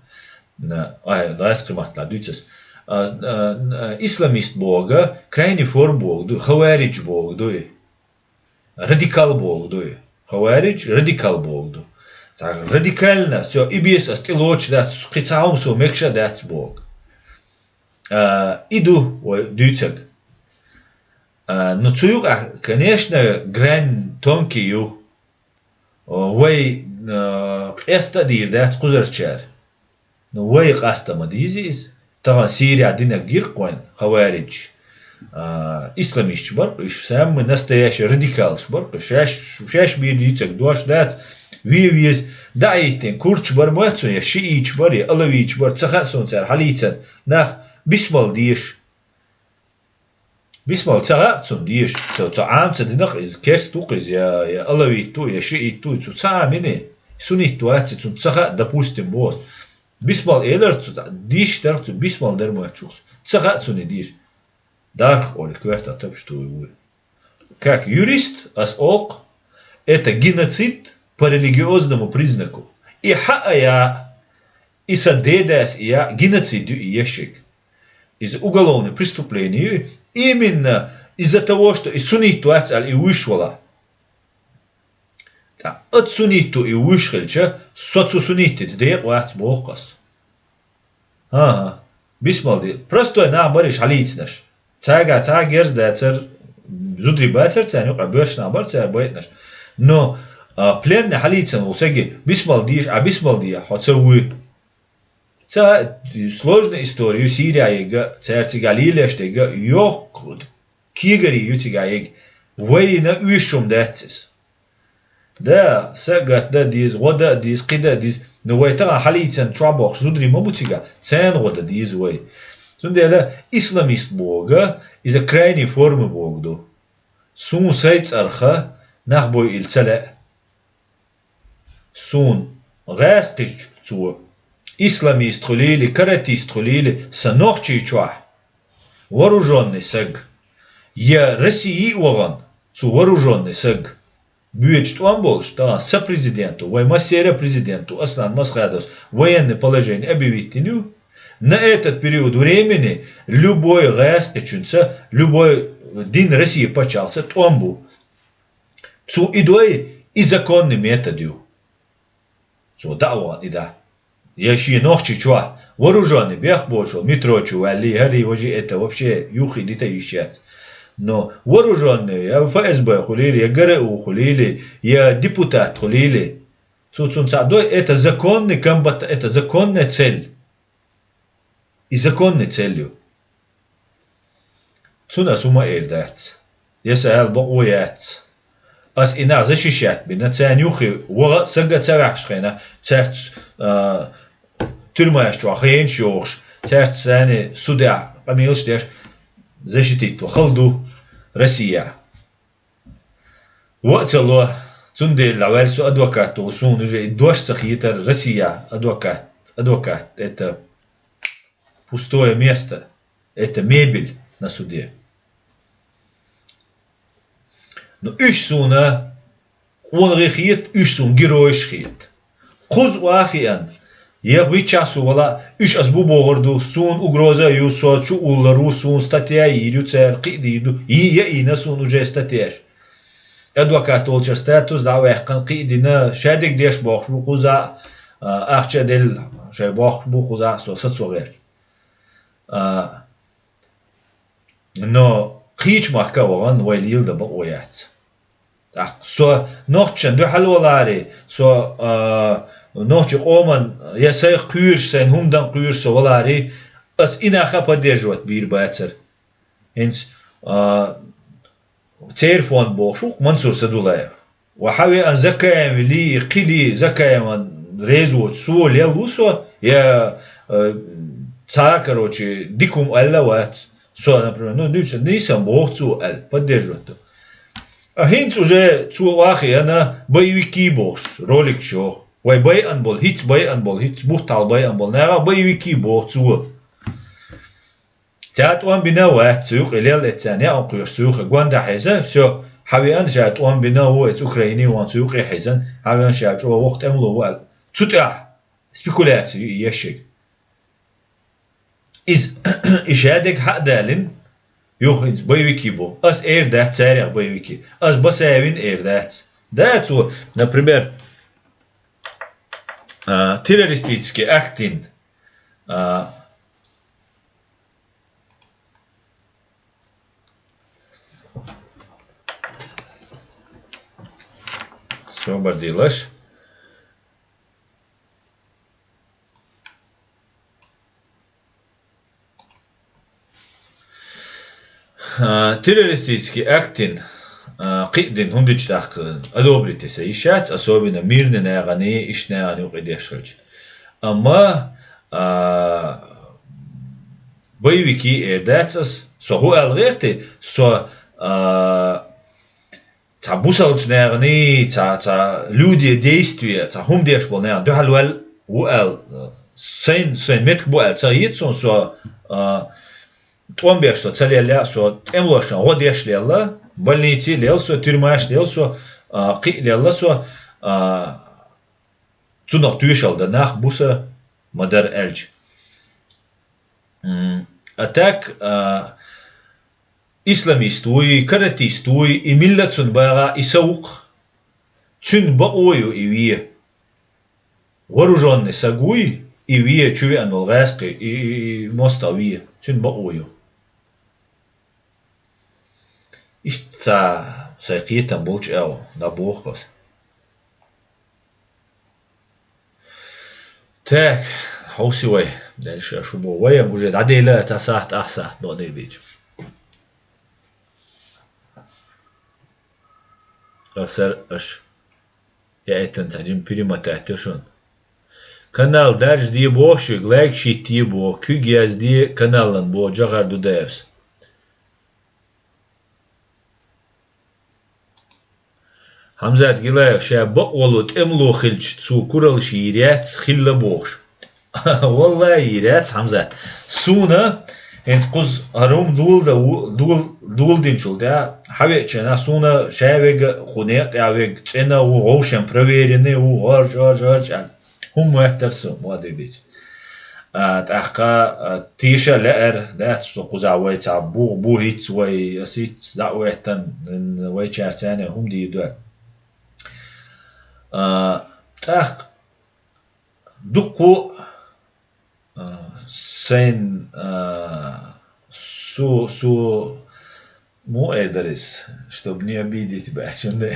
На, ай, дӀасакхиматталахь дуьйцу ас. А, а, а, исламист боху, крайний форма боху ду, хаваридж боху ду, радикал боху ду. Хаваридж радикал боху ду. Цхьа радикально, всё, и бес ас тӀелоцуш дац, кхин цхьа хӀума суна мегаш а дац боху. А, и ду вай дуьйцург. А, ну, цу юкъахь, конечно, грань тонкий ю. Вай, а, къаста а дийр дац кхузарчара. Ну, вай къаста ма дийзи иза. Тахана Сирехь динарг гира-кх вайна, хаваридж. А, исламисташ бара-кх уьш, самый настоящий радикалаш бара-кх уьш. Шаьш, шаьш бийр дийцарг дош дац, ве веза, дӀа а хӀиттина, курдаш бара моьтту суна, я шииташ бара, я алавиташ бара, ца хаьа суна цара хьалийцар, нах бисмал дезаш. Бисмал ца хаьа цунна дезаш, цо, цо Ӏама ца динах иза, керста ву-кх иза, я, я алавит ву, я шиит ву, цо ца Ӏаминий, суннит вац, цунна ца хаьа, допустим, боху. Бисмал элар цо, дийш дарх цо, бисмал дар моьттучух. Ца хаьа цунна и дезаш. Дарх олий, коьрта тапаш туй вуй. Как юрист, ас олу, это геноцид по религиозному признаку. И хьа а я, и сан дедас и я, геноцид ю и ешшиг. Иза уголовное преступление ю, именно из-за того, что и суннит вац аьлла, и вуьйш вала. ТӀаккха ат суннит ву и вуьйш хилча, со цу суннитица декъа вац боху ас. ХӀан-хӀа, бисмал де. Простой нах бара иша хьалийцинарш. Цаьрга цхьа а герз дацара, зударий бацара царна юкъахь, боьрша нах бара цара байтинарш. Но, а, пленный хьалийцина волу саги, бисмал дийша, а бисмал дийша, хьо ца вуй. Ца сложная история ю Сирия ега, цара цигахь лелаш дега, йохк-, кегари ю цигахь ега. Вайна уьш хӀума дац иза. Да, са а гатда деза, гӀо да а деза, кхин да а деза. Но вай тахана хьалийцина чохь бохуш зударий ма бу цигахь, царна гӀо дан деза вай. Цундела исламист боху, иза крайней форма боху ду. Суна сайн цӀарах нах бойъийла ца лаьа. Суна гӀаьскхича цо, исламист хуьлийла, каратист хуьлийла, сан нохчий чохь вооружённый саг, я России а вахана, цо вооружённый саг, боьдуш тӀом болуш, тахана сан президент ву, вай массеран а президент ву, Аслан Масхадовс военный положение объявить йина ю. На этот период времени любой гӀаьскхичуьнца, любой дин России пачхьалкхца тӀом бу. Цо и дой, и законный метод ю. Цо дӀа а вахана и да. Я шен нохчий чохь вооружённый бехк боцуш метро чу ваьллий, хӀарий, важий, это вообще юххе дита йиш яц. Но вооружённый, я ФСБ хуьлийла, я ГРУ хуьлийла, я депутат хуьлийла. Цо цунна цхьаъ дой, это законный комбат-, это законная цель. И законный цель ю. Цунна ас хӀума эр дац. Я сан аьлла бакъо яц. Ас и нах защищать бина, царна юххе ваха а, сага а ца ваьхьаш хенахь, цаьрца, а, тюрьмаш чохь хенаш йохуш, цаьрца царна судехь къамелаш деш, защитить ван хала ду Россия. Ван а ца ло, цундела ваьлла со адвокат волу, суна уже и дош ца хетара Россия адвокат, адвокат, это пустое место, это мебель на суде. Ну, уьш суна къонахий хета, уьш суна геройш хета. Кхуза ван а хиъна, я виччахь со вала, уьш ас бу бохур ду, суна угроза а ю, со чу уллур ву, суна статья йийр ю цара, кхин а дийр ду, йий а йина суна уже статьяш. Адвокат волчу статус дӀа а ваьккхина, кхин а дина, шадерг деш бохуш бу кхуза а, а, ахча а делла, шайн бохуш бу кхуза а, со сацо гӀерташ. А, Но кхечу махка а вахана вай леладан бакъо яц. ТӀаккха со нохчашна дуьхьал валаре, со, а, нохчийн къоман я сайх кхоьруш, сайна хӀума дан кхоьруш со валаре, ас и нах а поддерживать бийр бацара. ХӀинца, а, церан фонд бохуш ву-кх Мансур Садулаев. Ва хьан веана Закаев ли, кхин ли, Закаеван реза воцу, цо лелла ву со, я, э, цхьа, короче, дика хӀума аьлла а вац. Со, например, ну, дуьйцу, нийсам боху цо аьлла, поддерживать ду. А хӀинца уже цо ван а хиъна, боевики бохуш, роликаш йоху. Вай байъан болу, хӀинца байъан болу, хӀинца буттахьал байъан болу наха боевики боху цо. Цара тӀом бина а вац, цу юкъе лелла эццахь неӀ кхоьруш, цу юххе гонда хьийза, всё, хьан веана ша тӀом бина а ву, эца Украине ван цу юкъе хьийзан, хьан веана ша чӀогӀа вокху тӀемало ву аьлла. Цу тӀехь спекуляция ю и ешшиг. Иза, и шадерг хьа а далина, юха хӀинца боевики бу. Ас эр дац царех боевики. Ас Басаевин эр дац. Да, цо, например, а, террористический акт йина, а, Собар дилаш. А, террористический акт йина, а, кхин а дина хӀума дича тӀаккха одобрить ца йиш яц, особенно мирный нахана, иштта нахана юкъа деш хилча. Амма, а, боевики эр дац ас, Со хӀу аьлла гӀерти, со, а, цхьа бусалбачу нахана, цхьа, цхьа люди действия, цхьа хӀума деш болу нахана дуьхьал ваьлла ву аьлла, сайн, сайн меттиг бу аьлла ца хета суна, со, а, тӀом беш со ца лелла, со тӀемалошна гӀо деш лелла, больнице лелла со, тюрьмаш лелла со, а, кхиъ лелла со, а, цунах тоьшалла дан нах бу сан ма дара аьлча. М, а так, а, исламист вуй, каратист вуй, и милла цунна багӀа, и са вукх. Цуьнан бакъо ю и ве. Вооружённый саг вуй, и ве чу веана волу гӀаьскхи, и, и, и мостагӀа ве. Цуьнан бакъо ю. Иштта ца сайн кхетам болчу агӀо, дӀабоху аса. Так, хьовси вай. Дальше шу бо. Вай ам уже дӀадийла, цхьа сахьт, ах сахьт, бакъдерг дийча. Асар аш. Я это цхьа жим перемотать шун. Канал дарж де боху шуьга, лайк шитте боху, куьг язде каналан боху Джохар Дудаевс. Хьамзат Гилаев ша бакъволу тӀемало хилча, цо кураллаш йийр яц хилла бохуш. Валлай, йийр яц, Хьамзат. Суна, хӀинца кхуза хӀара хӀума доладан ву-, дол-, доладинчул тӀаьхьа, хьавеача нах суна ша вега, кху некъа тӀехь вега, цӀена ву, вовшен проверенный ву, гӀарч, гӀарч, гӀарч аьлла. ХӀума моьттара суна, ма дийдича. А, тӀаккха, а, теша лаьара, дац со кхузахь вай цхьа бу-, бу хӀицца вай, ас хӀицца дӀа а веттан, н-, вайчаьрца цхьаьна хӀума дийр ду. А, тӀаккха дуккху, а, сайн, а, су-, су-, Муха эр дара иза, чтобы не обидеть баьчунна.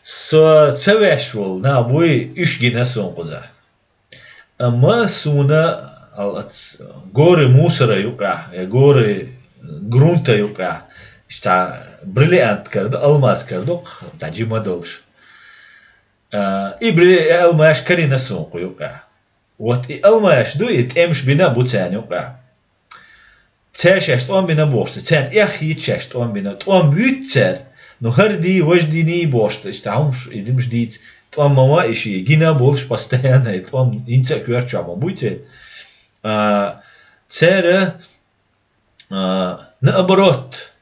Со ца веш волу нах буй, уьш гина суна кхуза. Амма суна, ал-, ац-, горы мусора юкъахь, я горы грунта юкъахь, иштта бриллиант карадо, алмаз карадо, дӀа жима долуш. А, и бри-, и алмаш карина суна кху юкъахь. Вот и алмаш ду, и тӀемаш бина а бу царна юкъахь. Цара шаьш тӀом бина бохуш ду, царна эхь хӀиттича шаьш тӀом бина, тӀом буьйцу цара, ну, хӀара дий, важа дий бохуш ду, иштта хӀумаш, и димаш дийца, тӀом ма ма и ши, гина болуш постоянно, и тӀом хӀинца а коьртачохь ма буй церан. А, цара, а, наоборот,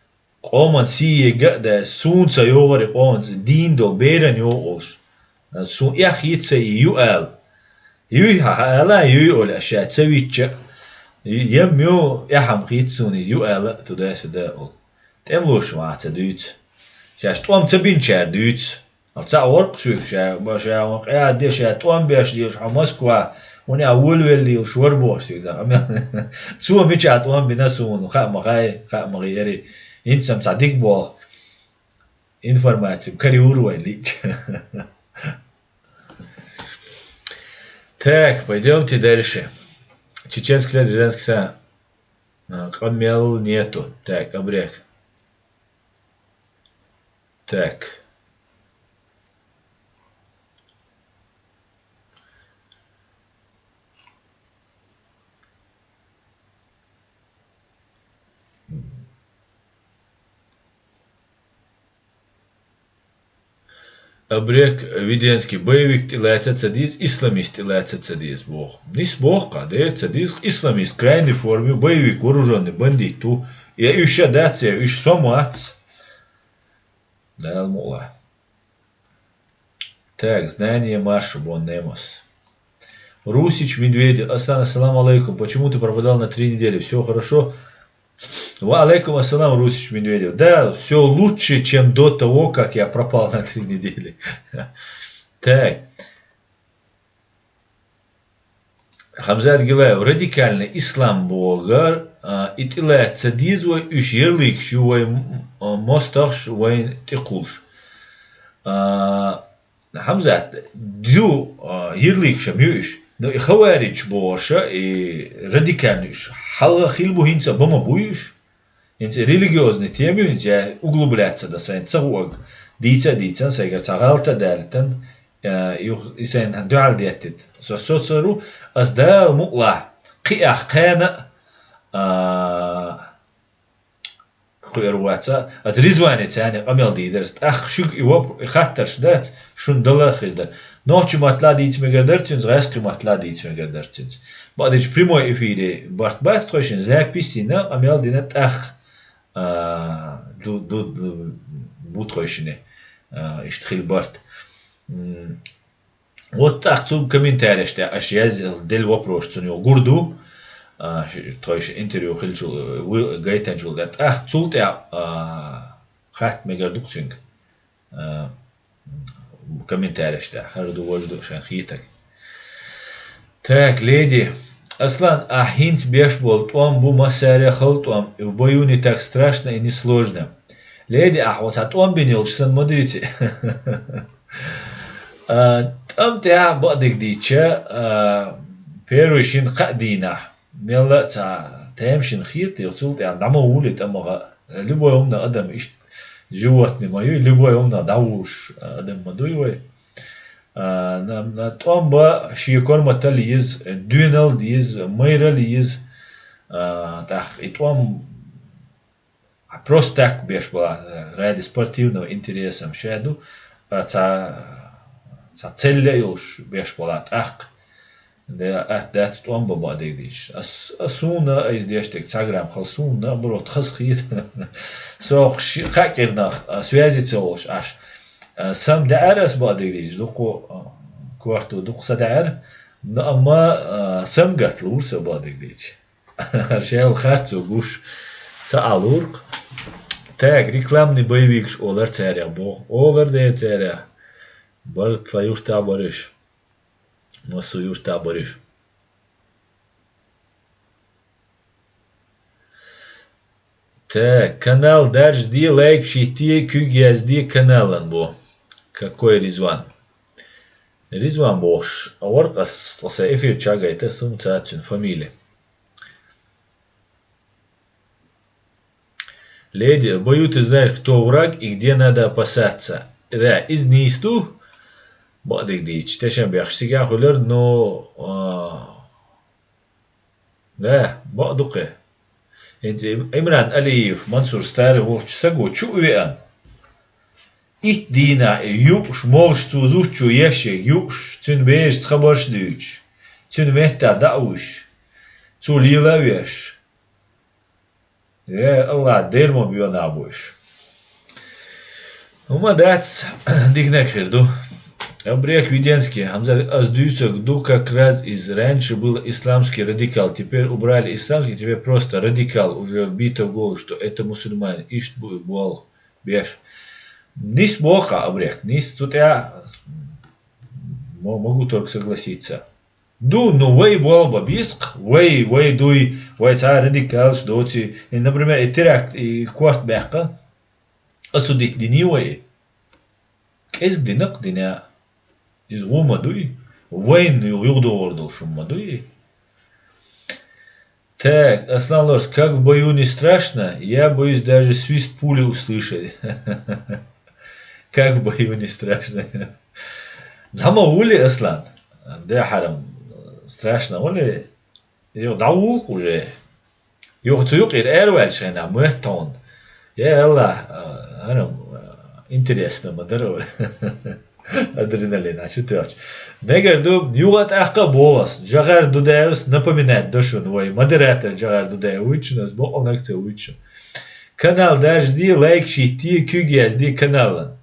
къоман сий ега а дай, суна ца йогӀур и къоман дийна долу беран йогӀу олуш. Суна эхь хӀиттийца и ю ала. Юй хьан ала, юй олу аша ца витча а. Ям ю, эхь хӀиттийца суна ю ала, туда-сюда олу. ТӀемалоша ма ца дуьйцу. Шаьш тӀом ца бинчара дуьйцу. Ал цхьаъ вара-кх соьга ша, ма ша ван къаьхьа де, ша тӀом беш дезаш хьо Москва, хӀунда аьлча волавелла лелаш вара бохуш иза. Цо мичахь тӀом бина суна, хаа ма хай, хаа ма гӀери. ХӀинца-м цхьа дика болу информаци карийра вайн лиъча. Так, пойдёмте дальше. Чеченский, азербайджанский са-, а, къамел нету. Так, абрек. Так. Абрек Веденский: боевик тӀелаца ца деза, исламист тӀелаца ца деза, боху. Нис боху-кх, дера ца деза, исламист крайней форме, боевик вооружённый бандит ву. Я уьш а дац, я уьш сом вац. Дала мукъ лахь. Так, знание маршу бон немос. Русич Медведев. Аслан, ассаламу алейкум. Почему ты пропадал на три недели? Всё хорошо? Ва алейкум ассалам, Русич Медведев. Да, всё лучше, чем до того, как я пропал на три недели. Так. Хамзат Гилаев, радикальный ислам бохург, а, и тӀелаца ца деза вай, уьш ярлыкаш ю вай, м, а, мостагӀаш вайна тӀекхуллуш. А, Хамзат, ю, а, ярлыкаш-м ю уьш. Но и хаваридж бохуш, и радикальный уьш хьалха хилла бу, хӀинца а бан ма буй уьш. ХӀинца и религиозный тема ю, хӀинца я углубляться дан сайна ца хуург. Дийца а дийцина, сайгара цхьа гӀалат а далийтина, а, юха и сайна дуьхьал деттина. Со, со ца ру, ас Дала мукъ лахь, кхиъех кхана а, а, кхуьур вац. Аса Ризване царна къамел дийдарца. ТӀаккха шуьга и воп-, и хаттарш дац, шуна далар хир дара. Нохчи маттала дийца мегар дара цуьнца, гӀаьскхи маттала дийца мегар дара цуьнца. Бакъдерг прямой эфире барт бац тхойшинна, запись йина, къамел дина тӀаккха, а, ду, ду, ду, бу тхойшинна, а, иштта хила барт. М, Вот тӀаккха цу комментареш тӀа аша язделла вопрос цунна юкъа гур ду, а, ш-, тхойша интервью хилчул, э, ву-, гайтанчул тӀа. ТӀаккха цул тӀа, а, хатта мегар ду-кх цуьнга, а, комментареш тӀа. ХӀара ду, важа ду шайн хетаг. Так, леди. Аслан, ахь хӀинца беш болу тӀом бу массаьрца хала тӀом. И в бою не так страшно и не сложно. Леди, ахь оцу тӀом бина йолуш санна ма дуьйци. А, тӀам тӀехь бакъдерг дийцча, а, первый шина-кхаа дийнахь, мелла а цхьа тема шина хета, цул тӀаьхьа дӀа ма вуьлу тӀамах а, любой хӀуманах адам иштта животный ма ю, любой хӀуманах дӀавулуш адам ма дуй вай. А, на, на тӀом бан шен корматалла еза, доьналла еза, майралла еза, а, тӀаккха и тӀом А просто так беш бала, э, ради спортивного интереса ша ду, а, цхьа, цхьа цель а йолуш беш бала тӀаккха. Де, атта дац тӀом бан бакъдерг дийцча. Ас, а суна, а иза деш дерг, цхьа грамм хала суна, наоборот, хаза хета. Со ши-, кхаа кӀирнах, а, связи ца волуш Ӏаш. А, сам даьӀара ас бакъдерг дийцча, дуккха, а, корта дуккха са даьӀара, но амма, а, сам гатла вур са бакъдерг дийцча. Шел харцо гуш ца алуркх. Так, рекламный боевикаш олар царех боху. Олар дера царех. Бар тла юрта бариш. Массо юрта бариш. Так, канал даржаде, лайк шитте, куьг язде каналан бо. Какой Ризван? Ризван бохуш, а вара ас, ас эфир чагайта, сум цацун фамилия. Леди, в бою ты знаешь, кто враг и где надо опасаться. Да, иза нийса ду, бакъдерг дийцча, тешан бехаш цигахь хуьлар, но, а, да, бакъ ду кхе. ХӀинца Им-, Имран Алиев, Мансур Старый волчу саго чу а веана, итт дийнахь и юуш, молуш цо зудчо еш ерг юуш, цуьнан берашца хабарш а дуьйцуш, цуьнан меттехь дӀа а вуьйш, цо лела а веш. Э, Аллах, дермо бен нах бу уьш. ХӀума дац, диканиг хир ду. Абрек Веденский, Хамзат, ас дуьйцург ду как раз из раньше был исламский радикал, теперь убрали исламский, теперь просто радикал, уже вбито в голову, что это мусульманин, иштта бу и болх беш. Нис боху хьан, Абрек, нис цу тӀехь мо-, могу только согласиться. Ду, ну вай болба биск, вай, вай дуй, вай цхьа радикалаш доций. И, например, и теракт, и корта баьккха, осудить дини вай. КӀезиг динакх дина. Иза гӀу ма дуй. Вайна ю-, юхадогӀур долуш хӀума ма дуй. Так, Аслан Лорс, как в бою не страшно, я боюсь даже свист пули услышать. Как в бою не страшно. Нама вули, Аслан? Де хьарам, страшно вули? Йо, дӀавулкъ уже. Йо, цу юкъера эр ваьлла шайна, моьтту хьуна. Я Аллах, а, хьарам, а, интересно ма дара вара. Адреналин, а чу тоьхча. Мегар ду, юха тӀаккха а боху ас. Джагъар Дудаевс напоминать до шуна, вай модератор Джагъар Дудаев вуьйцу шуна, ас бакъонаг ца вуьйцу шуна. Канал даржаде, лайк шитте, куьг язде каналан.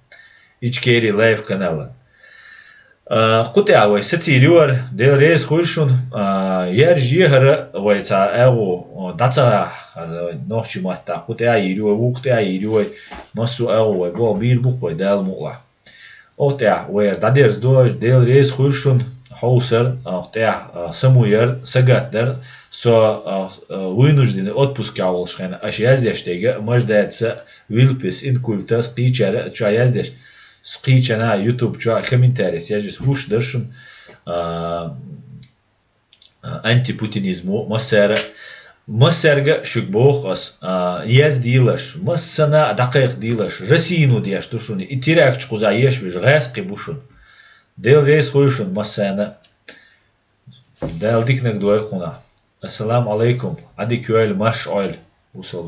Ичкери лайв каналан. А, кху тӀехь вай сацийр ю хӀара, Дела реза хуьлда шуна. А, яржа е хӀара вай цхьа агӀо, а, дӀа ца гӀахь, хӀара нохчийн маттахь кху тӀехь а йийр ю вай, вукху тӀехь а йийр ю вай, массо а агӀо вай боху бийр бу-кх вай, Дала мукъалахь. Оха тӀехь вай хӀара дӀадерзадо, Дела реза хуьлда шуна, хьовсар, а, оха тӀехь, а, самуяр, сагатдар, со, а, а, вынужденный отпускехь волуш хенахь, аша яздеш дерг а, маждадаса, вилпес, инкультас, кхечара, чохь яздеш. Кхечанхьа YouTube чохь комментарийс язъеш гуш дара шуна, а, а, антипутинизмо, массара, массаьрга а шуьга боху ас, а, яздийлаш, массана а дӀакхайкхадийлаш, Российно деш ду шуна, и теракташ кхузахь еш вижа гӀаьскхи бу шуна. Дела реза хуьлда шуна массарна. Дала диканиг дойла кхунах. Ассаламу Ӏалайкум. Ӏадика йойла, марша Ӏойла. Вусал